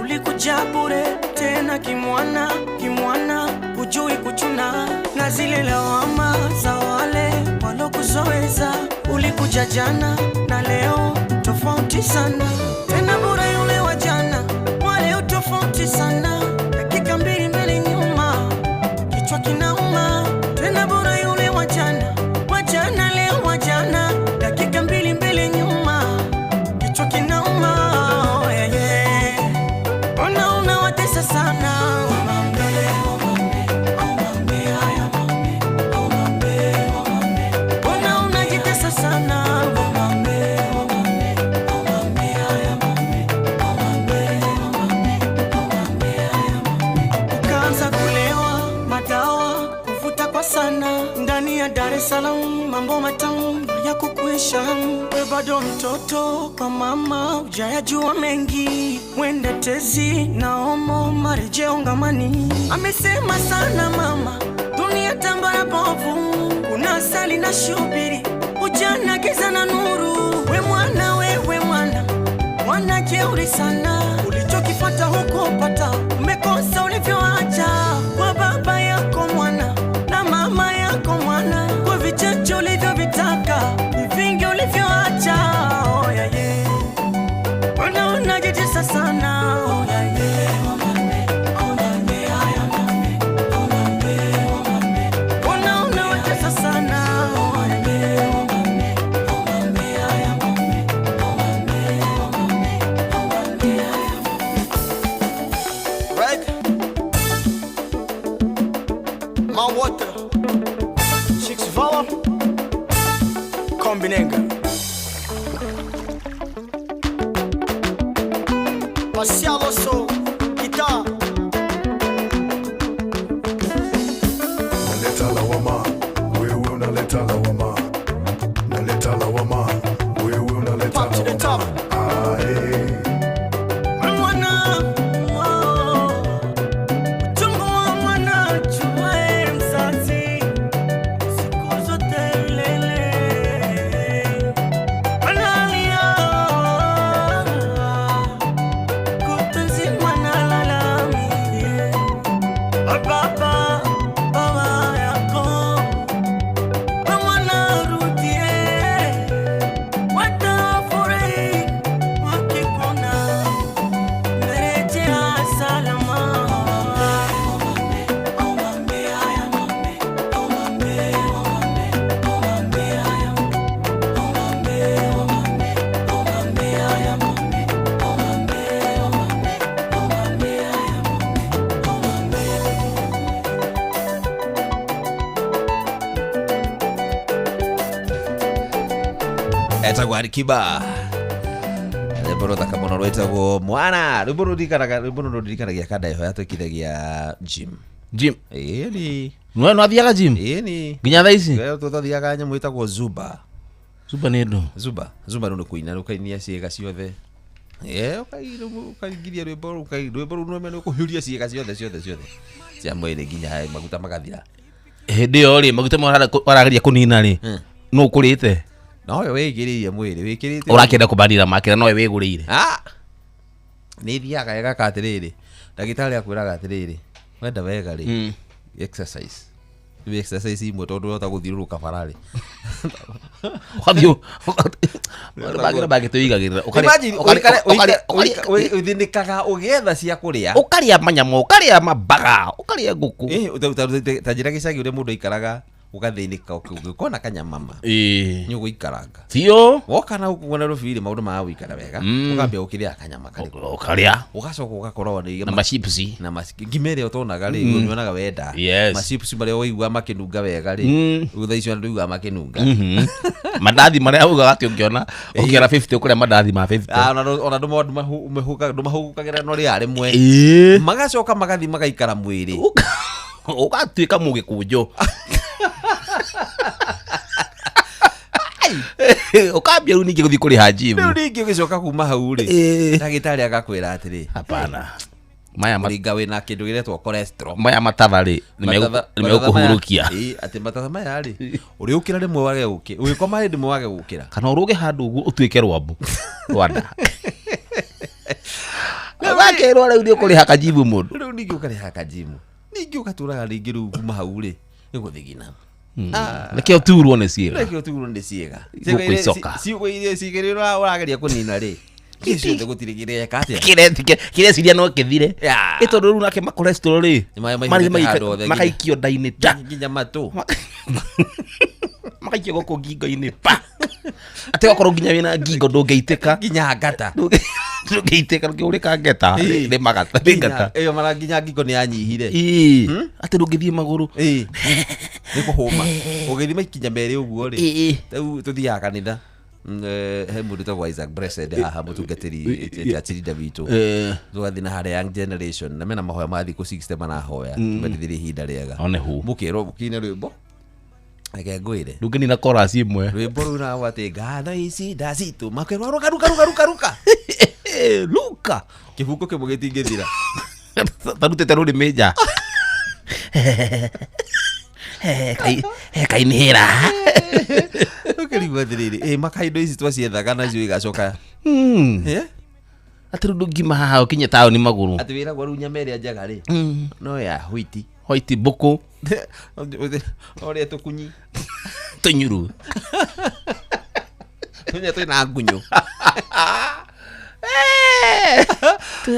ulikuja bure, tena kimwana kimwana, hujui kuchuna. Na zile lawama za wale walokuzoeza, ulikuja jana na leo tofauti sana. Tena bure yule wa jana, wale tofauti sana. Dakika mbili mbele nyuma, Dar es Salaam, mambo matamu ya kukuisha. We bado mtoto kwa mama, hujayajua mengi. Wende tezi na omo marejeo ngamani. Amesema sana mama, dunia tambara bovu. Kuna sali na shubiri, ujana giza na nuru. We mwana, wewe mwana, mwana jeuri sana. Ulichokipata huko pata, umekosa ulivyoacha. Kwa baba yako mwana na mama yako mwana, kwa vichache ulivyovitaka ni vingi ulivyoacha. Oh yeah yeah, unajitesa sana. Oh yeah yeah, unawatesa sana. Oh yeah yeah.
Right? My water, Chicks Vala, Kombinenga. Marcial Osso, guitar.
Naleta lawama, wewe unaleta lawama. Naleta lawama, wewe unaleta
Pop to the top.
Ah, eh.
Mwana, oh, uchungu wa mwana chuae mzazi siku zote milele. Analia kutwa nzima nalalamia. Baba, baba yako mwana rudie, watafurahi wakikuona merejea salama.
Etagwo Alikiba rwĩmbo rũthaka mũno rwĩtagwo mwana. Rwĩmbo rũririkanaga, rwĩmbo rũrũ rũririkanagia kanda ĩho yatwĩkithagia gym.
Gym.
Ĩni.
No no athiaga gym.
Ĩni.
Nginya thaa ici.
Tũthiaga nyamũ ĩtagwo Zumba.
Zumba nĩ ndũ?
Zumba. Zumba nĩ kũina rũkainia ciĩga ciothe. Ũkaingiria rwĩmbo rwĩmbo rũu nĩ ũkũhiũria ciĩga ciothe ciothe ciothe cia mwĩrĩ nginya maguta magathira.
Hĩndĩ ĩyo rĩ maguta marageria kũnina rĩ nũ ũkũrĩte?
No we wĩigĩrĩire mwĩrĩ wĩkĩrĩte.
Ũrakĩenda kũbanira makĩra no we wĩgũrĩire.
Ah! Nĩ thiaga ĩgaka atĩrĩrĩ, ndagĩtarĩ akwĩraga atĩrĩrĩ, wenda wega rĩ, exercise. Rĩu exercise imwe tondũ ũrahota gũthiũrũrũka bara rĩ.
Ũgathiĩ bagĩra bagĩtũigagĩrĩra.
Imagine ũthĩnĩkaga ũgĩetha cia kũrĩa.
Ũkarĩa manyamũ, ũkarĩa mabaga, ũkarĩa ngũkũ.
Ta njĩra gĩcagi ũrĩa mũndũ aikaraga ugathĩnĩka ũkona kanyamama nĩ ũgũikaranga
biũ
woka na gũkũ Nairobi rĩ maũndũ ma gũikara wega ũkambia gũkĩrĩa kanyama karĩkũ
ũkarĩa
ũgacoka ũgakorwo nĩ
na machips
na ngima ĩrĩa ũtonaga rĩ ũnyonaga wenda machips marĩa ũiguaga makĩnunga wega rĩ rĩu thaa icio andũ ũiguaga makĩnunga
mandathi marĩa ugaga atĩ ũngĩona ũngĩona 50 ũkũrĩa mandathi ma 50
ona ndũmahũkagĩra no rĩa rĩmwe magacoka magathi magaikara mwĩrĩ
ũgatuĩka mũgĩkũnjũ ukambia rĩu ningĩ gũthiĩ kũrĩha gym
rĩu ningĩ ũgĩcoka kuma hau rĩ ndagĩtarĩ agakwĩra atĩrĩ
hapana maya
mũringa wĩna kĩndũ gĩretwo cholesterol
maya matatha rĩ nĩmegũkũhurũkia
atĩ matatha maya rĩ ũrĩũkĩra rĩmwe wage gũkĩra ũgĩkoma rĩmwe wage gũkĩra
kana ũrũge handũ ũguo ũtuĩke rwambu rwanda ũgakerwo rĩu nĩ ũkũrĩha kajimu mũndũ
rĩu ningĩ ũkarĩha kajimu ningĩ ũgatũraga rĩngĩ rĩu kuma hau rĩ nĩ gũthigina
nĩkĩo turwo nĩ ciĩga
nĩkĩo turwo nĩ ciĩga
gũkũicoka
ciĩga iria ciĩga iria ũrageria kũnina rĩ ciothe gũtirĩ kĩreka atĩa
kĩreciria no kĩthire ĩ tondũ rĩu nake macholesterol rĩ makaikio nda-inĩ ta
nginya matũ
makaikio gũkũ ngingo-inĩ pa atĩ okorwo nginya wĩna ngingo ndũngĩitĩka
nginya ngata
ndũngĩitĩka ndũngĩũrĩka ngeta nĩ magata nĩ ngata
ĩyo mara nginya ngingo nĩ yanyihire
atĩ ndũngĩthiĩ magũrũ
nĩ kũhũma ũgĩthiĩ makinya merĩ ũguo rĩ rĩu tũthiaga kanitha he mũndũ wĩtagwo Isaac Blessed haha mũtungatĩri church leader witũ tũgathiĩ na harĩa Young Generation na mena mahoya ma thikũ 60 marahoya mendithĩrie ihinda rĩega mũkerwo mũkĩine rwĩmbo Reke ngwĩre.
Ndũngĩnina chorus ĩmwe.
Rwĩmbo rũu naguo atĩ ngatho ici ndacitũma kwĩrwo ruka ruka ruka ruka ruka. Ruka. Kĩbungo kĩmwe gĩtingĩthira.
Tarutĩte rũrĩmĩ nja. Kainihĩra.
Ũkĩrigwo atĩrĩrĩ, ĩ maka indo ici twaciethaga nacio igacoka. Eh?
Atĩ rĩu ndũngiuma haha ũkinye taũni magũrũ.
Atĩ wĩragwo rĩu nyama ĩrĩa njega rĩ, no ya white.
White mbũkũ.
Ũrĩa tũkunyi.
Tũnyuru.
Tũnya twĩna ngunyũ.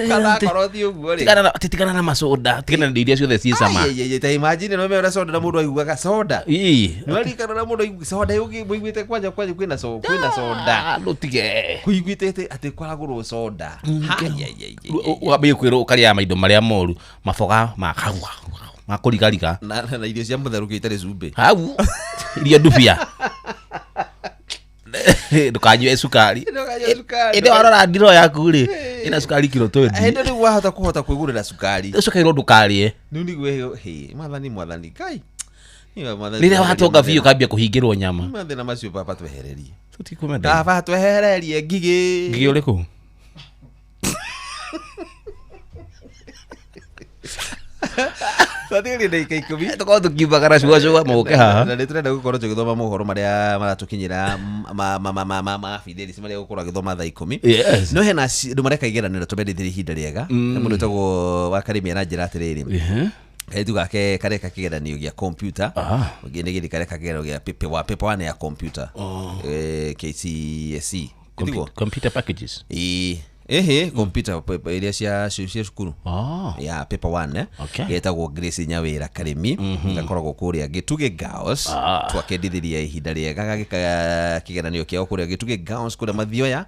Kana akorwo ti ũguo rĩ.
Tigana na macoda, tigana na indo iria ciothe ciĩ cama.
Ai, ai, ai, ta imagine no ũrĩa soda na mũndũ aiguaga soda.
Ii.
Nĩ waririkana ũrĩa mũndũ aiguaga soda mũiguĩte kwanja kwanja kwĩna kwĩna soda.
Ndũtige.
Kũiguĩte atĩ kwaragũrwo soda. Hai, ai, ai, ai, ai.
Wambie kwĩrwo ũkarĩaga maindo marĩa moru, maboga ma hau, ma kũrigariga.
Na irio cia mũtherũkio itarĩ cumbĩ.
Hau. Irio ndubia. Ndũkanyue cukari.
Ndũkanyue cukari.
Ĩndĩ warora ndiro yaku rĩ, ĩna cukari kiro 20.
Hĩndĩ rĩu wahota kũhota kwĩgũrĩra cukari.
Ũcoke ĩrwo ndũkarĩe.
Rĩu nĩguo hĩ, mwathani, mwathani, Ngai. Niwe mwathani.
Rĩrĩa watonga biũ ũkambia kũhingĩrwo nyama.
Mathĩna macio baba twehererie.
Tũtikũmenda.
Baba twehererie ngigĩ.
Ngigĩ ũrĩkũ?
Twatigĩrie ndagĩka ikũmi.
Tũkorwo tũkiumagara cua cua mũke haha.
Na nĩ tũrenda gũkorwo tũgĩthoma mohoro marĩa maratũkinyĩra ma Fidelis marĩa gũkorwo agĩthoma thaa ikũmi.
Yes.
No hena andũ mareka igeranio na tũmendithĩrie ihinda rĩega. Mũndũ wĩtagwo wa Karĩmi aranjĩra atĩrĩrĩ. Kairĩtu gake kareka kĩgeranio gĩa computer. Ũngĩ nĩ gĩthiĩ kareka kĩgeranio gĩa paper wa paper one ya computer. KCSE. Tiguo?
Computer packages.
Ĩĩ. Ehe, computer iria cia cukuru. Ya paper 1, eh. Getagwo Grace Nyawira Karimi. Gakoragwo kũrĩa Gĩtugĩ Girls. Twakendithiria ihinda rĩega gagĩka kĩgeranio kĩao kũrĩa Gĩtugĩ Girls kũrĩa Mathioya,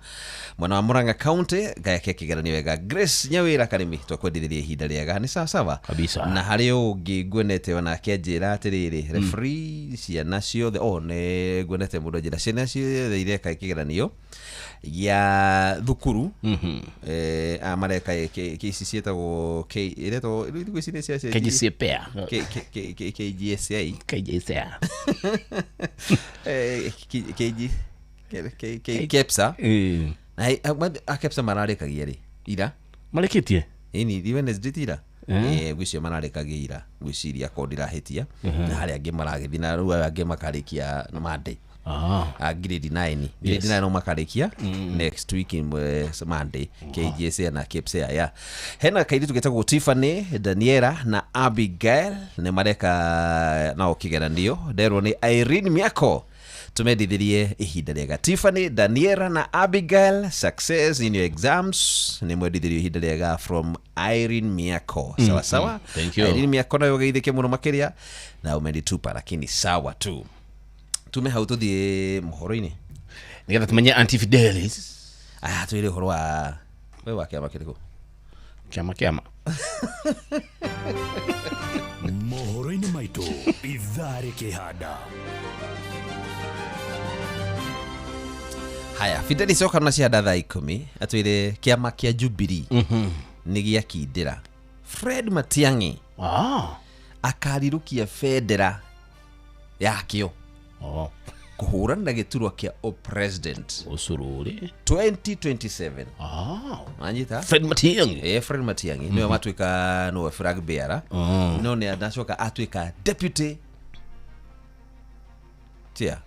mwena wa Murang'a County, gagĩka kĩgeranio wega. Grace Nyawira Karimi, twakwendithiria ihinda rĩega. Nĩ sawa sawa.
Kabisa.
Na harĩ ũngĩ nguonete onake anjĩra atĩrĩrĩ, referee ciana ciothe, oh, nĩ nguonete mũndũ anjĩra ciana ciothe ireka kĩgeranio gĩa thukuru. Mareka ici ciĩtagwo K, ĩretwo, rĩu thikũ ici nĩ cia cia
K G C P A.
K, K, K, K, K G S A.
K G S A.
K, K G, K, K, K, KEPSA. Na, a KEPSA mararĩkagia rĩ? Ira?
Marĩkĩtie?
Ĩni, thi Wednesday ti ira? Ngwĩciria mararĩkagia ira, ngwĩciria korwo ndirahĩtia. Na harĩa angĩ maragĩthiĩ, na rĩu aya angĩ makarĩkia Monday. Grade 9. Grade 9 no makarĩkia next week in Monday. KGSA na KEPSA, yeah. Hena kairĩtu getagwo Tiffany, Daniela na Abigail nĩ mareka nao kĩgeranio. Nderwo nĩ Irene Miako. Tumendithirie ihinda rĩega. Tiffany, Daniela na Abigail, success in your exams. Nĩ mwendithirie ihinda rĩega from Irene Miako. Sawa sawa.
Thank you.
Irene Miako nayo geithĩke mũno makĩria na umenitupa lakini sawa tu. Tume hau tuthiĩ mohoro-inĩ.
Nĩgetha tũmenye Auntie Fidelis.
Twĩre ũhoro wa we wa kĩama kĩrĩkũ?
Kĩama kĩama.
Mohoro-inĩ maitũ ithaa rĩkĩhanda.
Haya, Fidelis oka na cianda thaa ikũmi, atwĩre kĩama kĩa Jubilee nĩ gĩakindĩra. Fred Matiang'i akarirũkia bendera yakĩo. Kũhũrana na gĩturwa kĩa o-president.
Ũcũrũrĩ.
2027. Wanyita?
Fred Matiang'i.
Fred Matiang'i. Nĩwe watuĩka nĩwe flag bearer. No nĩ anacoka atuĩka deputy chair.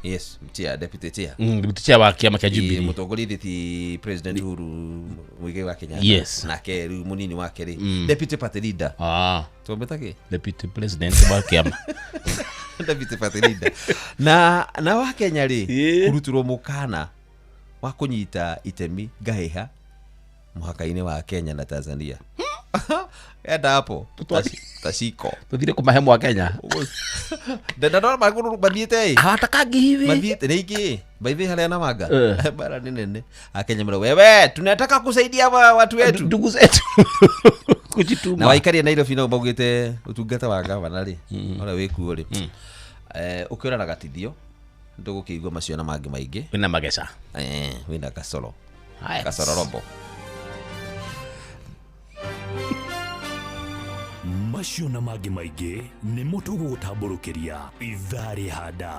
Yes, chair, deputy chair.
Deputy chair wa kĩama kĩa Jubilee.
Mũtongoria ithe ti President Uhuru Muigai wa Kenyatta. Nake rĩu mũnini wake rĩ, deputy party leader. Twamwĩta kĩ?
Deputy president wa kĩama.
Deputy party leader. Na wa Kenya rĩ, kũrutĩrwo mũkana wa kũnyita itemi ngahĩha mũhaka-inĩ wa Kenya na Tanzania. Enda hapo. Tashiko.
Tuthire kũmahe mwa Kenya.
Ndenda magũrũ mathiĩte ĩ.
Hawatakangi hivi.
Mathiĩte nĩ ingĩ. By the way, harĩa Namanga. Bara nĩ nene. Akenya mara, wewe tunataka kusaidia watu wetu.
Ndugu zetu. Kujituma.
Na waikaria Nairobi no maugĩte ũtungata wa gavana rĩ, ũrĩa wĩkuo rĩ. Ũkĩona na gatithio, ndũgũkĩigua macio na mangĩ maingĩ.
Wĩna mageca.
Wĩna kasoro.
Haya.
Kasoro robo.
Macio na mangĩ maingĩ nĩmo tũgũgũtambũrũkĩria ithaa rĩhanda.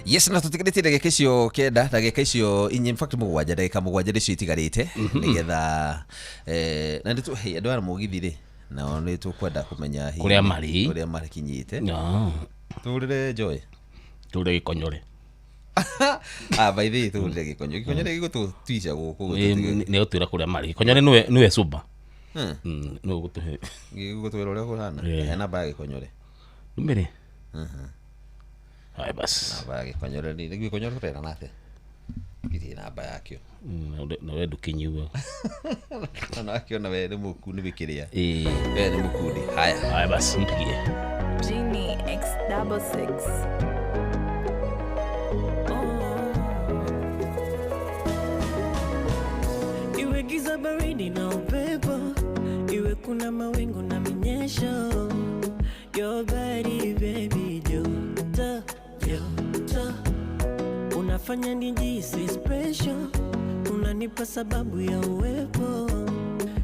Yes, na tutigarĩtie ndagĩka icio 9, ndagĩka icio 4, in fact 7, ndagĩka 7 nĩcio itigarĩte nĩgetha na nĩtũ hey, andũ aya mũgithi rĩ nao nĩ tũkwenda kũmenya hihi
Kũrĩa marĩ.
kũrĩa makinyĩte.
No.
Tũrĩre Joy,
tũrĩre Gĩkonyore.
Ah, by the way, tũrĩre Gĩkonyore. Gĩkonyore gĩgũtũtisha gũkũ.
Nĩ gũtwĩra kũrĩa marĩ. Gĩkonyore nĩwe cuba. Nĩwe ũgũtũhe.
Gĩgũtwĩra ũrĩa kũhana. He namba ya Gĩkonyore.
Ndũmĩre. Haya basi.
Namba ya Gĩkonyore nĩ Gĩkonyore tũrera nate. Githĩ namba yakĩo.
Na we ndũkĩnyua.
Na akĩona we nĩ mũku nĩ wĩkĩrĩa.
Ĩĩ.
We nĩ mũkundi. Haya.
Haya basi mpigie.
Genie X66.
Iwe giza baridi na upepo, iwe kuna mawingu na minyesho, your body baby joto joto, unafanya nijihisi special, unanipa sababu ya uwepo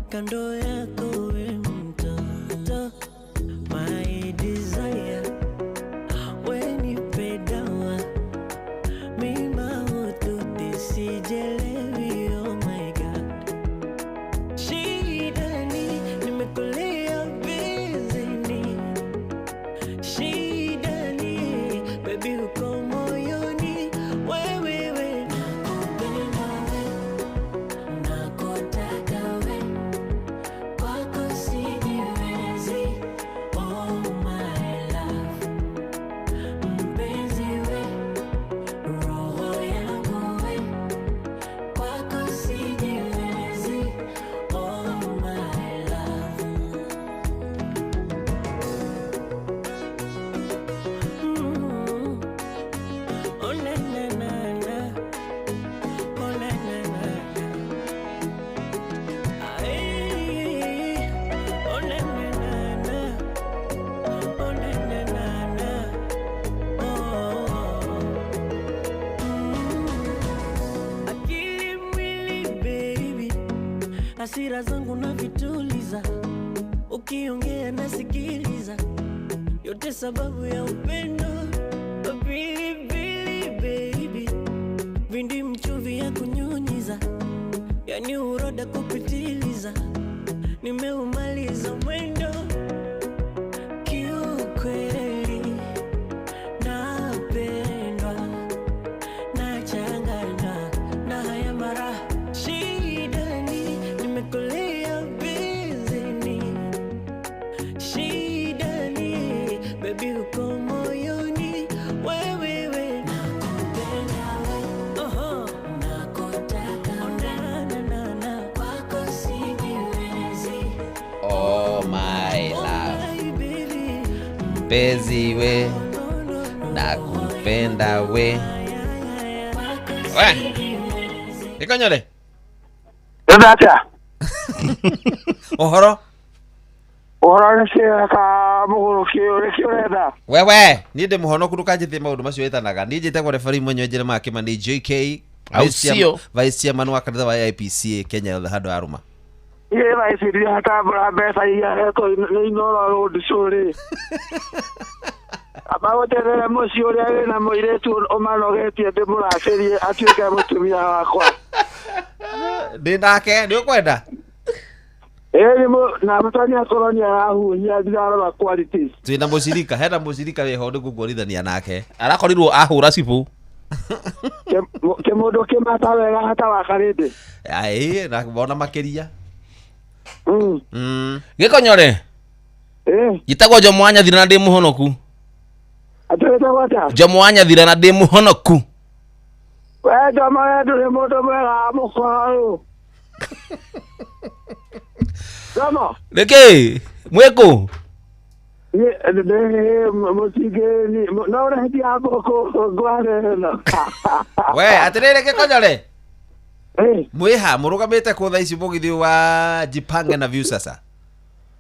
kando yako we mtoto, my desire we nipe dawa mima ututi sijelewi, oh my god, shida ni nimekulia bizini, shida ni baby uko moyoni, wewe we nakupenda we, nakutaka we, kwako sijiwezi, oh my love, mpenzi we, roho yangu we, kwako sijiwezi, oh my love. Oh na na na na, oh na na na na, ay, oh na na na na, oh na na na na, oh. Akili mwili baby, hasira zangu na vituliza, ukiongea nasikiliza, yote sababu ya upendo, pilipili baby, vindi mchuvi ya kunyunyiza, yani uroda kupitiliza, nimeumaliza mwendo kiukweli, napendwa nachanganywa na haya mara, shida ni nimekulia bizini, shida ni baby uko moyoni, wewe we nakupenda we, oho nakutaka we, na na na na, kwako sijiwezi,
Oh my love. Mpenzi we, nakupenda we. We. Gĩkonyore.
Ndata.
Ũhoro?
Ũhoro nĩ ciĩka mũgũrũki ũrĩkĩ ũretha?
Wewe, niĩ ndĩ mũhonoku ndũkanjĩtie maũndũ macio wĩtanaga. Niĩ njĩtagwo referee mwenyewe Jeremiah Kimani JK,
Au sio?
Vice Chairman wa kanitha wa AIPCA Kenya handũ ha Rũma.
Iye thaa ici ndiratambũra mbeca iria hetwo nĩ Inooro Road Show rĩ. Amba gũtethere mũciĩ ũrĩa wĩna mũirĩtu ũmanogetie ndĩmũracĩrie atuĩke mũtumia wakwa.
Ndĩ nake, nĩ ũkwenda?
Ĩĩ na mũtoni akorwo nĩ arahuhia ndirarora qualities.
Twĩna mũcirika, hena mũcirika wĩho nĩngũkuonithania nake.
Arakorirwo ahũra cibũ.
Kĩmũndũ kĩmata wega hata wa karĩndĩ.
Ĩĩ, na wona makĩria.
Gĩkonyore. Njĩtagwo Jomo wa Nyathira na ndĩ mũhonoku.
Atĩ wĩtagwo atĩa?
Jomo wa Nyathira na ndĩ mũhonoku.
We Jomo we ndũrĩ mũndũ mwega wa mũkora ũyũ. Jomo.
Nĩkĩ? Mwĩkũ?
Mũtingĩ no ũrendia ngũkũ ngware ĩno.
We, atĩrĩrĩ Gĩkonyore. Mwĩha mũrũgamĩte kũ thaa ici mũgithi wa Jipange na Viusasa?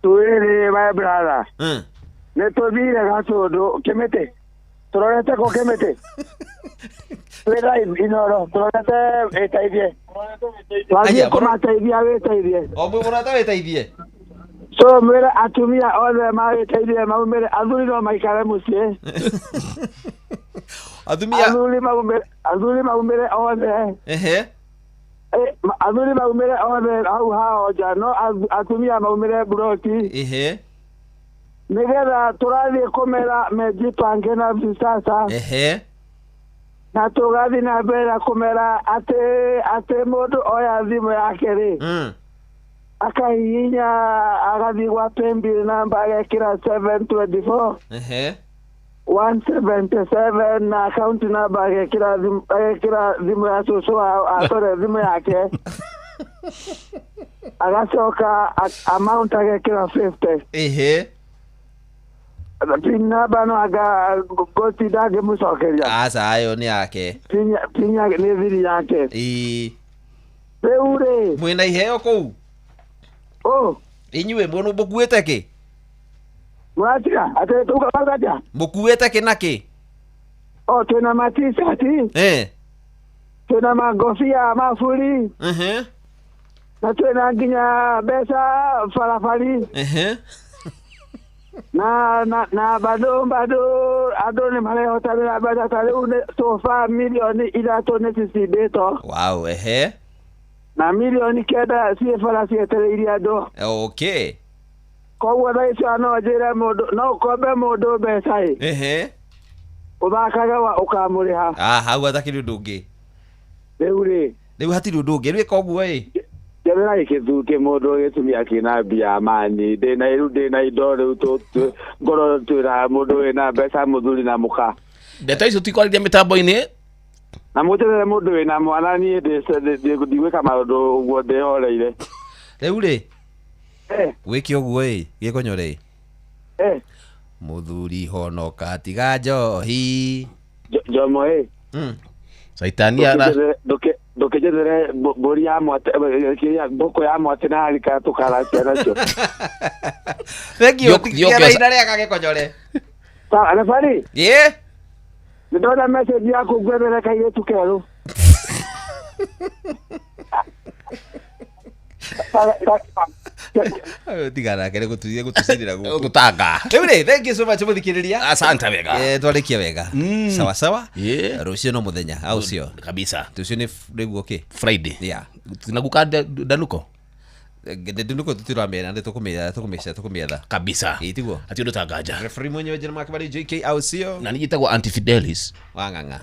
Twĩrĩ my brother. Nĩ tũthire Gatũndũ Kĩmĩtĩ. Tũrorete kũ Kĩmĩtĩ? Twĩ live Inooro, tũrorete wĩteithie. Twathiĩ kũmateithia wĩteithie.
O mũrata wĩteithie?
So mwĩre atumia othe magĩteithie maumĩre athuri no maikare mũciĩ.
Atumia
athuri maumĩre othe.
Ehe.
Athuri maumĩre othe hau hao nja no atumia maumĩre buroti.
Ehe.
Nĩgetha tũrathiĩ kũmera mejipange na visasa.
Ehe.
Na tũgathiĩ na mbere na kũmera atĩ mũndũ oya thimũ yake rĩ. Akahihinya agathiĩ gwa paybill namba agekĩra 724.
Ehe.
177 na account number agekĩra thimũ ya cũcũ wao atore thimũ yake. Agacoka amount agekĩra 50.
Ehe.
Pin number no aga goti ndangĩmũcokeria.
Aca ayo nĩ yake.
Pin nĩ thiri yake.
Ĩĩ.
Rĩu rĩ.
Mwĩna iheo kũu?
Oh.
Inyuĩ mũkuĩte kĩ?
Mũratiga atĩ tuga atĩa?
Mũkuĩte kĩ na kĩ?
Oh, twĩna ma t-shirt.
Eh.
Twĩna mangobia maburi.
Ehe.
Na twĩna nginya mbeca barabari.
Ehe.
Na bado andũ nĩ marehotanĩra mbeca ta rĩu nĩ sofa milioni 3 nĩ cicindĩtwo.
Wow, ehe.
Na milioni 9 ciĩ bara cietereirie andũ.
Okay.
Koguo thaa icio no njĩre mũndũ no ũkombe mũndũ mbeca ĩ.
Ehe.
Ũthakage wa ũkamũrĩha.
Ah, hau hatakĩrĩ ũndũ ũngĩ.
Rĩu rĩ.
Rĩu hatirĩ ũndũ ũngĩ rĩu ĩka ũguo ĩ.
Njethera gĩkĩthuke mũndũ gĩtumia kĩna mbia mani ndĩna rĩu ndĩna indo rĩu ngorwo twĩra mũndũ wĩna mbeca mũthuri na mũka.
Ndeto icio tikwarĩria mĩtambo-inĩ.
Na mũnjethere mũndũ wĩna mwana niĩ ndigwĩka maũndũ ũguo ndĩhoreire.
Rĩu rĩ. Wĩke ũguo ĩ gĩkonyore ĩ. Mũthuri honoka tiga njohi.
Jomo ĩ.
Caitani ara
ndũkĩnjethere mbũri ya mwate mbũkũ ya mwate na harika tũkaracia nacio.
Thank you. Tiga ina rĩa gagĩkonyore.
Sawa, Refari?
Ĩ.
Nĩndona message yaku ngwethere kairĩtu kerũ.
Tigana kere gututhie gutucirira guku
gutanga.
Rĩu rĩ, thank you so much mũthikĩrĩria.
Asante wega.
Twarĩkia wega. Sawa sawa. Rũciũ no mũthenya au sio?
Kabisa.
Rũciũ nĩ rĩguo kĩ?
Friday.
Yeah.
Tunaguka ndanuko.
Ndanuko tutiramera nĩ tũkũmĩetha tũkũmĩetha.
Kabisa.
Ĩ tiguo.
Ati ũndũ tanganja.
Referee mwenyewe jina makabari JK au sio?
Na nijitagwo Antifidelis.
Wang'ang'a.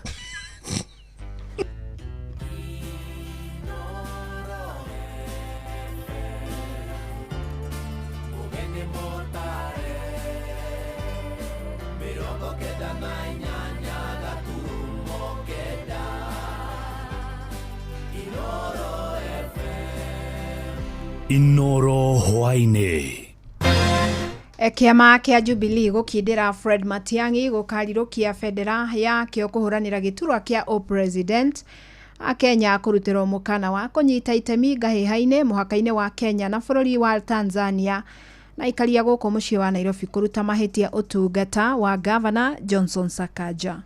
Inoro hwaini.
Kĩama kĩa Jubilee gũkindĩra Fred Matiang'i gũkarirũkia bendera yakĩo kũhũranĩra gĩturwa kĩa ũpresident. Akenya kũrutĩrwo mũkana wa kũnyita itemi ngahĩha-inĩ mũhaka-inĩ wa Kenya na bũrũri wa Tanzania. Na aikaria gũkũ mũciĩ wa Nairobi kũruta mahĩtia ũtungata wa Gavana Johnson Sakaja.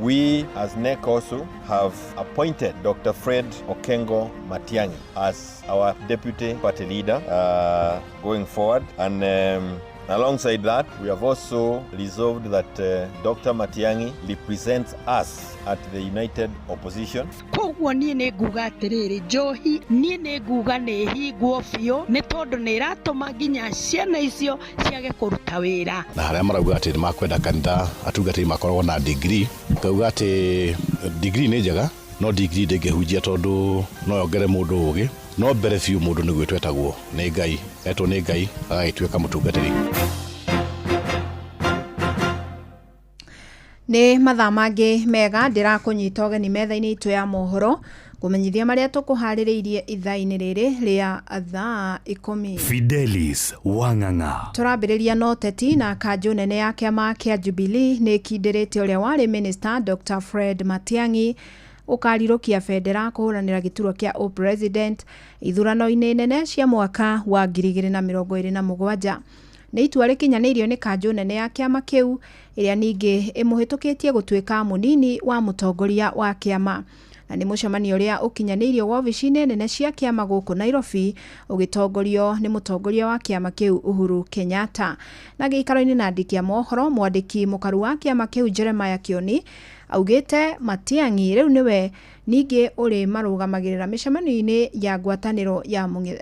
We as NEC also have appointed Dr. Fred Okengo Matiang'i as our deputy party leader going forward. And alongside that, we have also resolved that Dr. Matiang'i represents us at the United Opposition.
Koguo niĩ nĩ nguga atĩrĩrĩ, njohi niĩ nĩ nguga nĩ hingwo biũ nĩ tondũ nĩ ĩratũma nginya ciana icio ciage kũruta wĩra.
Na harĩa marauga atĩ nĩ makwenda kanitha atungatĩri makoragwo na degree, ngauga atĩ degree nĩ njega no degree ndĩngĩhunjia tondũ no yongere mũndũ ũgĩ, no mbere biũ mũndũ nĩ gwĩtwo etagwo nĩ Ngai, etwo nĩ Ngai agagĩtuĩka mũtungatĩri.
Nĩ mathaa mangĩ mega ndĩrakũnyita ũgeni metha-inĩ itũ ya mohoro kũmenyithia marĩa tũkũharĩrĩirie ithaa-inĩ rĩrĩ rĩa thaa 10.
Fidelis Wang'ang'a.
Tũrambĩrĩria na ũteti na kanjũ nene ya kĩama kĩa Jubilee nĩ ĩkindĩrĩte ũrĩa warĩ minister Dr. Fred Matiang'i ũkarirũkia bendera kũhũranĩra gĩturwa kĩa ũpresident ithurano-inĩ nene cia mwaka wa 2027. Nĩ itua rĩkinyanĩirio nĩ kanjũ nene ya kĩama kĩu ĩrĩa ningĩ ĩmũhĩtũkĩtie gũtuĩka mũnini wa mũtongoria wa kĩama. Na nĩ mũcemanio ũrĩa ũkinyanĩirio wabici-inĩ nene cia kĩama gũkũ Nairobi, ũgĩtongorio nĩ mũtongoria wa kĩama kĩu Uhuru Kenyatta. Na gĩikaro-inĩ na andĩki a mohoro, mwandĩki mũkaru wa kĩama kĩu Jeremiah Kioni augĩte Matiang'i rĩu nĩwe ningĩ ũrĩ marũgamagĩrĩra mĩcemanio-inĩ ya ngwatanĩro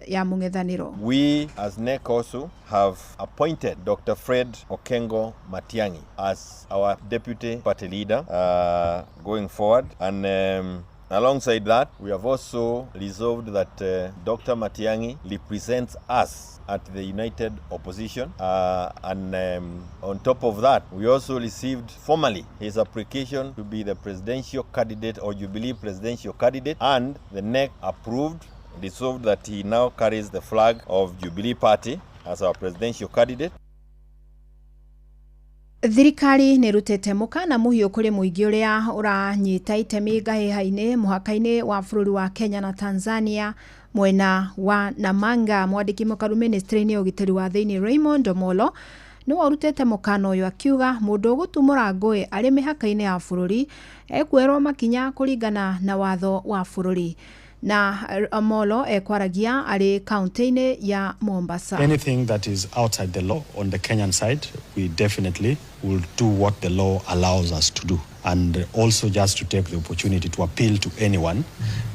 ya mũng'ethanĩro.
We as NEC also have appointed Dr. Fred Okengo Matiang'i as our deputy party leader going forward, and alongside that, we have also resolved that Dr. Matiang'i represents us at the United Opposition. And on top of that, we also received formally his application to be the presidential candidate or Jubilee presidential candidate, and the NEC approved, resolved that he now carries the flag of Jubilee Party as our presidential candidate.
Thirikari nĩ ĩrutĩte mũkana mũhiũ kũrĩ mũingĩ ũrĩa ũranyita itemi ngahĩha-inĩ mũhaka-inĩ wa bũrũri wa Kenya na Tanzania mwena wa Namanga. Mwandĩki mũkaru ministry-inĩ ya ũgitĩri wa thĩinĩ Raymond Omolo nĩwe ũrutĩte mũkana ũyũ, akiuga mũndũ ũgũtumũra ngũĩ arĩ mĩhaka-inĩ ya bũrũri ekuoerwo makinya kũringana na watho wa bũrũri. Na Omolo ekwaragia arĩ kaunti-inĩ ya Mombasa.
Anything that is outside the law on the Kenyan side, we definitely will do what the law allows us to do. And also just to take the opportunity to appeal to anyone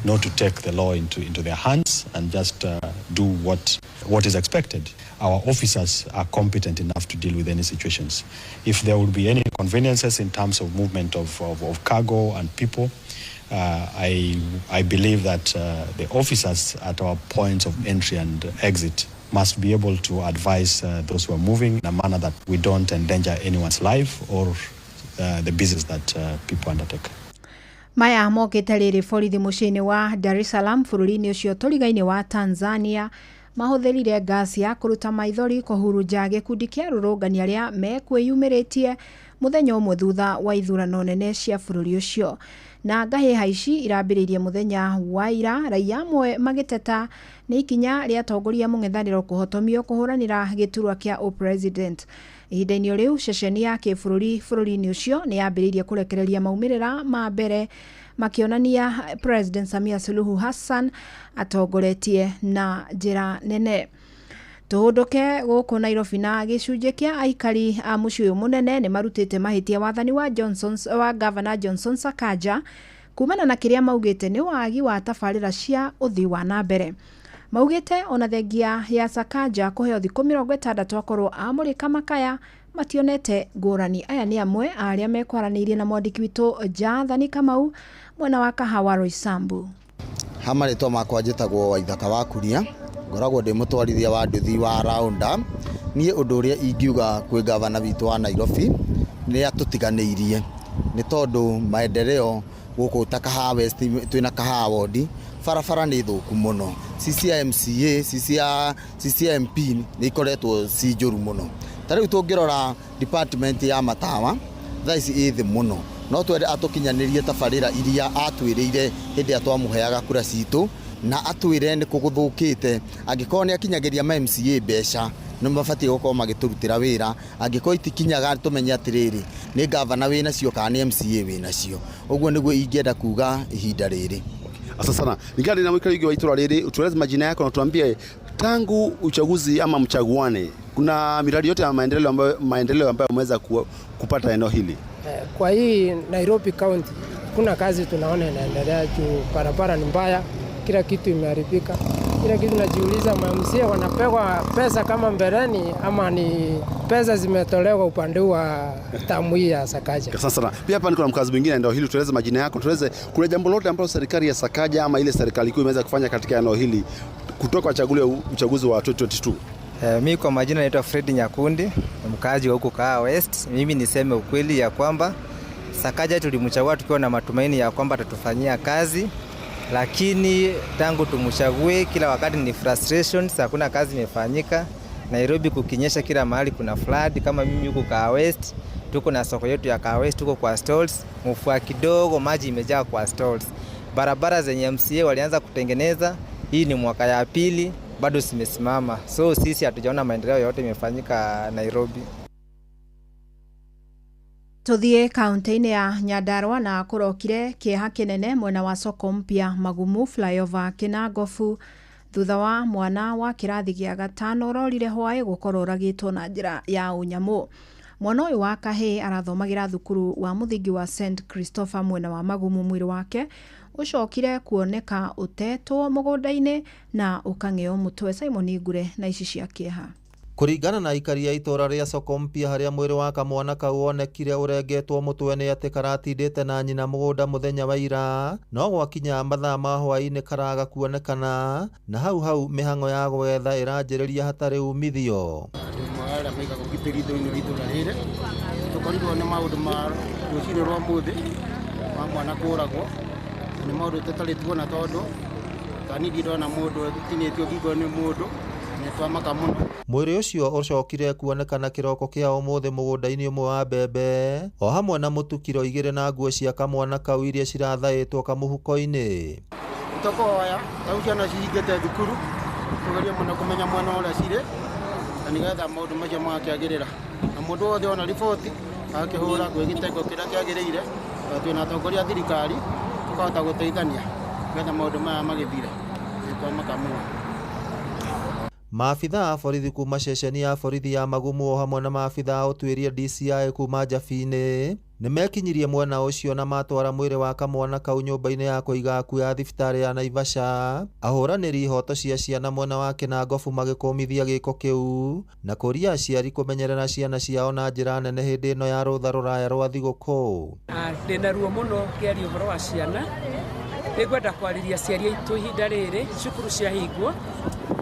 not to take the law into their hands and just do what is expected. Our officers are competent enough to deal with any situations. If there will be any inconveniences in terms of movement of cargo and people, I believe that the officers at our points of entry and exit must be able to advise those who are moving in a manner that we don't endanger anyone's life or the business that people undertake.
Maya mokĩte rĩrĩ borithi mũciĩ-inĩ wa Dar es Salaam bũrũri-inĩ ũcio tũrigainĩ wa Tanzania mahũthĩrire ngasi ya kũruta maithori kũhurunja gĩkundi kĩa arũrũngani arĩa mekwĩyumĩrĩtie mũthenya ũmwe thutha wa ithurano nene cia bũrũri ũcio. Na ngahĩha ici irambĩrĩirie mũthenya wa ira, raia amwe magĩteta nĩ ikinya rĩa atongoria mũng'ethanĩro kũhotomio kũhũranĩra gĩturwa kĩa ũpresident. Ihinda-inĩ o rĩu, ceceni ya kĩbũrũri bũrũri-inĩ ũcio nĩ yambĩrĩirie kũrekereria maumĩrĩra ma mbere makĩonania President Samia Suluhu Hassan atongoretie na njĩra nene. Tũhũndũke gũkũ Nairobi na gĩcunjĩ kĩa aikari a mũciĩ ũyũ mũnene nĩ marutĩte mahĩtia wathani wa Johnson, wa Governor Johnson Sakaja kumana na kĩrĩa maugĩte nĩ wagi wa tabarĩra cia ũthii wa na mbere. Maugĩte ona thengia ya Sakaja kũheo thikũ 60 akorwo amũrĩka makaya mationete ngũrani. Aya nĩ amwe a arĩa mekwaranĩirie na mwandĩki witũ Jathani Kamau mwena wa Kahawa Roysambu.
Ha marĩtwa makwa njĩtagwo Waithaka wa Kuria, ngoragwo ndĩ mũtwarithia wa nduthi wa Raunda. Niĩ ũndũ ũrĩa ingiuga kwĩ gavana witũ wa Nairobi nĩ atũtiganĩirie, nĩ tondũ maendeleo gũkũ ta Kahawa West twĩna Kahawa ward, barabara nĩ thũku mũno, ci cia MCA, ci cia MP nĩ ikoretwo ci njũru mũno. Ta rĩu tũngĩrora department ya matawa thaa ici ĩ thĩ mũno, no twende atũkinyanĩrie tabarĩra iria atwĩrĩire hĩndĩ ĩrĩa twamũheaga kura citũ, na atwĩre nĩ kũ gũthũkĩte. Angĩkorwo nĩ akinyagĩria ma MCA mbeca nĩ mabatiĩ gũkorwo magĩtũrutĩra wĩra, angĩkorwo itikinyaga tũmenye atĩrĩrĩ nĩ gavana wĩnacio kana nĩ MCA wĩnacio. Ũguo nĩguo ingĩenda kuga ihinda rĩrĩ.
Asante sana. Ningali na mwikari wa itũra rĩrĩ, utueleze majina yako na tuambie tangu uchaguzi ama mchaguane, kuna miradi yote ya maendeleo ambayo umeweza kupata eneo hili?
Kwa hii Nairobi County kuna kazi tunaona inaendelea juu barabara ni mbaya, kila kitu imeharibika. Kila kitu najiuliza, ma-MCA wanapewa pesa kama mbeleni ama ni pesa zimetolewa upande wa term hii ya Sakaja?
Asante sana. Pia hapa niko na mkazi mwingine eneo hili, tueleze majina yako, tueleze kuna jambo lolote ambalo serikali ya Sakaja ama ile serikali kuu imeweza kufanya katika eneo hili kutoka uchaguzi wa 2022?
Mi kwa majina naitwa Fred Nyakundi, mkaaji wa huku Kahawa West. Mimi niseme ukweli ya kwamba Sakaja tulimchagua tukiwa na matumaini ya kwamba atatufanyia kazi, lakini tangu tumchague kila wakati ni frustrations, hakuna kazi imefanyika. Nairobi kukinyesha kila mahali kuna flood. Kama mimi huku Kahawa West tuko na soko yetu ya Kahawa West, tuko kwa stalls, mvua kidogo maji imejaa kwa stalls. Barabara zenye MCA walianza kutengeneza, hii ni mwaka ya pili bado zimesimama, so sisi hatujaona maendeleo yote imefanyika Nairobi.
Tuthiĩ kaunti-inĩ ya Nyandarua na kũrokire kĩeha kĩnene mwena wa soko mpya Magumu flyover Kinangofu thutha wa mwana wa kĩrathi gĩa gatano ũrorire hwaĩ gũkorwo ũragĩtwo na njĩra ya ũnyamũ. Mwana ũyũ wa kahĩĩ arathomagĩra thukuru wa mũthingi wa St Christopher mwena wa Magumu. Mwĩrĩ wake ũcokire kuoneka ũtetwo mũgũnda-inĩ na ũkang'eo mũtwe. Simon Ngure na ici cia kĩeha.
Kũringana na aikari a itũra rĩa soko mpya harĩa mwĩrĩ wa kamwana kau wonekire ũrengetwo mũtwe nĩ atĩ karatindĩte na nyina mũgũnda mũthenya wa ira, no gwakinya mathaa ma hwaĩ-inĩ karaga kuonekana, na hau hau mĩhang'o ya gwetha ĩranjĩrĩria hatarĩ umithio.
Arĩa maigaga ũgitĩri thĩinĩ wa itũra rĩrĩ tũkorirwo nĩ maũndũ ma rũcinĩ rwa mũthĩ wa mwana kũragwo, nĩ maũndũ tũtarĩ tuona tondũ tani ndona mũndũ ũtinĩtio ngingo nĩ mũndũ nĩ twamaka mũno.
Mwĩrĩ ũcio ũcokire kuonekana kĩroko kĩa ũmũthĩ mũgũnda-inĩ ũmwe wa mbembe o hamwe na mũtu kiro 2 na nguo cia kamwana kau iria cirathaĩtwo kamũhuko-inĩ.
Tũkoya tau ciana cihingĩte thukuru tũgerie mũno kũmenya mwana ũrĩa cirĩ na nĩgetha maũndũ macio magakĩagĩrĩra, na mũndũ wothe ona riboti agakĩhũra gwĩ gĩtengo kĩrĩa kĩagĩrĩire, tondũ twĩna atongoria a thirikari tũkahota gũteithania nĩgetha maũndũ maya magĩthire. Nĩ twamaka mũno.
Maabitha a borithi kuma ceceni ya borithi ya Magumu o hamwe na maabitha a ũtuĩria DCI kuma Njabini nĩmekinyirie mwena ũcio na matwara mwĩrĩ wa kamwana kau nyũmba-inĩ ya kũiga akuũ ya thibitarĩ ya Naivasha. Ahũranĩri ihoto cia ciana mwena wa Kinangofu magĩkũmithia gĩko kĩu na kũria aciari kũmenyerera ciana ciao na njĩra nene hĩndĩ ĩno ya rũtha rũraya rwa thigũkũ.
Ndĩna ruo mũno ngĩaria ũhoro wa ciana. Nĩngwenda kwarĩria aciari aitũ ihinda rĩrĩ cukuru ciahingwo,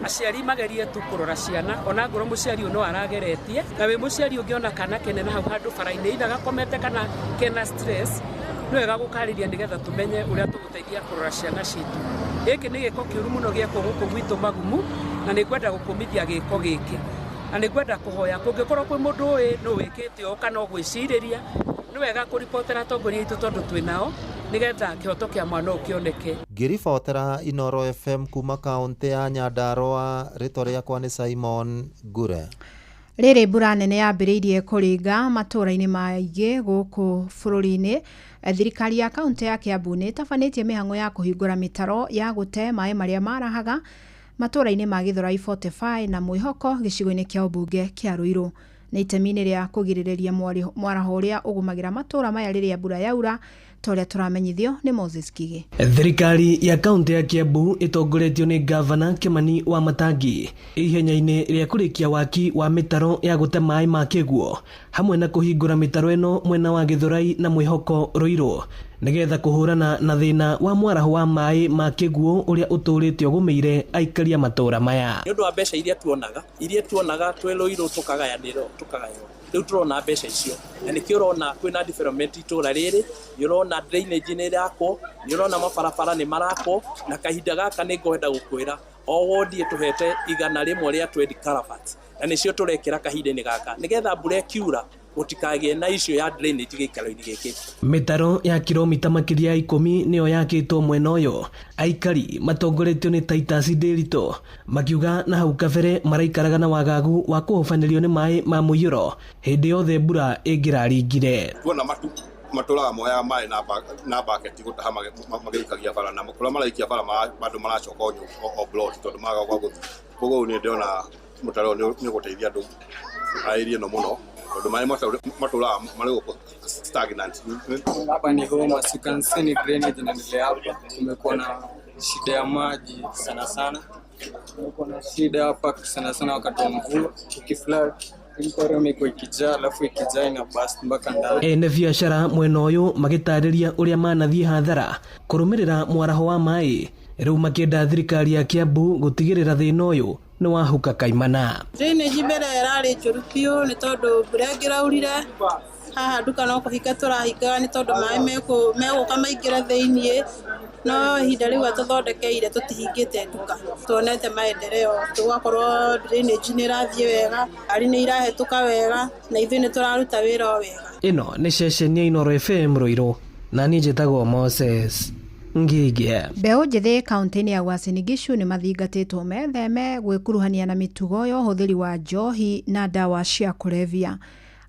aciari magerie tu kũrora ciana ona ngorwo mũciari ũyũ no arageretie, na wĩ mũciari ũngĩona kana kene na hau handũ bara-inĩ either gakomete kana kena stress, nĩ wega gũkarĩria nĩgetha tũmenye ũrĩa tũgũteithia kũrora ciana citũ. Gĩkĩ nĩ gĩko kĩũru mũno gĩekwo gũkũ gwitũ Magumu, na nĩngwenda gũkũmithia gĩko gĩkĩ, na nĩngwenda kũhoya kũngĩkorwo kwĩ mũndũ ũĩ nũ wĩkĩte ũũ kana ũgwĩcirĩria, nĩ wega kũribotera atongoria aitũ tondũ twĩ nao nĩgetha kĩhoto kĩa mwana ũyũ kĩoneke.
Ngĩribotera Inoro FM kuma kaũntĩ ya Nyandarua, rĩtwa rĩakwa nĩ Simon Ngure.
Rĩrĩ mbura nene yambĩrĩirie kũringa matũũra-inĩ maingĩ gũkũ bũrũri-inĩ, thirikari ya kaũntĩ ya Kiambu nĩ ĩtabanĩtie mĩhang'o ya kũhingũra mĩtaro ya gũte maĩ marĩa marahaga matũũra-inĩ ma Githurai 45 na Mwĩhoko gĩcigo-inĩ kĩa ũmbunge kĩa Ruiru. Nĩ itemi-inĩ rĩa kũgirĩrĩria mwaraho ũrĩa ũgũmagĩra matũũra maya rĩrĩa mbura yaura, ta ũrĩa tũramenyithio nĩ Moses Kige.
Thirikari ya kaunti ya Kiambu ĩtongoretio nĩ gavana Kimani wa Matangi ihenya-inĩ rĩa kũrĩkia waki wa mĩtaro ya gũte maĩ ma kĩguo hamwe na kũhingũra mĩtaro ĩno mwena wa Githurai na Mwĩhoko Ruiru nĩgetha kũhũrana na thĩna wa mwaraho wa maĩ ma kĩguo ũrĩa ũtũrĩte ũgũmĩire aikari a matũũra maya.
Nĩ ũndũ wa mbeca iria tuonaga twĩ Ruiru tũkagayanĩrwo tũkagaywo, rĩu tũrona mbeca icio na nĩkĩo ũrona kwĩna development itũũra rĩrĩ, nĩ ũrona drainage nĩ ĩrakwo, nĩ ũrona mabarabara nĩ marakwo, na kahinda gaka nĩ ngwenda gũkwĩra o wodi ĩtũhete 120 culverts na nĩcio tũrekĩra kahinda-inĩ gaka nĩgetha mbura ĩkiura gũtikagĩe na issue ya drainage gĩikaro-inĩ gĩkĩ.
Mĩtaro ya kilomita makĩria ya 10 nĩyo yakĩtwo mwena ũyũ, aikari matongoretio nĩ Titus Ndĩritũ makiuga na hau kabere maraikaraga na wagagu wa kũhobanĩrio nĩ maĩ ma mũiyũro hĩndĩ yothe mbura ĩngĩraringire.
Tuona matu matũraga moyaga maĩ na baketi gũtaha magĩikagia bara, na kũrĩa maraikia bara andũ maracoka o plot tondũ magaga gwa gũthiĩ. Koguo nĩ ndĩrona mũtaro nĩ ũgũteithia andũ a area ĩno mũno tondũ maĩ matũraga marĩ gũkũ stagnant.
Hapa ni home, as you can see ni drainage inaendelea hapa. Kumekuwa na shida ya maji sana sana, kumekuwa na shida hapa sana sana wakati wa mvua, ukiflood mtaro imekuwa ikijaa, alafu ikijaa ina burst mpaka ndani.
Ene biashara mwena ũyũ magĩtarĩria ũrĩa manathiĩ hathara kũrũmĩrĩra mwaraho wa maĩ, rĩu makĩenda thirikari ya Kiambu gũtigĩrĩra thĩna ũyũ nĩ wahuka kaimana.
Drainage mbere ĩrarĩ njũru biũ nĩ tondũ mbura ĩngĩraurire haha nduka no kũhinga tũrahingaga nĩ tondũ maĩ megũka maingĩre thĩiniĩ, no ihinda rĩu atũthondekeire tũtihingĩte nduka, tuonete maendeleo, tũgakorwo drainage nĩ ĩrathiĩ wega, ngari nĩ irahĩtũka wega, na ithuĩ nĩ tũraruta wĩra o wega.
Ĩno nĩ ceceni ya Inoro FM Ruiru, na niĩ njĩtagwo Moses Ngige.
Mbeũ njĩthĩ kaũntĩ-inĩ ya Uasin Gishu nĩ mathingatĩtwo metheme gwĩkuruhania na mĩtugo ya ũhũthĩri wa njohi na ndawa cia kũrebia.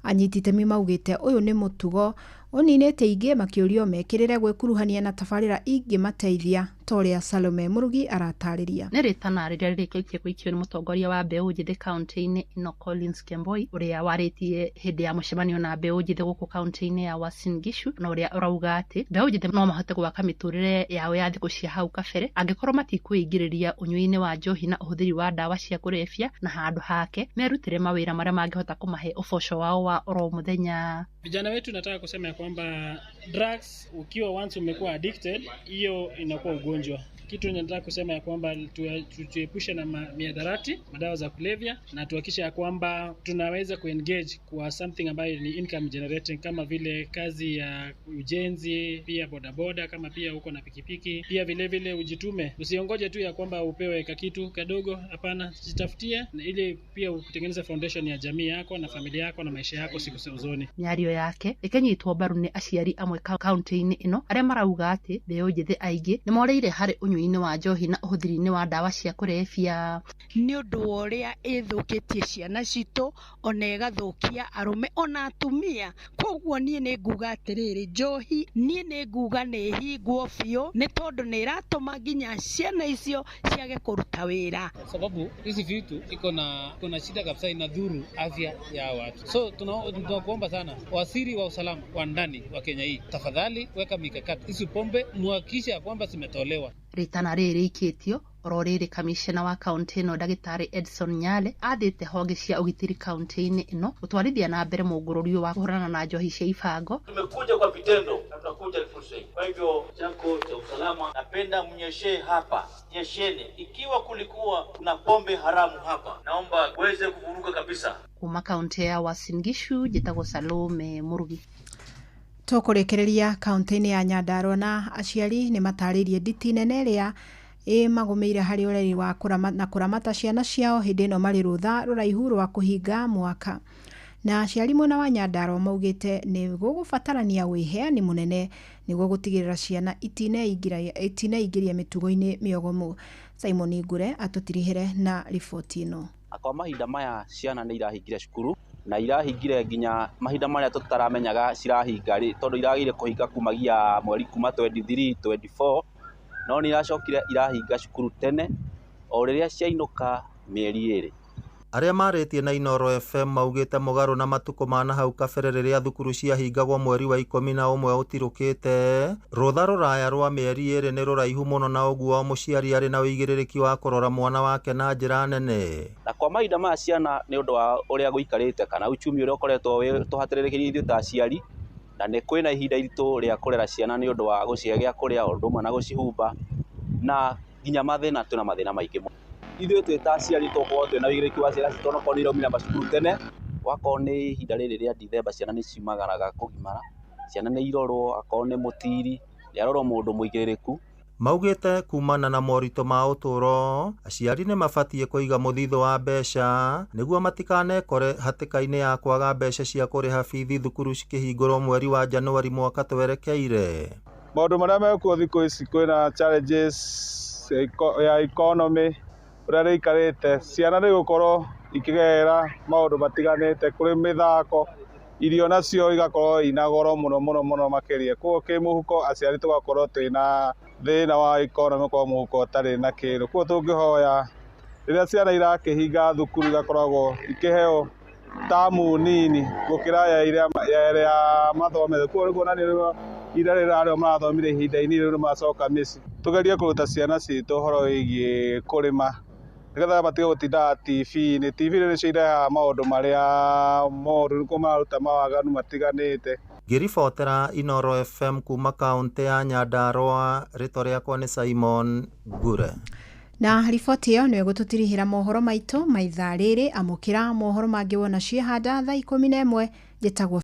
Anyiti itemi maugĩte ũyũ nĩ mũtugo ũninĩte ingĩ makĩũrio mekĩrĩre gwĩkuruhania na tabarĩra ingĩmateithia ta ũrĩa Salome Mũrugi aratarĩria.
Nĩ rĩtana rĩrĩa rĩrĩkĩtie gũikio nĩ mũtongoria wa mbeũ njĩthĩ kaũntĩ-inĩ ĩno Collins Kemboi, ũrĩa warĩtie hĩndĩ ya mũcemanio na mbeũ njĩthĩ gũkũ kaũntĩ-inĩ ya Uasin Gishu, na ũrĩa ũrauga atĩ mbeũ njĩthĩ no mahote gwaka mĩtũrĩre yao ya thikũ cia hau kabere angĩkorwo matikwĩingĩrĩria ũnyui-inĩ wa njohi na ũhũthĩri wa ndawa cia kũrebia, na handũ hake merutĩre mawĩra marĩa mangĩhota kũmahe ũboco wao wa oro mũthenya.
Vijana wetu nataka kusema ya kwamba drugs ukiwa once umekuwa addicted, hiyo inakuwa ugonjwa. Kitu nataka kusema ya kwamba tuepushe na mihadarati, madawa za kulevya, na tuhakikishe ya kwamba tunaweza kuengage kwa something ambayo ni income generating, kama vile kazi ya ujenzi, pia bodaboda, kama pia uko na pikipiki, pia vile vile ujitume, usiongoje tu ya kwamba upewe kakitu kadogo. Hapana, jitafutie ili pia utengeneze foundation ya jamii yako na familia yako na maisha yako siku za usoni.
Mĩario yake ĩkĩnyitwo mbaru nĩ aciari amwe kaũntĩ-inĩ ĩno arĩa marauga atĩ mbeũ njĩthĩ aingĩ nĩ moreire harĩ ũnyui-inĩ wa njohi na ũhũthĩri-inĩ wa ndawa cia kũrebia.
Nĩ ũndũ wa ũrĩa ĩthũkĩtie ciana citũ ona ĩgathũkia arũme ona atumia. Koguo niĩ nĩ nguga atĩrĩrĩ, njohi niĩ nĩ nguga nĩ ĩhingwo biũ, nĩ tondũ nĩ ĩratũma nginya ciana icio ciage kũruta wĩra.
Sababu hizi vitu iko na shida kabisa, inadhuru afya ya watu. So tunakuomba sana waziri wa usalama wa ndani wa Kenya hii, tafadhali weka mikakati, hizi pombe muhakikishe kwamba zimetolewa.
Rĩtana rĩrĩ rĩikĩtio oro rĩrĩ kamishna wa kaũntĩ ĩno ndagĩtarĩ Edson Nyale athĩte honge cia ũgitĩri kaũntĩ-inĩ ĩno gũtwarithia na mbere mũngũrũrio wa kũhũrana na njohi cia ibango.
Tumekuja kwa vitendo na tunakuja fursa hii. Kwa hivyo chako cha usalama, napenda mnyeshe hapa, nyesheni. Ikiwa kulikuwa kuna pombe haramu hapa, naomba uweze kuvuruga kabisa.
Kuma kaũntĩ ya Uasin Gishu njĩtagwo Salome Mũrugi.
Tũkũrĩkĩrĩria kaũntĩ-inĩ ya Nyandarua na aciari nĩ matarĩirie nditi nene ĩrĩa ĩmagũmĩire harĩ ũreri wa na kũramata ciana ciao hĩndĩ ĩno marĩ rũtha rũraihu rwa kũhinga mwaka. Na aciari mwena wa Nyandarua maugĩte nĩ gũgũbatarania wĩheani mũnene nĩguo gũtigĩrĩra ciana itineingĩria mĩtugo-inĩ mĩogomu. Simon Ngure atũtirihĩre na riboti ĩno.
Kwa mahinda maya ciana nĩ irahingire cukuru na irahingire nginya mahinda marĩa tũtaramenyaga cirahinga rĩ, tondũ iragĩire kũhinga kumagia mweri kuma 23 24, no nĩ iracokire irahinga cukuru tene o rĩrĩa ciainũka mĩeri 2.
Arĩa marĩtie na Inooro FM maugĩte mũgarũ na matukũ ma nahau kabere rĩrĩa thukuru ciahingagwo mweri wa 11 ũtirũkĩte, rũtha rũraya rwa mĩeri 2 nĩ rũraihu mũno, na ũguo mũciari arĩ na ũigĩrĩrĩki wa kũrora mwana wake na njĩra nene.
Na kwa mahinda maya ciana nĩ ũndũ wa ũrĩa gũikarĩte kana uchumi ũrĩa ũkoretwo tũhatĩrĩrĩkĩire ithuĩ ta aciari, na nĩ kwĩna ihinda iritũ rĩa kũrera ciana nĩ ũndũ wa gũcihe gĩa kũrĩa ũndũ ũmwe na gũcihumba, na nginya mathĩna twĩna mathĩna maingĩ mũno. Ithuĩ twĩ ta aciari tũkorwo twĩna ũigĩrĩrĩki wa ciana citũ onokorwo nĩ iraumire macukuru tene, wakorwo nĩ ihinda rĩrĩ rĩa Dithemba ciana nĩ ciumagaraga kũgimara, ciana nĩ irorwo, akorwo nĩ mũtiri nĩ arorwo mũndũ mũigĩrĩrĩku.
Maugĩte kumana na moritũ ma ũtũũro, aciari nĩ mabatiĩ kũiga mũthithũ wa mbeca nĩguo matikanekore hatĩka-inĩ ya kwaga mbeca cia kũrĩha bithi thukuru cikĩhingũrwo mweri wa Januari mwaka twerekeire.
Maũndũ marĩa mekuo thikũ ici kwĩna challenges ya economy ũrĩa rĩikarĩte, ciana nĩ gũkorwo ikĩgerera maũndũ matiganĩte, kũrĩ mĩthako, irio nacio igakorwo ina goro mũno mũno mũno makĩria. Koguo kĩmũhuko aciari tũgakorwo twĩna thĩna wa economy kwa mũhuko ũtarĩ na kĩndũ. Koguo tũngĩhoya rĩrĩa ciana irakĩhinga thukuru igakoragwo ikĩheo tamu nini gũkĩra ya ĩrĩa mathomete. Koguo nĩ kuonania ihinda rĩrĩa arĩa marathomire ihinda inini rĩu nĩmacoka mĩciĩ. Tũgerie kũruta ciana citũ ũhoro wĩgiĩ kũrĩma nĩgetha matige gũtindaga TV-inĩ. TV-inĩ nĩcio irehaga maũndũ marĩa moru, nĩkuo mararuta mawaganu matiganĩte.
Ngĩribotera Inooro FM kuma kaũntĩ ya Nyandarua, rĩtwa rĩakwa nĩ Simon Ngure.
Na riboti ĩyo nĩyo ĩgũtũtirihĩra mohoro maitũ ma ithaa rĩrĩ. Amũkĩra mohoro mangĩ wona ciĩhanda thaa 11. Njĩtagwo